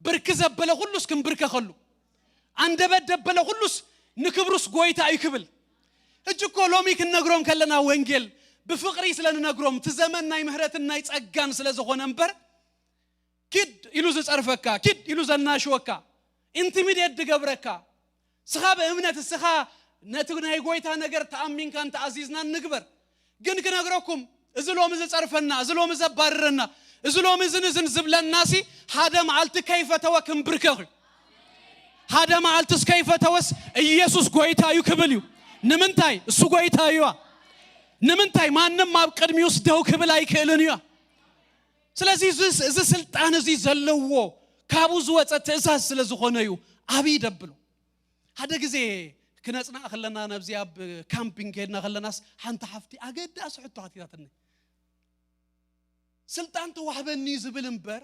ብርክ ዘበለ ኩሉስ ክንብርከኸሉ፣ ኣንደበት ደበለ ኩሉስ ንክብሩስ ጎይታ እዩ ክብል። ሕጂ እኮ ሎሚ ክንነግሮም ከለና ወንጌል ብፍቕሪ ስለ ንነግሮም፣ እቲ ዘመን ናይ ምህረትን ናይ ጸጋን ስለ ዝኾነ እምበር፣ ኪድ ኢሉ ዝጸርፈካ፣ ኪድ ኢሉ ዘናሽወካ፣ ኢንቲሚዴት ዝገብረካ፣ ስኻ ብእምነት እስኻ ነቲ ናይ ጎይታ ነገር ተኣሚንካን ተኣዚዝናን ንግበር። ግን ክነግረኩም፣ እዚ ሎሚ ዝጸርፈና፣ እዚ ሎሚ ዘባርረና፣ እዚ ሎሚ እዝን እዝን ዝብለናሲ ሓደ መዓልቲ ከይፈተወ ክንብርከኽ እዩ። ሓደ መዓልትስ ከይፈተወስ ኢየሱስ ጎይታ እዩ ክብል እዩ። ንምንታይ? እሱ ጎይታ እዩ። ንምንታይ? ማንም ኣብ ቅድሚውስ ደው ክብል ኣይክእልን እዩ። ስለዚ እዚ፣ እዚ ስልጣን እዚ ዘለዎ ካብኡ ዝወጸ ትእዛዝ ስለ ዝኾነ እዩ። ኣብይ ደብሎ። ሓደ ግዜ ክነጽናዕ ከለና፣ ነብዚ ኣብ ካምፒንግ ከድና ከለናስ፣ ሓንቲ ሓፍቲ ኣገዳሲ ሕቶ ሓቲታትኒ። ስልጣን ተዋህበኒ ዝብል እምበር፣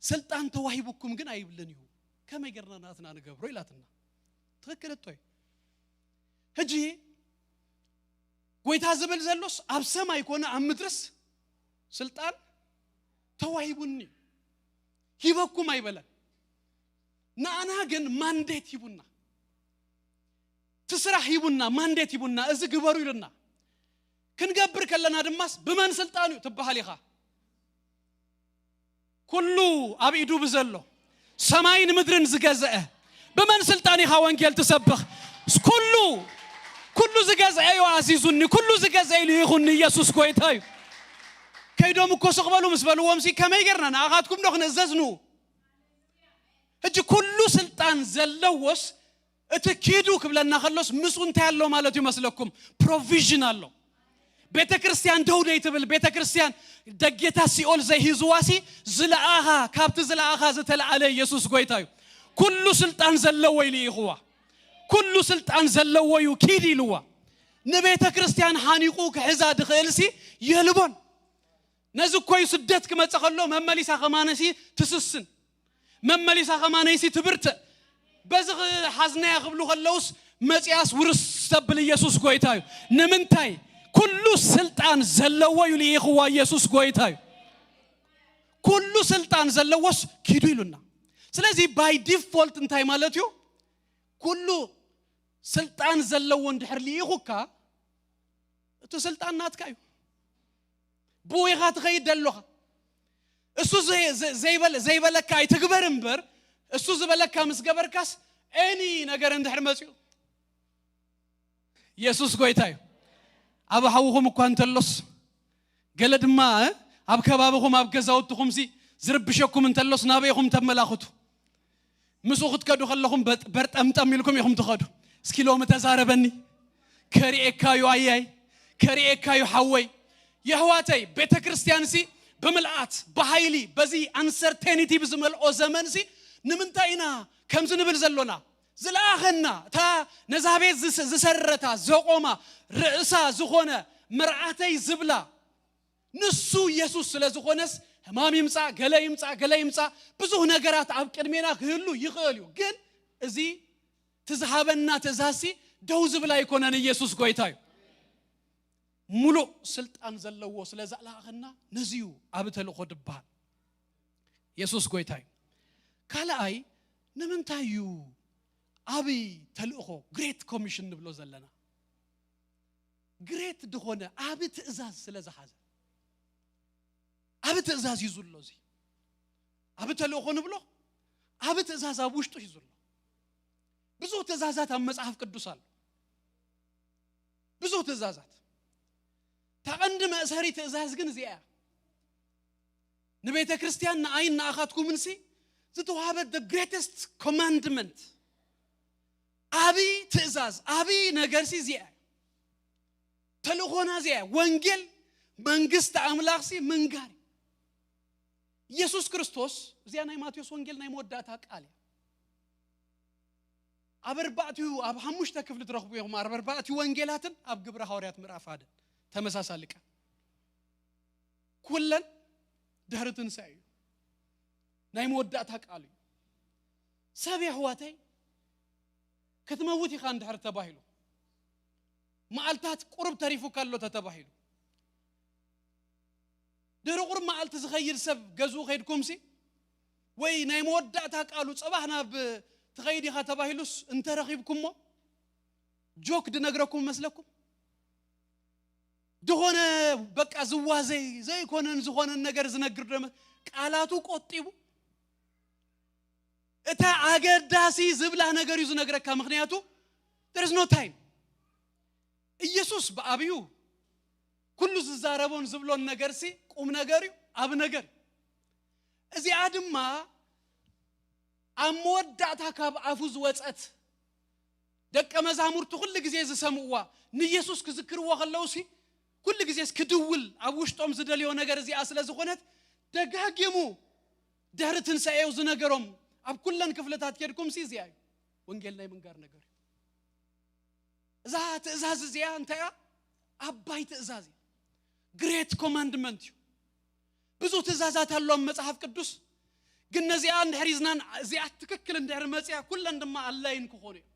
ስልጣን ተዋሂቡኩም ግን ኣይብልን እዩ። ከመይ ጌርና ናትና ንገብሮ ኢላትና። ትኽክል እቶ እዩ። ሕጂ ጎይታ ዝብል ዘሎስ ኣብ ሰማይ ኮነ ኣብ ምድርስ ስልጣን ተዋሂቡኒ እዩ። ሂበኩም ኣይበለን። ንኣና ግን ማንዴት ሂቡና። እቲ ስራሕ ሂቡና፣ ማንዴት ሂቡና፣ እዚ ግበሩ ኢሉና። ክንገብር ከለና ድማስ ብመን ስልጣን እዩ ትበሃል ኢኻ። ኩሉ ኣብ ኢዱ ብዘሎ ሰማይን ምድርን ዝገዝአ ብመን ስልጣን ኢኻ ወንጌል ትሰብኽ? ኩሉ ኩሉ ዝገዝአ እዩ ኣዚዙኒ፣ ኩሉ ዝገዝአ ኢሉ ይኹን ኢየሱስ ጎይታ እዩ። ከይዶም እኮ ስቕ በሉ ምስ በልዎም ሲ ከመይ ጌርና ንኣኻትኩም ዶ ክንእዘዝ ንኡ? ሕጂ ኩሉ ስልጣን ዘለዎስ እቲ ኪዱ ክብለና ከሎስ ምስኡ እንታይ ኣሎ ማለት እዩ መስለኩም? ፕሮቪዥን ኣሎ። ቤተ ክርስቲያን ደው ደይ ትብል፣ ቤተ ክርስቲያን ደጌታ ሲኦል ዘይሂዝዋሲ ዝለኣኻ ካብቲ ዝለኣኻ ዝተለዓለ ኢየሱስ ጎይታ እዩ። ኩሉ ስልጣን ዘለዎ ኢሉ ይኹዋ። ኩሉ ስልጣን ዘለዎ እዩ ኪድ ኢልዋ። ንቤተ ክርስቲያን ሓኒቑ ክሕዛ ድኽእልሲ የልቦን። ነዚ እኮ እዩ ስደት ክመጽእ ከሎ መመሊሳ ከማነሲ ትስስን፣ መመሊሳ ከማነይሲ ትብርትዕ። በዚ ሓዝናያ ክብሉ ከለውስ መጽያስ ውርስ ተብል ኢየሱስ ጎይታ እዩ። ንምንታይ? ኩሉ ስልጣን ዘለዎ እዩ ልኢኽዋ ኢየሱስ ጎይታ እዩ። ኩሉ ስልጣን ዘለዎስ ኪዱ ኢሉና። ስለዚ ባይ ዲፎልት እንታይ ማለት እዩ? ኩሉ ስልጣን ዘለዎ እንድሕር ልኢኹካ እቲ ስልጣን ናትካ እዩ። ብኡ ኢኻ ትኸይድ ደሎኻ። እሱ ዘይ- ዘ- ዘይበለ- ዘይበለካ ኣይትግበር እምበር እሱ ዝበለካ ምስ ገበርካስ ኤኒ ነገር እንድሕር መፅኡ ኢየሱስ ጎይታ እዩ። ኣብ ሓውኹም እኳ እንተሎስ ገለ ድማ እ፣ ኣብ ከባቢኹም ኣብ ገዛውትኹምሲ ዝርብሸኩም እንተሎስ ናበይኹም ተመላኽቱ? ምስኡ ክትከዱ ከለኹም በጥ- በርጠምጠም ኢልኩም ኢኹም ትኸዱ። እስኪ ሎሚ ተዛረበኒ፣ ከሪኤካ እዩ ኣያይ፣ ከሪኤካ እዩ ሓወይ። የሕዋተይ፣ ቤተ ክርስቲያንሲ ብምልኣት ብሃይሊ በዚ ኣንሰርቴኒቲ ብዝመልኦ ዘመንሲ ንምንታይ ኢና ከምዚ ንብል ዘሎና? ዝለኣኸና እታ ነዛ ቤት ዝስ- ዝሰረታ ዘቆማ ርእሳ ዝኾነ መርዓተይ ዝብላ ንሱ ኢየሱስ ስለ ዝኾነስ ሕማም ይምጻእ ገለ ይምጻእ ገለ ይምጻእ ብዙሕ ነገራት ኣብ ቅድሜና ክህሉ ይኽእል እዩ። ግን እዚ ትዝሃበና ትእዛዝሲ ደው ዝብል ኣይኮነን። ኢየሱስ ጎይታ እዩ። ሙሉእ ስልጣን ዘለዎ ስለ ዘላእኸና ነዚ እዩ ኣብ ተልእኾ ድበሃል። ኢየሱስ ጎይታ እዩ። ካልኣይ ንምንታይ እዩ ኣብ ተልእኾ ግሬት ኮሚሽን ንብሎ ዘለና? ግሬት ዝኾነ ኣብ ትእዛዝ ስለ ዝሓዘ ኣብ ትእዛዝ እዩ ዝሎ። እዚ ኣብ ተልእኾ ንብሎ ኣብ ትእዛዝ ኣብ ውሽጡ እዩ ዝሎ። ብዙ ትእዛዛት ኣብ መጽሓፍ ቅዱስ ኣሎ። ብዙ ትእዛዛት። ተቐንዲ መእሰሪ ትእዛዝ ግን እዚኣ እያ። ንቤተ ክርስቲያን ንኣይን ንኣኻትኩምንሲ ዝተዋሃበት the greatest commandment ኣብይ ትእዛዝ ኣብይ ነገርሲ እዚኣ እያ። ተልእኾና እዚኣ እያ። ወንጌል መንግስቲ ኣምላኽሲ ምንጋር እዩ። ኢየሱስ ክርስቶስ እዚኣ ናይ ማቴዎስ ወንጌል ናይ መወዳእታ ቃል እያ። ኣብ ኣርባዕቲኡ ኣብ ሓሙሽተ ክፍሊ ትረኽቡ ኢኹም። ኣብ ኣርባዕቲኡ ወንጌላትን ኣብ ግብረ ሃዋርያት ምዕራፍ ሓደ ተመሳሳሊ ቃል ኩለን ድሕሪ ትንሳኤ እዩ። ናይ መወዳእታ ቃል እዩ። ሰብ የሕዋተይ ክትመውት ኢኻ እንድሕር ተባሂሉ መዓልታት ቁሩብ ተሪፉካ ኣሎ ተተባሂሉ ድሕሪ ቁሩብ መዓልቲ ዝኸይድ ሰብ ገዝኡ ከይድኩምሲ ወይ ናይ መወዳእታ ቃሉ ጽባሕ ናብ ትኸይድ ኢኻ ተባሂሉስ እንተረኺብኩሞ ጆክ ድነግረኩም መስለኩም? ዝኾነ በቃ ዝዋዘይ ዘይኮነን ዝኾነን ነገር ዝነግር ደመ ቃላቱ ቆጢቡ እታ ኣገዳሲ ዝብላ ነገር እዩ ዝነግረካ። ምክንያቱ there is no time። ኢየሱስ ብኣብዩ ኩሉ ዝዛረቦን ዝብሎን ነገርሲ ቁም ነገር እዩ፣ ኣብ ነገር እዩ። እዚኣ ድማ ኣብ መወዳእታ ካብ ኣፉ ዝወፀት ደቀ መዛሙርቱ ኩሉ ግዜ ዝሰምዕዋ ንኢየሱስ ክዝክርዎ ከለውሲ ኩሉ ግዜስ ክድውል ኣብ ውሽጦም ዝደልዮ ነገር እዚኣ ስለ ዝኾነት ደጋጊሙ ድሕሪ ትንሳኤው ዝነገሮም ኣብ ኩለን ክፍልታት ኬድኩምሲ እዚኣ እዩ። ወንጌል ናይ ምንጋር ነገር እዩ። እዛ ትእዛዝ እዚኣ እንታይ እያ? ኣባይ ትእዛዝ እዩ። ግሬት ኮማንድመንት እዩ። ብዙ ትእዛዛት ኣሎ ኣብ መጽሓፍ ቅዱስ። ግን ነዚኣ እንድሕር ይዝናን እዚኣ ትክክል እንድሕር መፅያ ኩለን ድማ ኣላይን ክኾኑ እዮም።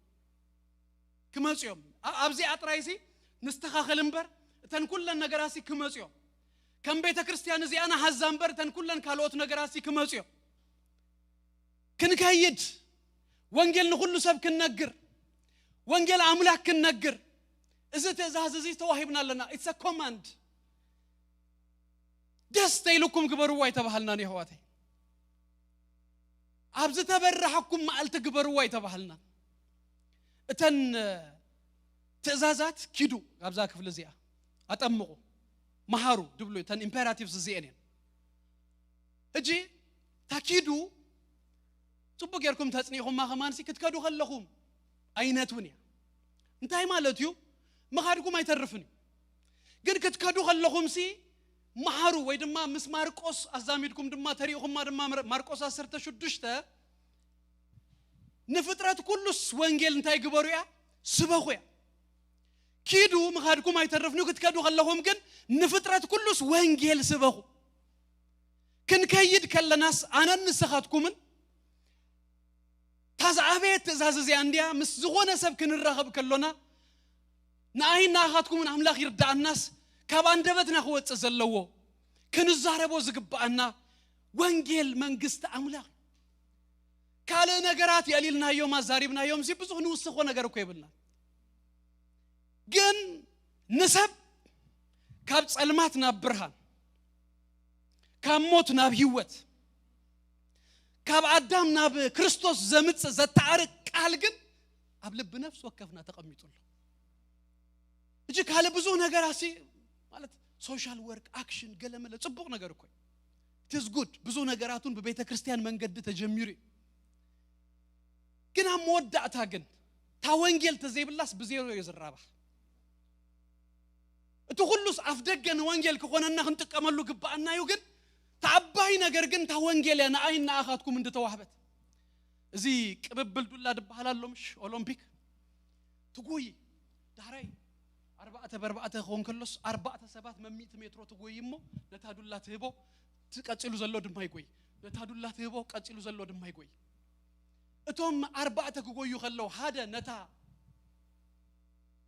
ክመፅዮም ኣብዚኣ ጥራይሲ ንስተኻኸል እምበር እተን ኩለን ነገራሲ ክመፅዮም ከም ቤተ ክርስቲያን እዚኣ ንሃዛ እምበር እተን ኩለን ካልኦት ነገራሲ ክመፅዮም ክንከይድ ወንጌል ንኹሉ ሰብ ክንነግር ወንጌል ኣምላክ ክንነግር እዚ ትእዛዝ እዚ ተዋሂብና ኣለና። It's a command። ደስ ተይልኩም ግበርዋ ኣይተባሃልናን የሕዋተይ። ኣብ ዝተበረሐኩም መዓልቲ ግበርዋ ኣይተባሃልናን። እተን ትእዛዛት ኪዱ ኣብዛ ክፍሊ እዚኣ ኣጠምቑ መሃሩ ድብሉ እተን ኢምፔራቲቭስ እዚአን እየን። ሕጂ ታኪዱ ጽቡቅ ጌርኩም ተጽኒኹማ ከማንሲ ክትከዱ ከለኹም ኣይነትውን እያ። እንታይ ማለት እዩ? ምኻድኩም ኣይተርፍን እዩ። ግን ክትከዱ ከለኹምሲ መሃሩ ወይ ድማ ምስ ማርቆስ ኣዛሚድኩም ድማ ተሪእኹማ ድማ ማርቆስ ዓሰርተ ሽዱሽተ ንፍጥረት ኩሉስ ወንጌል እንታይ ግበሩ እያ? ስበኹ እያ። ኪዱ ምኻድኩም ኣይተርፍን እዩ። ክትከዱ ከለኹም ግን ንፍጥረት ኩሉስ ወንጌል ስበኹ። ክንከይድ ከለናስ ኣነን ንስኻትኩምን እታ ዝዓበየት ትእዛዝ እዚኣ እንድያ ምስ ዝኾነ ሰብ ክንራኸብ ከሎና ንኣይን ንኣኻትኩምን ኣምላኽ ይርዳኣናስ ካብ ኣንደበትና ክወፅእ ዘለዎ ክንዛረቦ ዝግብኣና ወንጌል መንግስቲ ኣምላኽ ካልእ ነገራት የዕሊልናዮም ኣዛሪብናዮም ሲ ብዙሕ ንውስኾ ነገር እኮ የብልና ግን ንሰብ ካብ ጸልማት ናብ ብርሃን ካብ ሞት ናብ ህይወት ካብ ኣዳም ናብ ክርስቶስ ዘምጽእ ዘተዓርቅ ቃል ግን ኣብ ልቢ ነፍሲ ወከፍና ተቐሚጡ ኣሎ። እጂ ካልእ ብዙ ነገር ኣሲ ማለት social work action ገለመለ ጽቡቕ ነገር እኮ ትዝ ጉድ ብዙ ነገራቱን ብቤተ ክርስቲያን መንገዲ ተጀሚሩ እዩ። ግን ኣብ መወዳእታ ግን እታ ወንጌል ተዘይብላስ ብዜሮ እዩ ዝራባሕ። እቲ ኩሉስ ኣፍ ደገ ንወንጌል ክኾነና ክንጥቀመሉ ግባኣና እዩ። ግን ተዓባይ ነገር ግን እታ ወንጌል እያ ንኣይን ንኣኻትኩም እንድተዋህበት። እዚ ቅብብል ዱላ ድበሃል ኣሎ ምሽ ኦሎምፒክ ትጉይ ዳሕራይ ኣርባዕተ በርባዕተ ክኾን ከሎስ ኣርባዕተ ሰባት መሚእቲ ሜትሮ ትጎይ እሞ ነታ ዱላ ትህቦ ትቀፂሉ ዘሎ ድማ ይጎይ ነታ ዱላ ትህቦ ቀፂሉ ዘሎ ድማ ይጎይ እቶም ኣርባዕተ ክጎዩ ከለዉ ሓደ ነታ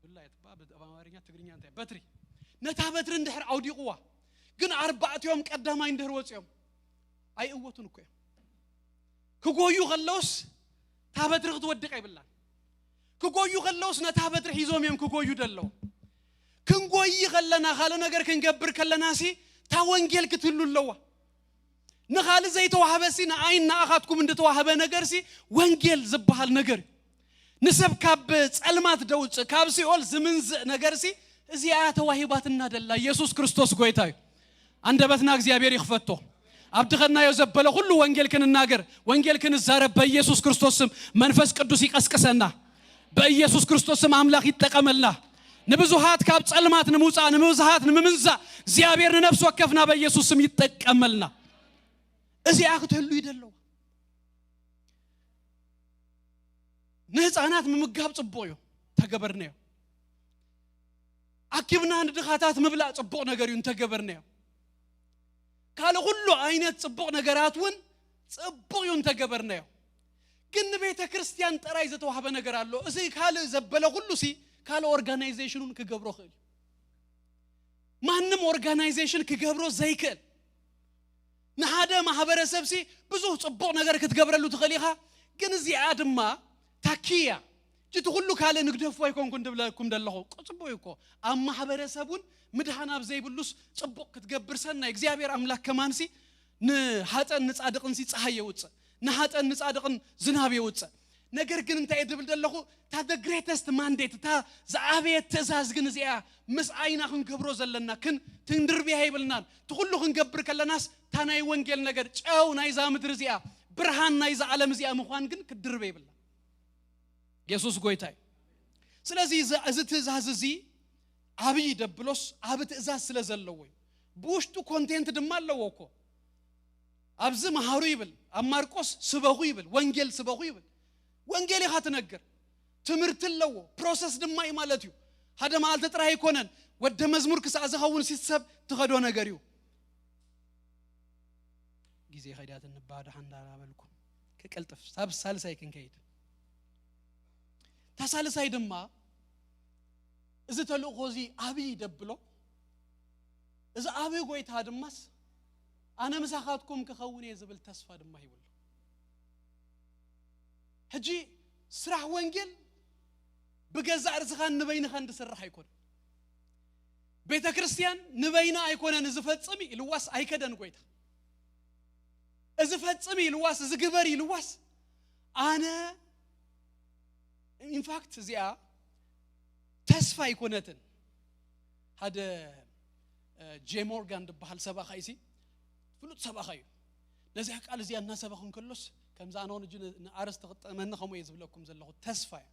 ዱላ እያ ትበሃል ኣብ ኣማርኛ ትግርኛ እንታይ በትሪ ነታ በትሪ እንድሕር ኣውዲቕዋ ግን ኣርባዕቲኦም ቀዳማይ እንድሕር ወፂኦም ኣይእወቱን እኮ እዮም ክጎዩ ከለውስ እታ በትሪ ክትወድቕ የብላን ክጎዩ ከለውስ ነታ በትሪ ሒዞም እዮም ክጎዩ ደለዉ ክንጎይ ከለና ካልእ ነገር ክንገብር ከለና ሲ እታ ወንጌል ክትህሉ ኣለዋ ንኻልእ ዘይተዋህበ ሲ ንኣይን ንኣኻትኩም እንድተዋህበ ነገር ሲ ወንጌል ዝበሃል ነገር እዩ ንሰብ ካብ ጸልማት ደውፅእ ካብ ሲኦል ዝምንዝእ ነገር ሲ እዚኣ ተዋሂባትና ደላ ኢየሱስ ክርስቶስ ጎይታ እዩ። ኣንደበትና እግዚኣብሔር ይኽፈቶ። ኣብ ድኸናዮ ዘበለ ኩሉ ወንጌል ክንናገር ወንጌል ክንዛረብ በኢየሱስ ክርስቶስ ስም መንፈስ ቅዱስ ይቀስቅሰና። በኢየሱስ ክርስቶስ ስም ኣምላኽ ይጠቀመልና። ንብዙሃት ካብ ጸልማት ንምውፃእ ንምብዝሃት ንምምንዛእ እግዚኣብሔር ንነፍሲ ወከፍና በኢየሱስ ስም ይጠቀመልና። እዚኣ ክትህሉ ይደለዋ። ንህፃናት ምምጋብ ፅቡቕ እዩ ተገበርናዮ ኣኪብና ንድኻታት ምብላእ ፅቡቕ ነገር እዩ እንተገበርናዮ ካልእ ኩሉ ዓይነት ፅቡቕ ነገራት እውን ፅቡቕ እዩ እንተገበርናዮ ግን ንቤተ ክርስቲያን ጥራይ ዝተዋህበ ነገር ኣሎ እዚ ካልእ ዘበለ ኩሉ ሲ ካልእ ኦርጋናይዜሽን እውን ክገብሮ ክእል እዩ ማንም ኦርጋናይዜሽን ክገብሮ ዘይክእል ንሓደ ማህበረሰብ ሲ ብዙሕ ፅቡቕ ነገር ክትገብረሉ ትኽእል ኢኻ ግን እዚኣ ድማ ታኪያ እቲ ኩሉ ካልእ ንግደፎ ኣይኮንኩን ድብለኩም ደለኹ ፅቡቕ እዩ እኮ ኣብ ማህበረሰብ እውን ምድሃን ኣብ ዘይብሉስ ፅቡቕ ክትገብር ሰናይ እግዚኣብሔር ኣምላክ ከማንሲ ንሃፀን ንፃድቕን ሲ ፀሃይ የውፅእ ንሃፀን ንፃድቕን ዝናብ የውፅእ ነገር ግን እንታይ ድብል ደለኹ እታ the greatest mandate እታ ዝዓበየት ትእዛዝ ግን እዚኣ ምስ ዓይና ክንገብሮ ዘለና ክንድርብያ ይብልናን ትኩሉ ክንገብር ከለናስ እታ ናይ ወንጌል ነገር ጨው ናይዛ ምድሪ እዚኣ ብርሃን ናይዛ ዓለም እዚኣ ምዃን ግን ክድርበ ይብልና የሱስ ጎይታ እዩ ስለዚ እዚ ትእዛዝ እዚ ዓብዪ ደብሎስ ዓብ ትእዛዝ ስለ ዘለዎ እዩ ብውሽጡ ኮንቴንት ድማ ኣለዎ እኮ ኣብዚ መሃሩ ይብል ኣብ ማርቆስ ስበኹ ይብል ወንጌል ስበኹ ይብል ወንጌል ኢኻ ትነግር ትምህርቲ ኣለዎ ፕሮሰስ ድማ እዩ ማለት እዩ ሓደ መዓልቲ ጥራይ ኣይኮነን ወደ መዝሙር ክሳዕ ዝኸውን ሲሰብ ትኸዶ ነገር እዩ ግዜ ከይዳትኒ እባ ደሓን እንዳበልኩ ክቅልጥፍ ሳብ ሳልሳይ ክንከይድ። እታ ሳልሳይ ድማ እዚ ተልእኾ እዚ ኣብይ ደብሎ፣ እዚ ኣብይ ጎይታ ድማስ ኣነ ምሳኻትኩም ክኸውን እየ ዝብል ተስፋ ድማ ሂብሎ። ሕጂ ስራሕ ወንጌል ብገዛእ ርእስኻን ንበይንኻን ዝስራሕ ኣይኮነን። ቤተ ክርስቲያን ንበይና ኣይኮነን ዝፈጽም ኢልዋስ ኣይከደን ጎይታ። እዚ ፈጽም ኢልዋስ፣ እዚ ግበር ኢልዋስ ኣነ ኢንፋክት እዚኣ ተስፋ ኣይኮነትን። ሓደ እ፣ ጄ ሞርጋን ዝበሃል ሰባኻይ ሲ ፍሉጥ ሰባኻይ እዩ። ነዚኣ ቃል እዚኣ እናሰበኹ እንከሎስ ከምዛ ኣነ እውን እጂ ን- ንኣረስ ትኽጠመኒ ከምኡ እየ ዝብለኩም ዘለኹ። ተስፋ እያ፣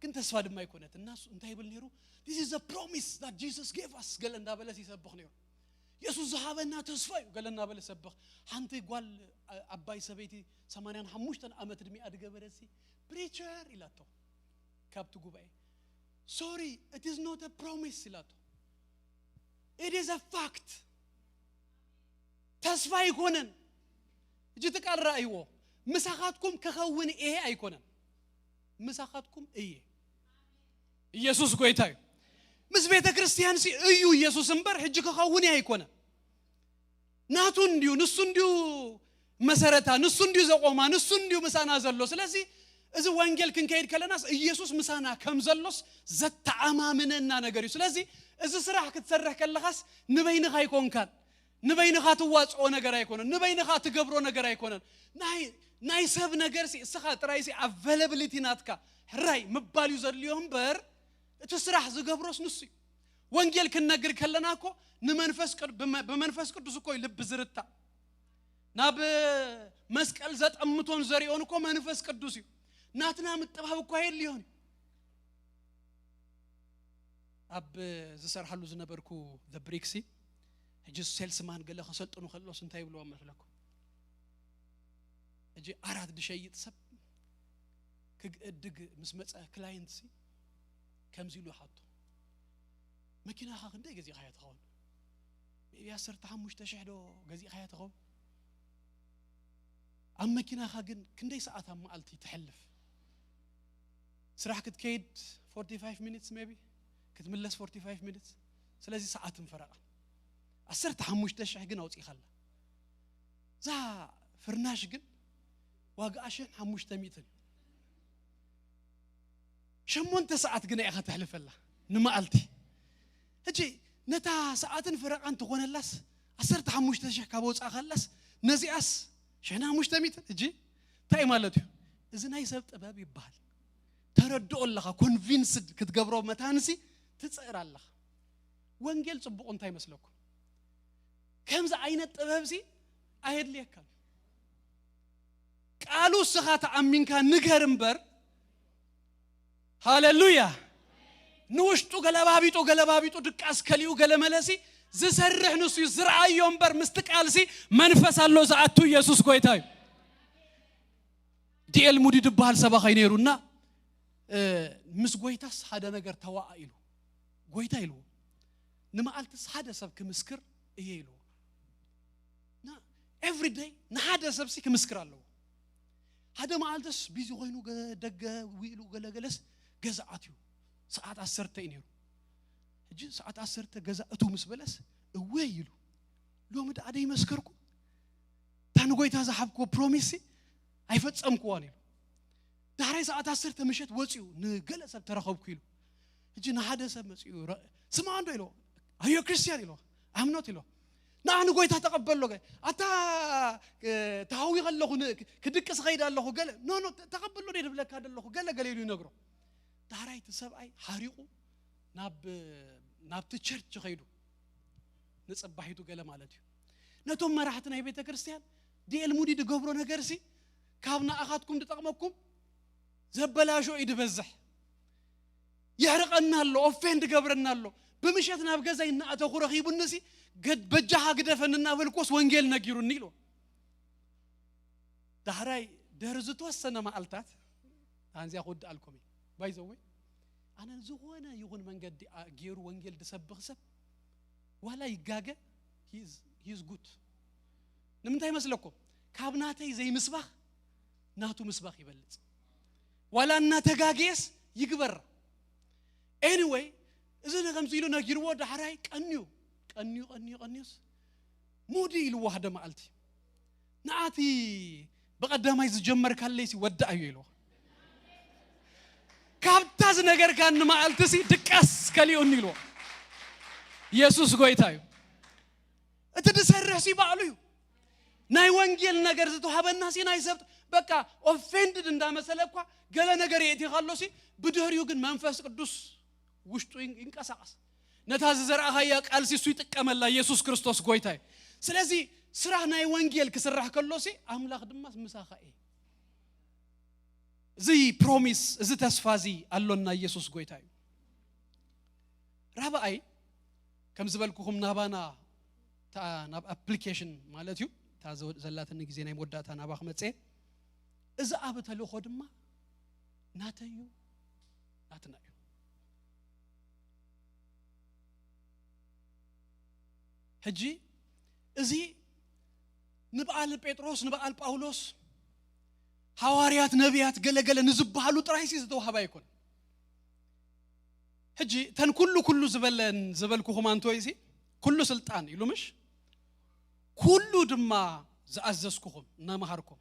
ግን ተስፋ ድማ ኣይኮነት። እናሱ እንታይ ይብል ነይሩ? This is a promise that Jesus gave us ገለ እንዳበለስ ይሰብኽ ነይሩ። የሱስ ዝሃበና ተስፋ እዩ ገለ እናበለ ሰብኽ። ሓንቲ ጓል ኣ- ኣባይ ሰበይቲ ሰማንያን ሓሙሽተን ዓመት ዕድሚኣ ዝገበረሲ ፕሪቸር ኢላቶ ካብቲ ጉባኤ፣ ሶሪ፣ it is not a promise ኢላቶ። It is a fact። ተስፋ ኣይኮነን። እጂ እቲ ቃል ረኣይዎ። ምሳኻትኩም ክኸውን እየ ኣይኮነን፣ ምሳኻትኩም እየ። ኢየሱስ ጎይታ እዩ። ምስ ቤተ ክርስቲያን ሲ እዩ ኢየሱስ እምበር ሕጂ ክኸውን እየ ኣይኮነን። ናቱ እንድዩ፣ ንሱ እንድዩ መሰረታ፣ ንሱ እንድዩ ዘቆማ፣ ንሱ እንድዩ ምሳና ዘሎ። ስለዚ እዚ ወንጌል ክንከይድ ከለናስ ኢየሱስ ምሳና ከም ዘሎስ ዘተኣማምነና ነገር እዩ። ስለዚ እዚ ስራሕ ክትሰርሕ ከለኻስ ንበይንኻ ኣይኮንካን፣ ንበይንኻ ትዋፅኦ ነገር ኣይኮነን፣ ንበይንኻ ትገብሮ ነገር ኣይኮነን። ናይ ናይ ሰብ ነገር ሲ እስኻ ጥራይ ሲ ኣቬለብሊቲ ናትካ ሕራይ ምባል እዩ ዘድልዮ እምበር እቲ ስራሕ ዝገብሮስ ንሱ እዩ። ወንጌል ክንነግር ከለና እኮ ንመንፈስ ቅዱ- ብመ- ብመንፈስ ቅዱስ እኮ እዩ ልቢ ዝርታ። ናብ መስቀል ዘጠምቶን ዘሪኦን እኮ መንፈስ ቅዱስ እዩ። ናትና ምጥባብ እኮ ኣየድልዮን እዩ። ኣብ ዝሰርሓሉ ዝነበርኩ ብሪክሲ ሕጂ ሴልስማን ገለ ከሰልጥኑ ከለስ እንታይ ይብልዎም መስለኩም? ሕጂ ኣራት ድሸይጥ ሰብ ክግእድግ ምስ መፀ ክላይንት ሲ ከምዚ ኢሉ ሓቶ፣ መኪናኻ ክንደይ ገዚእኻያ ትኸውን? ሜቢ ዓሰርተ ሓሙሽተ ሽሕ ዶ ገዚእኻያ ትኸውን? ኣብ መኪናኻ ግን ክንደይ ሰዓት ኣብ መዓልቲ ትሕልፍ? ስራሕ ክትከይድ ፎርቲ ፋይቭ ሚኒትስ ሜቢ፣ ክትምለስ ፎርቲ ፋይቭ ሚኒትስ። ስለዚ ሰዓትን ፈረቓን ዓሰርተ ሓሙሽተ ሽሕ ግን ኣውፂእኻላ። እዛ ፍርናሽ ግን ዋጋኣ ሽሕን ሓሙሽተ ሚእትን። ሸሞንተ ሰዓት ግና ኢኻ ተሕልፈላ ንመዓልቲ። ሕጂ ነታ ሰዓትን ፈረቓን ትኾነላስ ዓሰርተ ሓሙሽተ ሽሕ ካብ ወፃእኻላስ ነዚኣስ ሽሕን ሓሙሽተ ሚእትን። ሕጂ እንታይ ማለት እዩ? እዚ ናይ ሰብ ጥበብ ይበሃል። ተረድኦ ኣለኻ፣ ኮንቪንስድ ክትገብሮ መታንሲ ትፅዕር ኣለኻ። ወንጌል ፅቡቕ እንታይ ይመስለኩም? ከምዚ ዓይነት ጥበብሲ ኣየድልየካን። ቃሉ እስኻ ተኣሚንካ ንገር እምበር። ሃሌሉያ። ንውሽጡ ገለባቢጡ ገለባቢጡ ድቃስ ከሊኡ ገለ መለሲ ዝሰርሕ ንሱ እዩ ዝረኣዮ እምበር ምስቲ ቃልሲ መንፈስ ኣሎ ዝኣቱ ኢየሱስ ጎይታ እዩ። ዲኤል ሙዲ ዝበሃል ሰባኻይ ነይሩና እ፣ ምስ ጎይታስ ሓደ ነገር ተዋኣ ኢሉ ጎይታ ኢልዎ ንመዓልትስ ሓደ ሰብ ክምስክር እየ ኢልዎ። እና ኤቭሪ ደይ ንሓደ ሰብሲ ክምስክር ኣለዎ። ሓደ መዓልትስ ቢዚ ኮይኑ ገ- ደገ ውኢሉ ገለገለስ ገዛ ኣትዩ። ሰዓት ዓሰርተ እዩ ነይሩ። ሕጂ ሰዓት ዓሰርተ ገዛ እቱ ምስ በለስ እወ ኢሉ ሎሚ ደኣ ደይመስከርኩ እታ ንጎይታ ዝሃብክዎ ፕሮሚስ ኣይፈጸምክዋን ኢሉ። ዳሕራይ ሰዓት ዓሰርተ ምሸት ወፂኡ ንገለ ሰብ ተረኸብኩ ኢሉ። ሕጂ ንሓደ ሰብ መፂኡ ረ- ስምዓ እንዶ ኢሎ ኣዮ ክርስቲያን ኢሎ ኣምኖት ኢሎ ንዓ ንጎይታ ተቐበሎ ገ- ኣታ እ፣ ተሃዊ ከለኹ ን- ክድቅስ ኸይድ ኣለኹ ገለ ኖ ኖ ተ- ተቐበሎ ዶ ድብለካ ደለኹ ገለ ገለ ኢሉ ይነግሮ። ዳሕራይ እቲ ሰብኣይ ሓሪቑ ናብ ናብቲ ቸርች ኸይዱ ንፅባሒቱ ገለ ማለት እዩ። ነቶም መራሕቲ ናይ ቤተ ክርስቲያን ዲኤል ሙዲ ዝገብሮ ነገርሲ ካብ ንኣኻትኩም ዝጠቕመኩም ዘበላሾ እዩ ዝበዝሕ። የሕርቐና ኣሎ፣ ኦፌንድ ገብረና ኣሎ። ብምሸት ናብ ገዛይ እናእተኹ ረኺቡኒሲ ገድ- በጃኻ ግደፈኒ እናበልኩስ ወንጌል ነጊሩኒ ኢሉ። ዳሕራይ ድሕሪ ዝተወሰነ መዓልታት ኣንዚኣ ክውድኣልኩም እዩ። ባይዘወይ ኣነ ዝኾነ ይኹን መንገዲ ኣ- ገይሩ ወንጌል ዝሰብኽ ሰብ ዋላ ይጋገ ሂዝ ጉድ። ንምንታይ ይመስለኩም? ካብ ናተይ ዘይምስባኽ ናቱ ምስባኽ ይበልጽ። ዋላ እናተጋገየስ ይግበር። Anyway፣ እዚ ከምዚ ኢሉ ነጊርዎ፣ ዳሕራይ ቀንዩ ቀንዩ ቀንዩ ቀንዩስ፣ ሙዲ ኢልዎ ሓደ መዓልቲ፣ ንኣቲ ብቐዳማይ ዝጀመርካለይሲ ወዳእ እዩ ኢልዎ። ካብታ ዝነገርካኒ መዓልትሲ ድቃስ ከሊኡኒ ኢልዎ። ኢየሱስ ጎይታ እዩ። እቲ ዝሰርሕሲ ባዕሉ እዩ። ናይ ወንጌል ነገር ዝተዋህበናሲ ናይ ሰብ፣ በቃ፣ ኦፌንድድ እንዳመሰለ እኳ ገለ ነገር የእቲኻሎሲ፣ ብድህሪኡ ግን መንፈስ ቅዱስ ውሽጡ ይን- ይንቀሳቐስ። ነታ ዝዘርኣኻያ ቃልሲ እሱ ይጥቀመላ። ኢየሱስ ክርስቶስ ጎይታ እዩ። ስለዚ ስራሕ ናይ ወንጌል ክስራሕ ከሎሲ ኣምላኽ ድማ ምሳኻ እዩ። እዚ ፕሮሚስ፣ እዚ ተስፋ እዚ ኣሎና። ኢየሱስ ጎይታ እዩ። ራብኣይ፣ ከም ዝበልኩኹም ናባና፣ እታ ናብ ኣፕሊኬሽን ማለት እዩ፣ እታ ዘ- ዘላትኒ ግዜ ናይ መወዳእታ ናባ ክመጽእ፣ እዚ ኣብ ተልእኾ ድማ ናተዩ ናትና እዩ። ሕጂ እዚ ንበዓል ጴጥሮስ፣ ንበዓል ጳውሎስ፣ ሃዋርያት፣ ነቢያት፣ ገለገለ ንዝበሃሉ ጥራይሲ ዝተዋህበ ኣይኮነን። ሕጂ እተን ኩሉ ኩሉ ዝበለን ዝበልኩኹም ኣንቶይሲ፣ ኩሉ ስልጣን ኢሉ ምሽ፣ ኩሉ ድማ ዝኣዘዝኩኹም እናመሃርኩም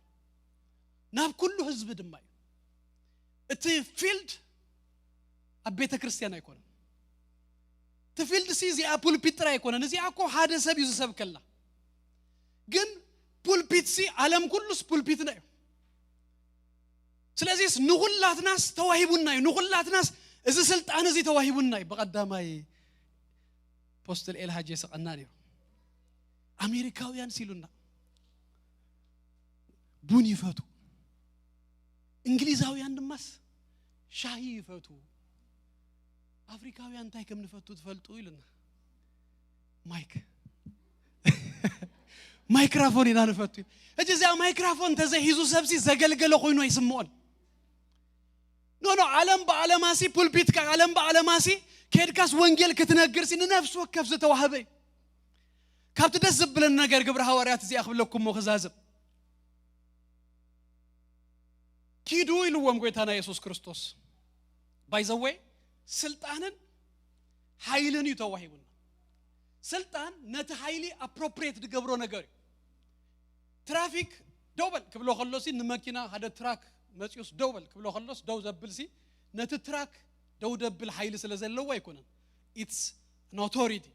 ናብ ኩሉ ህዝቢ ድማ እዩ። እቲ ፊልድ ኣብ ቤተ ክርስቲያን ኣይኮነን። እቲ ፊልድ ሲ እዚኣ ፑልፒት ጥራይ ኣይኮነን። እዚኣ እኮ ሓደ ሰብ እዩ ዝሰብከላ። ግን ፑልፒት ሲ፣ ዓለም ኩሉስ ፑልፒትና እዩ። ስለዚስ ንኹላትናስ ተዋሂቡና እዩ። ንኹላትናስ እዚ ስልጣን እዚ ተዋሂቡና እዩ። ብቐዳማይ ፖስትል ኤልሃጅ የስቐና ነይሩ። ኣሜሪካውያን ሲሉና ቡን ይፈቱ፣ እንግሊዛውያን ድማስ ሻሂ ይፈቱ፣ ኣፍሪካውያን እንታይ ከም ንፈቱ ትፈልጡ ኢሉና። ማይክ ማይክራፎን ኢና ንፈቱ። ሕጂ እዚኣ ማይክራፎን ተዘይሂዙ ሰብሲ ዘገልገለ ኮይኑ ኣይስምዖን። ኖ ኖ፣ ዓለም ብዓለማሲ፣ ፑልፒትካ ዓለም ብዓለማሲ፣ ከድካስ ወንጌል ክትነግርሲ ንነፍሲ ወከፍ ዝተዋህበ እዩ። ካብቲ ደስ ዝብለኒ ነገር ግብረ ሃዋርያት እዚኣ ክብለኩም እሞ ክዛዝም፣ ኪዱ ኢልዎም ጎይታና የሱስ ክርስቶስ። ባይዘወይ፣ ስልጣንን ሓይልን እዩ ተዋሂቡና። ስልጣን ነቲ ሓይሊ ኣፕሮፕሬት ዝገብሮ ነገር እዩ። ትራፊክ ደው በል ክብሎ ከሎሲ፣ ንመኪና ሓደ ትራክ መፂኡስ ደው በል ክብሎ ከሎስ ደው ዘብልሲ፣ ነቲ ትራክ ደው ደብል ሓይሊ ስለ ዘለዎ ኣይኮነን። ኢትስ ኣን ኣውቶሪቲ።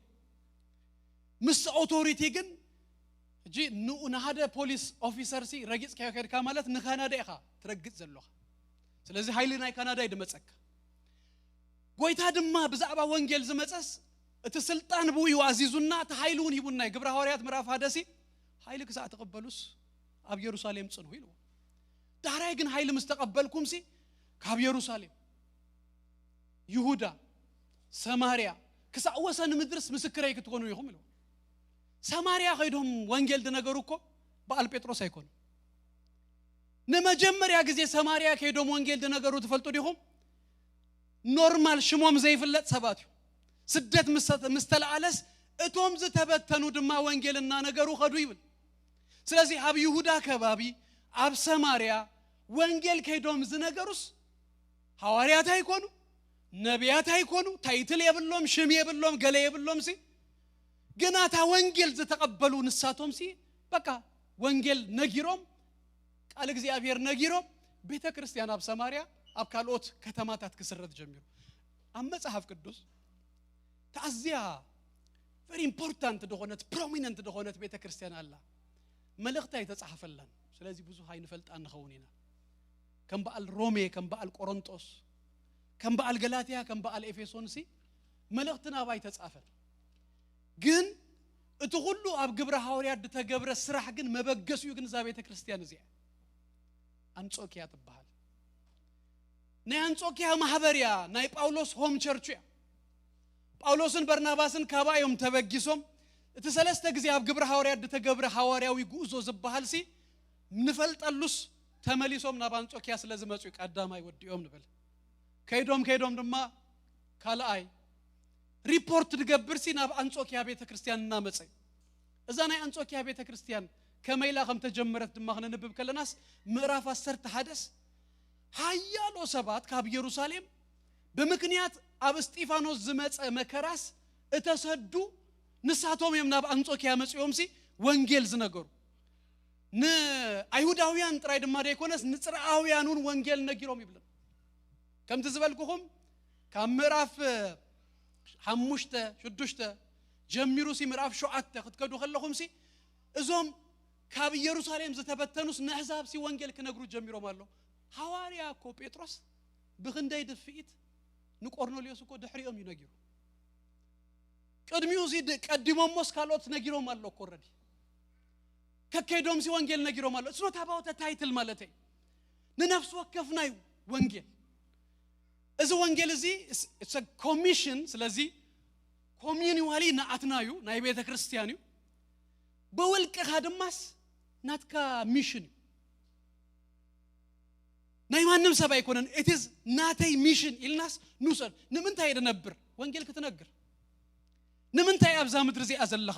ምስ ኣውቶሪቲ ግን፣ ሕጂ ንኡ ንሓደ ፖሊስ ኦፊሰር ሲ ረጊጽካዮ ከድካ ማለት ንካናዳ ኢኻ ትረግጽ ዘለኻ። ስለዚ ሓይሊ ናይ ካናዳ እዩ ድመጸካ። ጎይታ ድማ ብዛዕባ ወንጌል ዝመጸስ፣ እቲ ስልጣን ብኡ እዩ ኣዚዙና፣ እቲ ሓይሊ እውን ሂቡና እዩ። ግብረ ሃዋርያት ምዕራፍ ሓደ ሲ፣ ሓይሊ ክሳዕ ትቕበሉስ ኣብ የሩሳሌም ጽንሑ ኢልዎ። ዳሕራይ ግን ሓይሊ ምስ ተቐበልኩም ሲ፣ ካብ የሩሳሌም፣ ይሁዳ፣ ሰማርያ፣ ክሳዕ ወሰን ምድርስ ምስክረይ ክትኮኑ ኢኹም ኢልዎ። ሰማርያ ከይዶም ወንጌል ዝነገሩ እኮ በዓል ጴጥሮስ ኣይኮኑ። ንመጀመርያ ግዜ ሰማርያ ከይዶም ወንጌል ዝነገሩ ትፈልጡ ዲኹም? ኖርማል ሽሞም ዘይፍለጥ ሰባት እዩ። ስደት ምስ- ምስ ተለዓለስ፣ እቶም ዝተበተኑ ድማ ወንጌል እናነገሩ ኸዱ ይብል። ስለዚ ኣብ ይሁዳ ከባቢ፣ ኣብ ሰማርያ ወንጌል ከይዶም ዝነገሩስ ሃዋርያት ኣይኮኑ፣ ነቢያት ኣይኮኑ፣ ታይትል የብሎም፣ ሽም የብሎም፣ ገለ የብሎም ሲ፣ ግና እታ ወንጌል ዝተቐበሉ ንሳቶም ሲ፣ በቃ ወንጌል ነጊሮም፣ ቃል እግዚኣብሔር ነጊሮም፣ ቤተ ክርስቲያን ኣብ ሰማርያ፣ ኣብ ካልኦት ከተማታት ክስረት ጀሚሩ። ኣብ መጽሓፍ ቅዱስ ተኣዝያ ቨሪ ኢምፖርታንት ዝኾነት፣ ፕሮሚነንት ዝኾነት ቤተ ክርስቲያን ኣላ። መልእኽቲ ኣይተጻሕፈላን። ስለዚ ብዙሕ ኣይንፈልጣ ንኸውን ኢና። ከም በዓል ሮሜ፣ ከም በዓል ቆሮንጦስ፣ ከም በዓል ገላትያ፣ ከም በዓል ኤፌሶን ሲ፣ መልእኽቲ ናባ ኣይተጻፈን። ግን እቲ ኩሉ ኣብ ግብረ ሃዋርያት ዝተገብረ ስራሕ ግን መበገሲኡ ግን እዛ ቤተ ክርስቲያን እዚኣ ኣንጾኪያ ትበሃል። ናይ ኣንጾኪያ ማሕበር እያ፣ ናይ ጳውሎስ ሆም ቸርቹ እያ። ጳውሎስን በርናባስን ካባኣ እዮም ተበጊሶም። እቲ ሰለስተ ግዜ ኣብ ግብረ ሃዋርያት ዝተገብረ ሃዋርያዊ ጉዕዞ ዝበሃል ሲ፣ ንፈልጠሉስ፣ ተመሊሶም ናብ ኣንጾኪያ ስለ ዝመጹ እዩ ቀዳማይ ወዲኦም ንብል። ከይዶም ከይዶም ድማ ካልኣይ ሪፖርት ዝገብር ሲ ናብ ኣንጾኪያ ቤተ ክርስቲያን እናመጸ እዩ። እዛ ናይ ኣንጾኪያ ቤተ ክርስቲያን ከመይ ኢላ ከም ተጀመረት ድማ ክነንብብ ከለናስ፣ ምዕራፍ ዓሰርተ ሓደስ ሓያሎ ሰባት ካብ ኢየሩሳሌም ብምክንያት ኣብ እስጢፋኖስ ዝመጸ መከራስ እተሰዱ ንሳቶም እዮም ናብ ኣንጾኪያ መጺኦምሲ ወንጌል ዝነገሩ። ንኣይሁዳውያን ጥራይ ድማ ዘይኮነስ ንጽርኣውያን እውን ወንጌል ነጊሮም ይብልን። ከምቲ ዝበልኩኹም ካብ ምዕራፍ ሓሙሽተ ሽዱሽተ ጀሚሩ ሲ ምዕራፍ ሸውዓተ ክትከዱ ከለኹም ሲ እዞም ካብ ኢየሩሳሌም ዝተበተኑስ ንኣሕዛብ ሲ ወንጌል ክነግሩ ጀሚሮም ኣሎ። ሃዋርያ እኮ ጴጥሮስ ብኽንደይ ድፍኢት ንቆርኔሌዎስ እኮ ድሕሪኦም እዩ ነጊሩ። ቅድሚኡ ሲ ድ- ቀዲሞሞስ ካልኦት ነጊሮም ኣሎ እኮ ረዲ ከከይዶም ሲ ወንጌል ነጊሮም ኣሎ። It's not about title ማለተይ፣ ንነፍሲ ወከፍና እዩ ወንጌል። እዚ ወንጌል እዚ ኮሚሽን፣ ስለዚ ኮሚኒዋሊ ንኣትና እዩ፣ ናይ ቤተ ክርስቲያን እዩ። ብውልቅኻ ድማስ ናትካ ሚሽን እዩ። ናይ ማንም ሰብ ኣይኮነን። It is ናተይ ሚሽን ኢልናስ ንውሰድ። ንምንታይ እየ ድነብር? ወንጌል ክትነግር። ንምንታይ ኣብዛ ምድሪ እዚኣ ዘለኻ?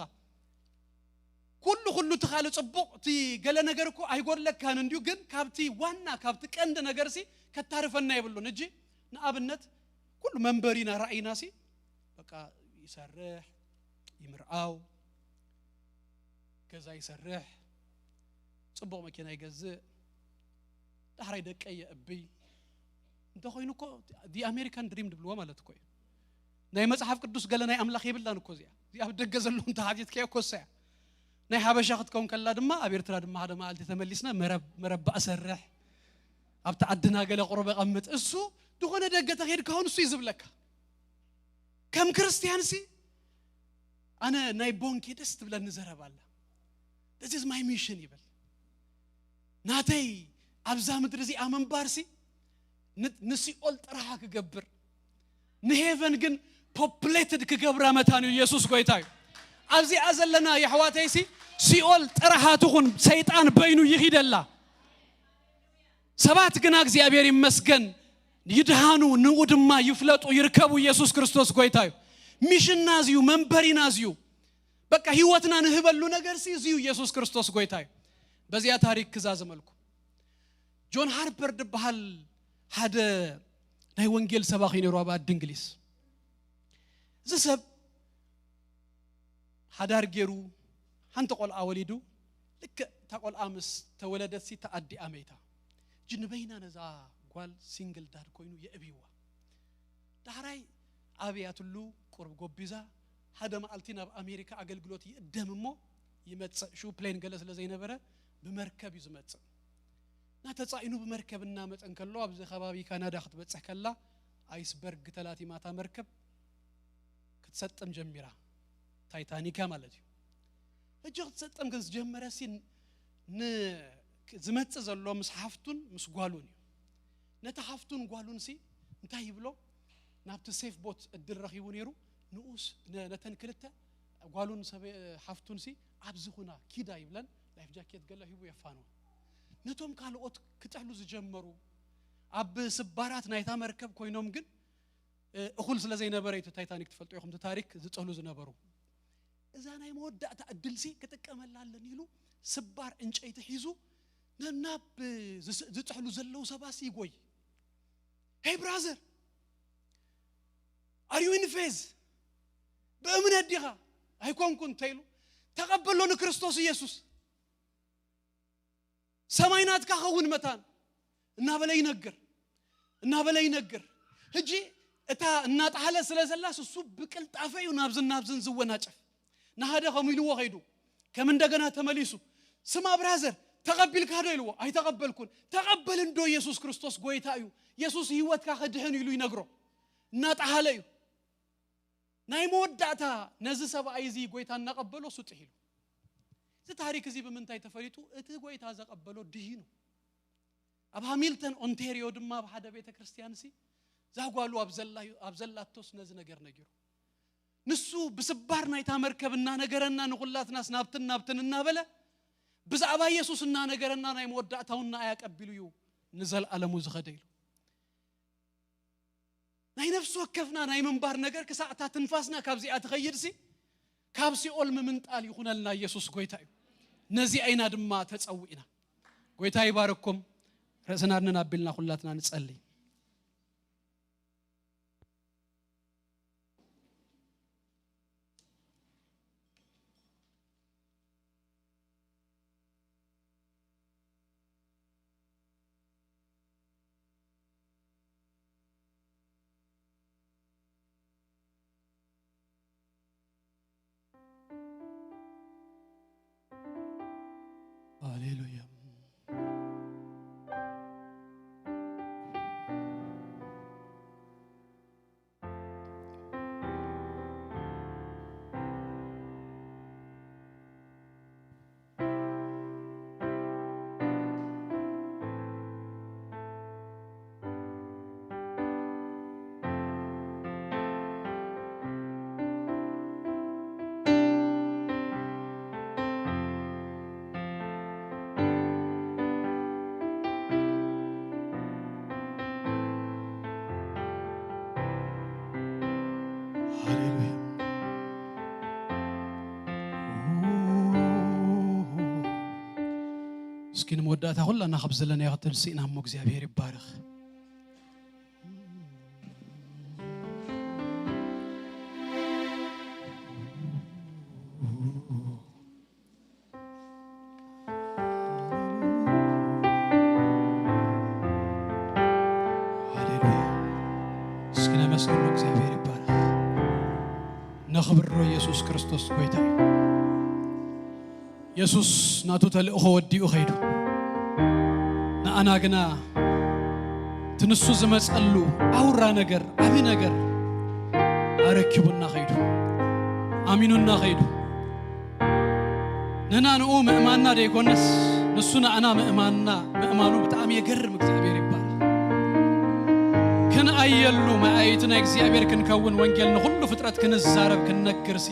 ኩሉ ኩሉ እቲ ካልእ ጽቡቕ፣ እቲ ገለ ነገር እኮ ኣይጎድለካን እንድዩ፣ ግን ካብቲ ዋና ካብቲ ቀንዲ ነገር ሲ ከታርፈና የብሉን። እጂ ንኣብነት ኩሉ መንበሪና ራእይና ሲ በቃ ይሰርሕ፣ ይምርዓው፣ ገዛ ይሰርሕ፣ ጽቡቕ መኪና ይገዝእ፣ ዳሕራይ ደቀይ የእብይ እንተኾይኑ እኮ the American dream ድብልዎ ማለት እኮ እዩ። ናይ መጽሓፍ ቅዱስ ገለ ናይ ኣምላኽ የብላን እኮ እዚኣ። እዚኣ ኣብ ደገ ዘለዉ እንተሓቲትካዮ እኮ እሳ እያ። ናይ ሓበሻ ክትከውን ከላ ድማ ኣብ ኤርትራ ድማ ሓደ መዓልቲ ተመሊስና መረብ መረባ እሰርሕ ኣብቲ ዓድና ገለ ቁሩብ እቐምጥ። እሱ ዝኾነ ደገ ተኸይድካ ሆን እሱ እዩ ዝብለካ። ከም ክርስቲያን ሲ ኣነ ናይ ቦንኬ ደስ ትብለኒ ዘረባ ኣላ። This is my mission ይብል። ናተይ ኣብዛ ምድሪ እዚኣ ምንባር ሲ ን- ንሲኦል ጥራሓ ክገብር ንሄቨን ግን ፖፕሌትድ ክገብራ መታን እዩ። ኢየሱስ ጎይታ እዩ። ኣብዚኣ ዘለና የሕዋተይ ሲ ሲኦል ጥራሓ ትኹን ሰይጣን በይኑ ይኺደላ። ሰባት ግና እግዚኣብሔር ይመስገን ይድሃኑ፣ ንኡ ድማ ይፍለጡ ይርከቡ። ኢየሱስ ክርስቶስ ጎይታ እዩ። ሚሽንና እዚዩ፣ መንበሪና እዚዩ። በቃ ህይወትና ንህበሉ ነገር ሲ እዚዩ። ኢየሱስ ክርስቶስ ጎይታ እዩ። በዚያ ታሪክ ክዛዘመልኩ ጆን ሃርፐር ድበሃል ሓደ ናይ ወንጌል ሰባኺ ነይሩ ኣብ ዓዲ እንግሊዝ። እዚ ሰብ ሓዳር ገይሩ ሓንቲ ቆልዓ ወሊዱ። ልክዕ እታ ቆልዓ ምስ ተወለደት ሲ እታ ኣዲኣ መይታ። እጂ ንበይና ነዛ ጓል ሲንግል ዳድ ኮይኑ የእብይዋ። ዳሕራይ ኣብያትሉ ቁርብ ጎቢዛ ሓደ መዓልቲ ናብ ኣሜሪካ ኣገልግሎት ይእደም እሞ ይመጽእ። ሽው ፕሌን ገለ ስለ ዘይነበረ ብመርከብ እዩ ዝመጽእ። እናተጻኢኑ ብመርከብ እናመጸ እንከሎ ኣብዚ ከባቢ ካናዳ ክትበጽሕ ከላ ኣይስበርግ ተላቲማ እታ መርከብ ክትሰጥም ጀሚራ። ታይታኒካ ማለት እዩ። ሕጂ ክትሰጥም ግን ዝጀመረ ሲ ን- ዝመጽእ ዘሎ ምስ ሓፍቱን ምስ ጓሉን እዩ። ነቲ ሓፍቱን ጓሉን ሲ እንታይ ይብሎ? ናብቲ ሴፍ ቦት እድል ረኺቡ ነይሩ። ንኡስ ነ- ነተን ክልተ ጓሉን ሰበ ሓፍቱን ሲ ኣብዚ ኩና ኪዳ ይብለን ላይፍ ጃኬት ገለ ሂቡ የፋንዋ። ነቶም ካልኦት ክጥሕሉ ዝጀመሩ ኣብ ስባራት ናይታ መርከብ ኮይኖም ግን እ፣ እኹል ስለ ዘይነበረ እቲ ታይታኒክ ትፈልጡ ኢኹም እቲ ታሪክ ዝጥህሉ ዝነበሩ። እዛ ናይ መወዳእታ እድል ሲ ክጥቀመላ ኣለኒ ኢሉ ስባር ዕንጨይቲ ሒዙ ነናብ ዝስ- ዝጥሕሉ ዘለዉ ሰባት ይጎይ። Hey brother, are you in faith? ብእምነት ዲኻ? ኣይኮንኩን እንተኢሉ ተቐበሎ ንክርስቶስ ኢየሱስ። ሰማይ ናትካ ኸውን መታን እናበለ ይነግር እናበለ ይነግር። ሕጂ እታ እናጠሓለ ስለ ዘላስ እሱ ብቅልጣፈ እዩ ናብዝን ናብዝን ዝወናጨፍ። ንሃደ ከም ኢልዎ ከይዱ ከም እንደገና ተመሊሱ ስማ ብራዘር ተቐቢልካ ዶ ኢልዎ። ኣይተቐበልኩን። ተቐበል እንዶ ኢየሱስ ክርስቶስ ጎይታ እዩ። ኢየሱስ ህይወትካ ከድሕን ኢሉ ይነግሮ። እናጠሓለ እዩ ናይ መወዳእታ ነዚ ሰብኣይ እዚ ጎይታ እናቐበሎ እሱ ጥሒሉ። እዚ ታሪክ እዚ ብምንታይ ተፈሊጡ? እቲ ጎይታ ዘቐበሎ ድሂኑ። ኣብ ሃሚልተን ኦንቴሪዮ ድማ ኣብ ሓደ ቤተ ክርስቲያን ሲ ዛጓሉ ኣብ ዘላ- ኣብ ዘላቶስ ነዚ ነገር ነጊሩ። ንሱ ብስባር ናይታ መርከብ እናነገረና ንኹላትናስ ናብትን ናብትን እናበለ ብዛዕባ ኢየሱስ እናነገረና ናይ መወዳእታውን ንኣይ ኣቀቢሉ እዩ ንዘለኣለሙ ዝኸደ ኢሉ። ናይ ነፍሲ ወከፍና ናይ ምንባር ነገር ክሳዕታ ትንፋስና ካብዚኣ ትኸይድ ሲ ካብ ሲኦል ምምንጣል ይኹነልና። ኢየሱስ ጎይታ እዩ። ነዚኣ ኢና ድማ ተጸዊዕና። ጎይታ ይባርኩም። ርእስና ኣድንን ኣቢልና ኩላትና ንጸልይ። ሃሌሉያ። ሃሌሉያ። እስኪ ንመወዳእታ ኩላና ካብ ዘለናዮ ክትንስኢና እሞ እግዚኣብሔር ይባረኽ። ሃሌሉያ። እስኪ ነመስግኖ፣ እግዚኣብሔር ይባረኽ። ነኽብሮ፣ ኢየሱስ ክርስቶስ ጎይታ እዩ። የሱስ ናቱ ተልእኾ ወዲኡ ኸይዱ። ንኣና ግና እቲ ንሱ ዝመጸሉ ኣውራ ነገር፣ ዓቢ ነገር ኣረኪቡና ኸይዱ። ኣሚኑና ኸይዱ። ንሕና ንኡ ምእማንና ደይኮነስ፣ ንሱ ንኣና ምእማንና፣ ምእማኑ ብጣዕሚ የገርም። እግዚኣብሔር ይባረኽ። ክንኣየሉ መኣይቲ ናይ እግዚኣብሔር ክንከውን፣ ወንጌል ንኹሉ ፍጥረት ክንዛረብ፣ ክንነግርሲ፣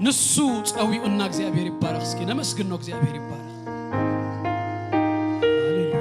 ንሱ ጸዊዑና። እግዚኣብሔር ይባረኽ። እስኪ ነመስግኖ። እግዚኣብሔር ይባረኽ። ሃሌሉያ።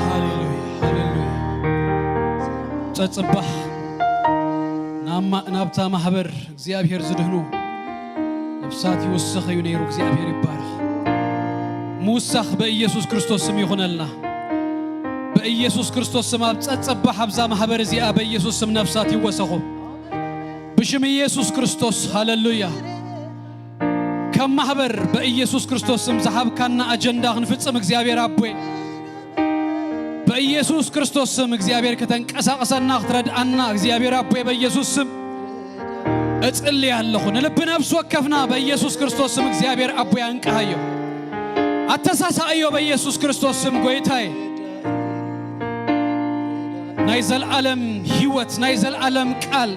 ሃሌሉያ፣ ሃሌሉያ። ጸጽባሕ ናማ-፣ ናብታ ማህበር እግዚኣብሔር ዝድህኑ ነፍሳት ይውስኽ እዩ ነይሩ። እግዚኣብሔር ይባረኽ። ምውሳኽ በኢየሱስ ክርስቶስ ስም ይኹነልና። በኢየሱስ ክርስቶስ ስም ኣብ ጸጸባሕ ኣብዛ ማህበር እዚኣ በኢየሱስ ስም ነፍሳት ይወሰኹ። ብሽም ኢየሱስ ክርስቶስ፣ ሃሌሉያ። ከም ማህበር በኢየሱስ ክርስቶስ ስም ዝሃብካና ኣጀንዳ ክንፍጽም እግዚኣብሔር ኣቦይ፣ በኢየሱስ ክርስቶስ ስም እግዚኣብሔር ከተንቀሳቕሰና፣ ክትረድኣና እግዚኣብሔር ኣቦይ በኢየሱስ ስም እጽሊ ኣለኹ። ንልቢ ነፍሲ ወከፍና በኢየሱስ ክርስቶስ ስም እግዚኣብሔር ኣቦይ ኣንቅሃዮ፣ ኣተሳሳኣዮ በኢየሱስ ክርስቶስ ስም ጎይታይ። ናይ ዘልዓለም ህይወት፣ ናይ ዘልዓለም ቃል፣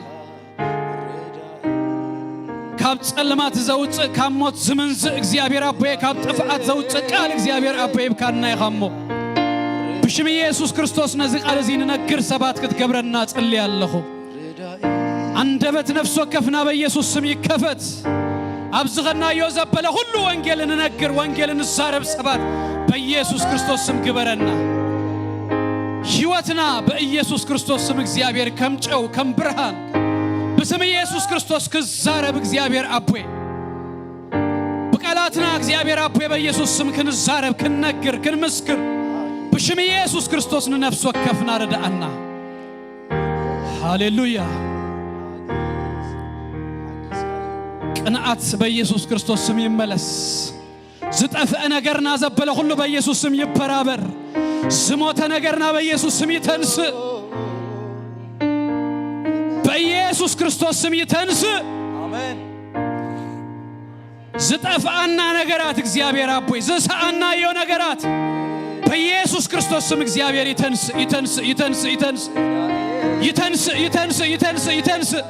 ካብ ጸልማት ዘውጽእ፣ ካብ ሞት ዝምንዝእ እግዚኣብሔር ኣቦየ፣ ካብ ጥፍኣት ዘውጽእ ቃል እግዚኣብሔር ኣቦየ ይብካና ኢኻ እሞ፣ ብሽም ኢየሱስ ክርስቶስ ነዚ ቃል እዚ ንነግር ሰባት ክትገብረና ጽሊ ኣለኹ። ኣንደበት ነፍሲ ወከፍና በኢየሱስ ስም ይከፈት። ኣብ ዝኸድናዮ ዘበለ ሁሉ ወንጌል እንነግር፣ ወንጌል እንዛረብ ሰባት በኢየሱስ ክርስቶስ ስም ግበረና። ህይወትና በኢየሱስ ክርስቶስ ስም እግዚኣብሔር ከም ጨው ከም ብርሃን ብስም ኢየሱስ ክርስቶስ ክዛረብ እግዚኣብሔር ኣቦይ፣ ብቃላትና እግዚኣብሔር ኣቦይ በኢየሱስ ስም ክንዛረብ፣ ክንነግር፣ ክንምስክር ብሽም ኢየሱስ ክርስቶስ ንነፍሲ ወከፍና ርድኣና። ሃሌሉያ። ቅንዓት በኢየሱስ ክርስቶስ ስም ይመለስ። ዝጠፍአ ነገርና ዘበለ ኩሉ በኢየሱስ ስም ይበራበር። ዝሞተ ነገርና በኢየሱስ ስም ይተንስእ። በኢየሱስ ክርስቶስ ስም ይተንስእ። ኣሜን። ዝጠፍኣና ነገራት እግዚኣብሔር ኣቦይ፣ ዝሰኣናዮ ነገራት በኢየሱስ ክርስቶስ ስም እግዚኣብሔር ይተንስእ፣ ይተንስእ፣ ይተንስእ፣ ይተንስእ፣ ይተንስእ፣ ይተንስእ፣ ይተንስእ፣ ይተንስእ።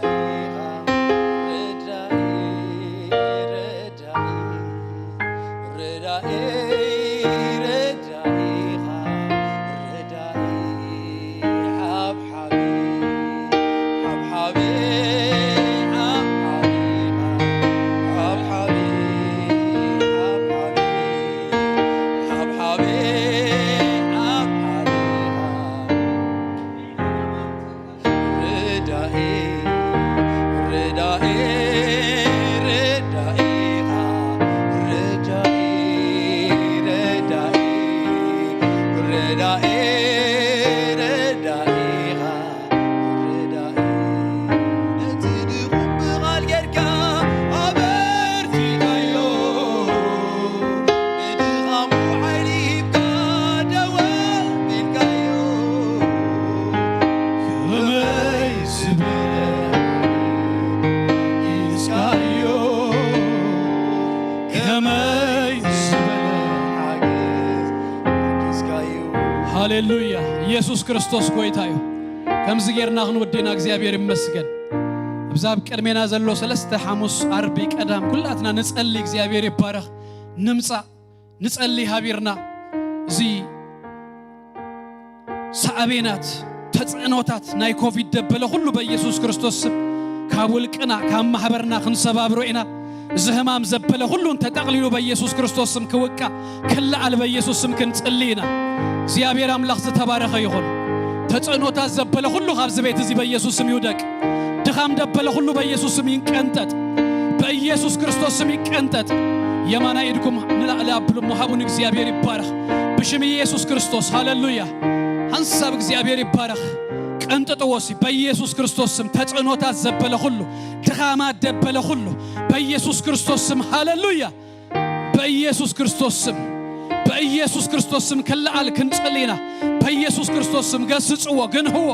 ሃሌሉያ። ኢየሱስ ክርስቶስ ጎይታ እዩ። ከምዚ ጌርና ክንወድእና እግዚኣብሔር ይመስገን። ኣብዚ ኣብ ቅድሜና ዘሎ ሰለስተ ሓሙስ፣ ዓርቢ፣ ቀዳም ኩላትና ንጸሊ፣ እግዚኣብሔር ይባረኽ። ንምጻእ ንጸሊ ሃቢርና። እዚ ሳዕቤናት፣ ተጽዕኖታት ናይ ኮቪድ ደበለ ኩሉ በኢየሱስ ክርስቶስ ስም ካብ ውልቅና፣ ካብ ማሕበርና ክንሰባብሮ ኢና። እዚ ህማም ዘበለ ኩሉን ተጠቕሊሉ በኢየሱስ ክርስቶስ ስም ክውቃ፣ ክለዓል በኢየሱስ ስም ክንጽሊ ኢና። እግዚኣብሔር ኣምላኽ ዝተባረኸ ይኹን። ተጽዕኖታት ዘበለ ኩሉ ካብዚ ቤት እዚ በኢየሱስ ስም ይውደቅ። ድኻም ደበለ ኩሉ በኢየሱስ ስም ይንቀንጠጥ። በኢየሱስ ክርስቶስ ስም ይቀንጠጥ። የማናይ ኢድኩም ንላዕሊ ኣብሉ እሞ ሃቡን እግዚኣብሔር ይባረኽ። ብሽም ኢየሱስ ክርስቶስ፣ ሃሌሉያ። ሓንሳብ እግዚኣብሔር ይባረኽ። ቀንጥጥዎ ሲ በኢየሱስ ክርስቶስ ስም። ተጽዕኖታት ዘበለ ኩሉ፣ ድኻማት ደበለ ኩሉ በኢየሱስ ክርስቶስ ስም፣ ሃሌሉያ። በኢየሱስ ክርስቶስ ስም፣ በኢየሱስ ክርስቶስ ስም ክለዓል ክንጽሊ ኢና። በኢየሱስ ክርስቶስ ስም ገስጽዎ፣ ግንህዎ።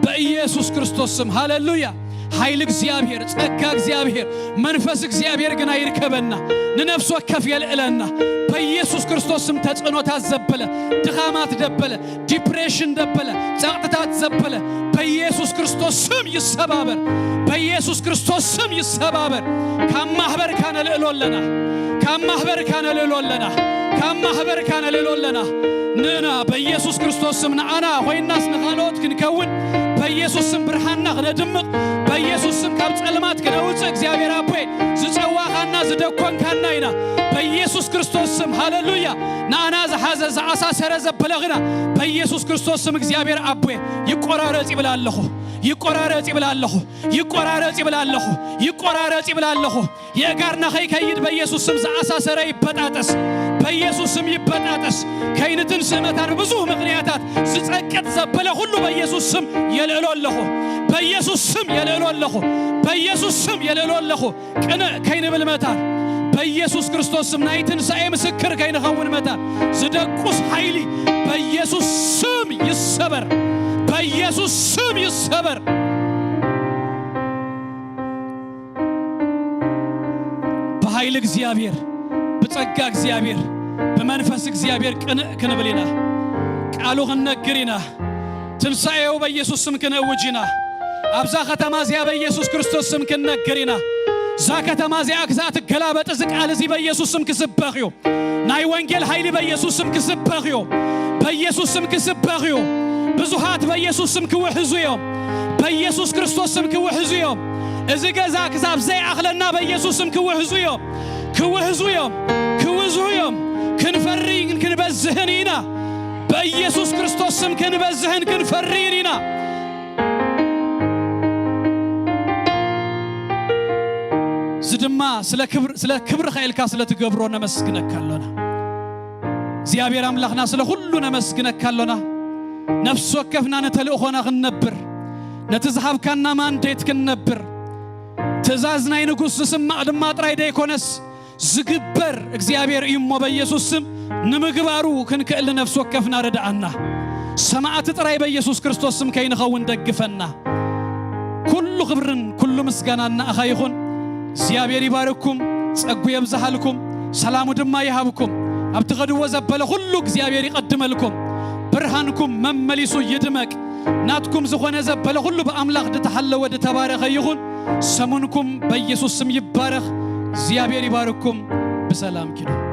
በኢየሱስ ክርስቶስ ስም፣ ሃሌሉያ። ሓይሊ እግዚኣብሔር፣ ጸጋ እግዚኣብሔር፣ መንፈስ እግዚኣብሔር ግና ይርከበና። ንነፍሲ ወከፍ የልዕለና። በኢየሱስ ክርስቶስ ስም ተጽዕኖታት ዘበለ፣ ድኻማት ደበለ፣ ዲፕሬሽን ደበለ፣ ጸቕጥታት ዘበለ በኢየሱስ ክርስቶስ ስም ይሰባበር። በኢየሱስ ክርስቶስ ስም ይሰባበር። ካብ ማህበርካ ነልዕሎ ኣለና። ካብ ማህበርካ ነልዕሎ ኣለና። ካብ ማህበርካ ነልዕሎ ኣለና። ንና በኢየሱስ ክርስቶስ ስም ንዓና ኮይናስ ንኻልኦት ክንከውን፣ በኢየሱስ ስም ብርሃንና ክነድምቕ፣ በኢየሱስ ስም ካብ ጸልማት ክነውጽእ፣ እግዚኣብሔር ኣቦይ፣ ዝጸዋኻና ዝደኮንካና ኢና። በኢየሱስ ክርስቶስ ስም፣ ሃሌሉያ። ንኣና ዝሓዘ ዝኣሳሰረ ዘበለ ግና በኢየሱስ ክርስቶስ ስም እግዚኣብሔር ኣቦይ ይቆራረጽ ይብል ኣለኹ። ይቆራረጽ ይብል ኣለኹ። ይቆራረጽ ይብል ኣለኹ። ይቆራረጽ ይብል ኣለኹ። የእጋርና ከይከይድ በኢየሱስ ስም ዝኣሳሰረ ይበጣጠስ። በኢየሱስ ስም ይበጣጠስ። ከይንትንስእ መታን ብብዙህ ምኽንያታት ዝጸቅጥ ዘበለ ኩሉ በኢየሱስ ስም የልዕሎ ኣለኹ። በኢየሱስ ስም የልዕሎ ኣለኹ። በኢየሱስ ስም የልዕሎ ኣለኹ። ቅንእ ከይንብል መታን በኢየሱስ ክርስቶስ ስም ናይ ትንሳኤ ምስክር ከይንኸውን መታን ዝደቁስ ሓይሊ በኢየሱስ ስም ይሰበር። በኢየሱስ ስም ይሰበር። ብሓይሊ እግዚኣብሔር፣ ብጸጋ እግዚኣብሔር፣ ብመንፈስ እግዚኣብሔር ቅንእ ክንብል ኢና። ቃሉ ክንነግር ኢና። ትንሳኤው በኢየሱስ ስም ክንእውጅ ኢና። ኣብዛ ከተማ እዚኣ በኢየሱስ ክርስቶስ ስም ክንነግር ኢና። እዛ ከተማ እዚኣ ክሳዕ ትገላበጥ እዚ ቃል እዚ በኢየሱስ ስም ክስበኽ እዩ። ናይ ወንጌል ሓይሊ በኢየሱስ ስም ክስበኽ እዩ። በኢየሱስ ስም ክስበኽ እዩ። ብዙሃት በኢየሱስ ስም ክውሕዙ እዮም። በኢየሱስ ክርስቶስ ስም ክውሕዙ እዮም። እዚ ገዛ ክሳብ ዘይኣኽለና በኢየሱስ ስም ክውሕዙ እዮም። ክውሕዙ እዮም። ክውዝሁ እዮም። ክንፈርይን ክንበዝህን ኢና። በኢየሱስ ክርስቶስ ስም ክንበዝህን ክንፈርይን ኢና። እዚ ድማ ስለ ክብር፣ ስለ ክብርኻ ኢልካ ስለ ትገብሮ ነመስግነካ ኣሎና። እግዚኣብሔር ኣምላኽና ስለ ኩሉ ነመስግነካ ኣሎና። ነፍሲ ወከፍና ንተልእኾና ክንነብር፣ ነቲ ዝሃብካና ማንዴት ክንነብር፣ ትእዛዝ ናይ ንጉሥ ዝስማዕ ድማ ጥራይ ደይኮነስ ዝግበር እግዚኣብሔር እዩ እሞ በኢየሱስ ስም ንምግባሩ ክንክእል ንነፍሲ ወከፍና ርድኣና። ሰማዕቲ ጥራይ በኢየሱስ ክርስቶስ ስም ከይንኸውን ደግፈና። ኩሉ ክብርን ኩሉ ምስጋናን ንኣኻ ይኹን። እግዚኣብሔር ይባርኩም፣ ጸጉ የብዝሃልኩም፣ ሰላሙ ድማ ይሃብኩም። ኣብ ትኸድዎ ዘበለ ኩሉ እግዚኣብሔር ይቐድመልኩም። ብርሃንኩም መመሊሱ ይድመቅ። ናትኩም ዝኾነ ዘበለ ኩሉ ብኣምላኽ ድተሓለወ ድተባረኸ ይኹን። ሰሙንኩም በኢየሱስ ስም ይባረኽ። እግዚኣብሔር ይባርኩም። ብሰላም ኪዱ።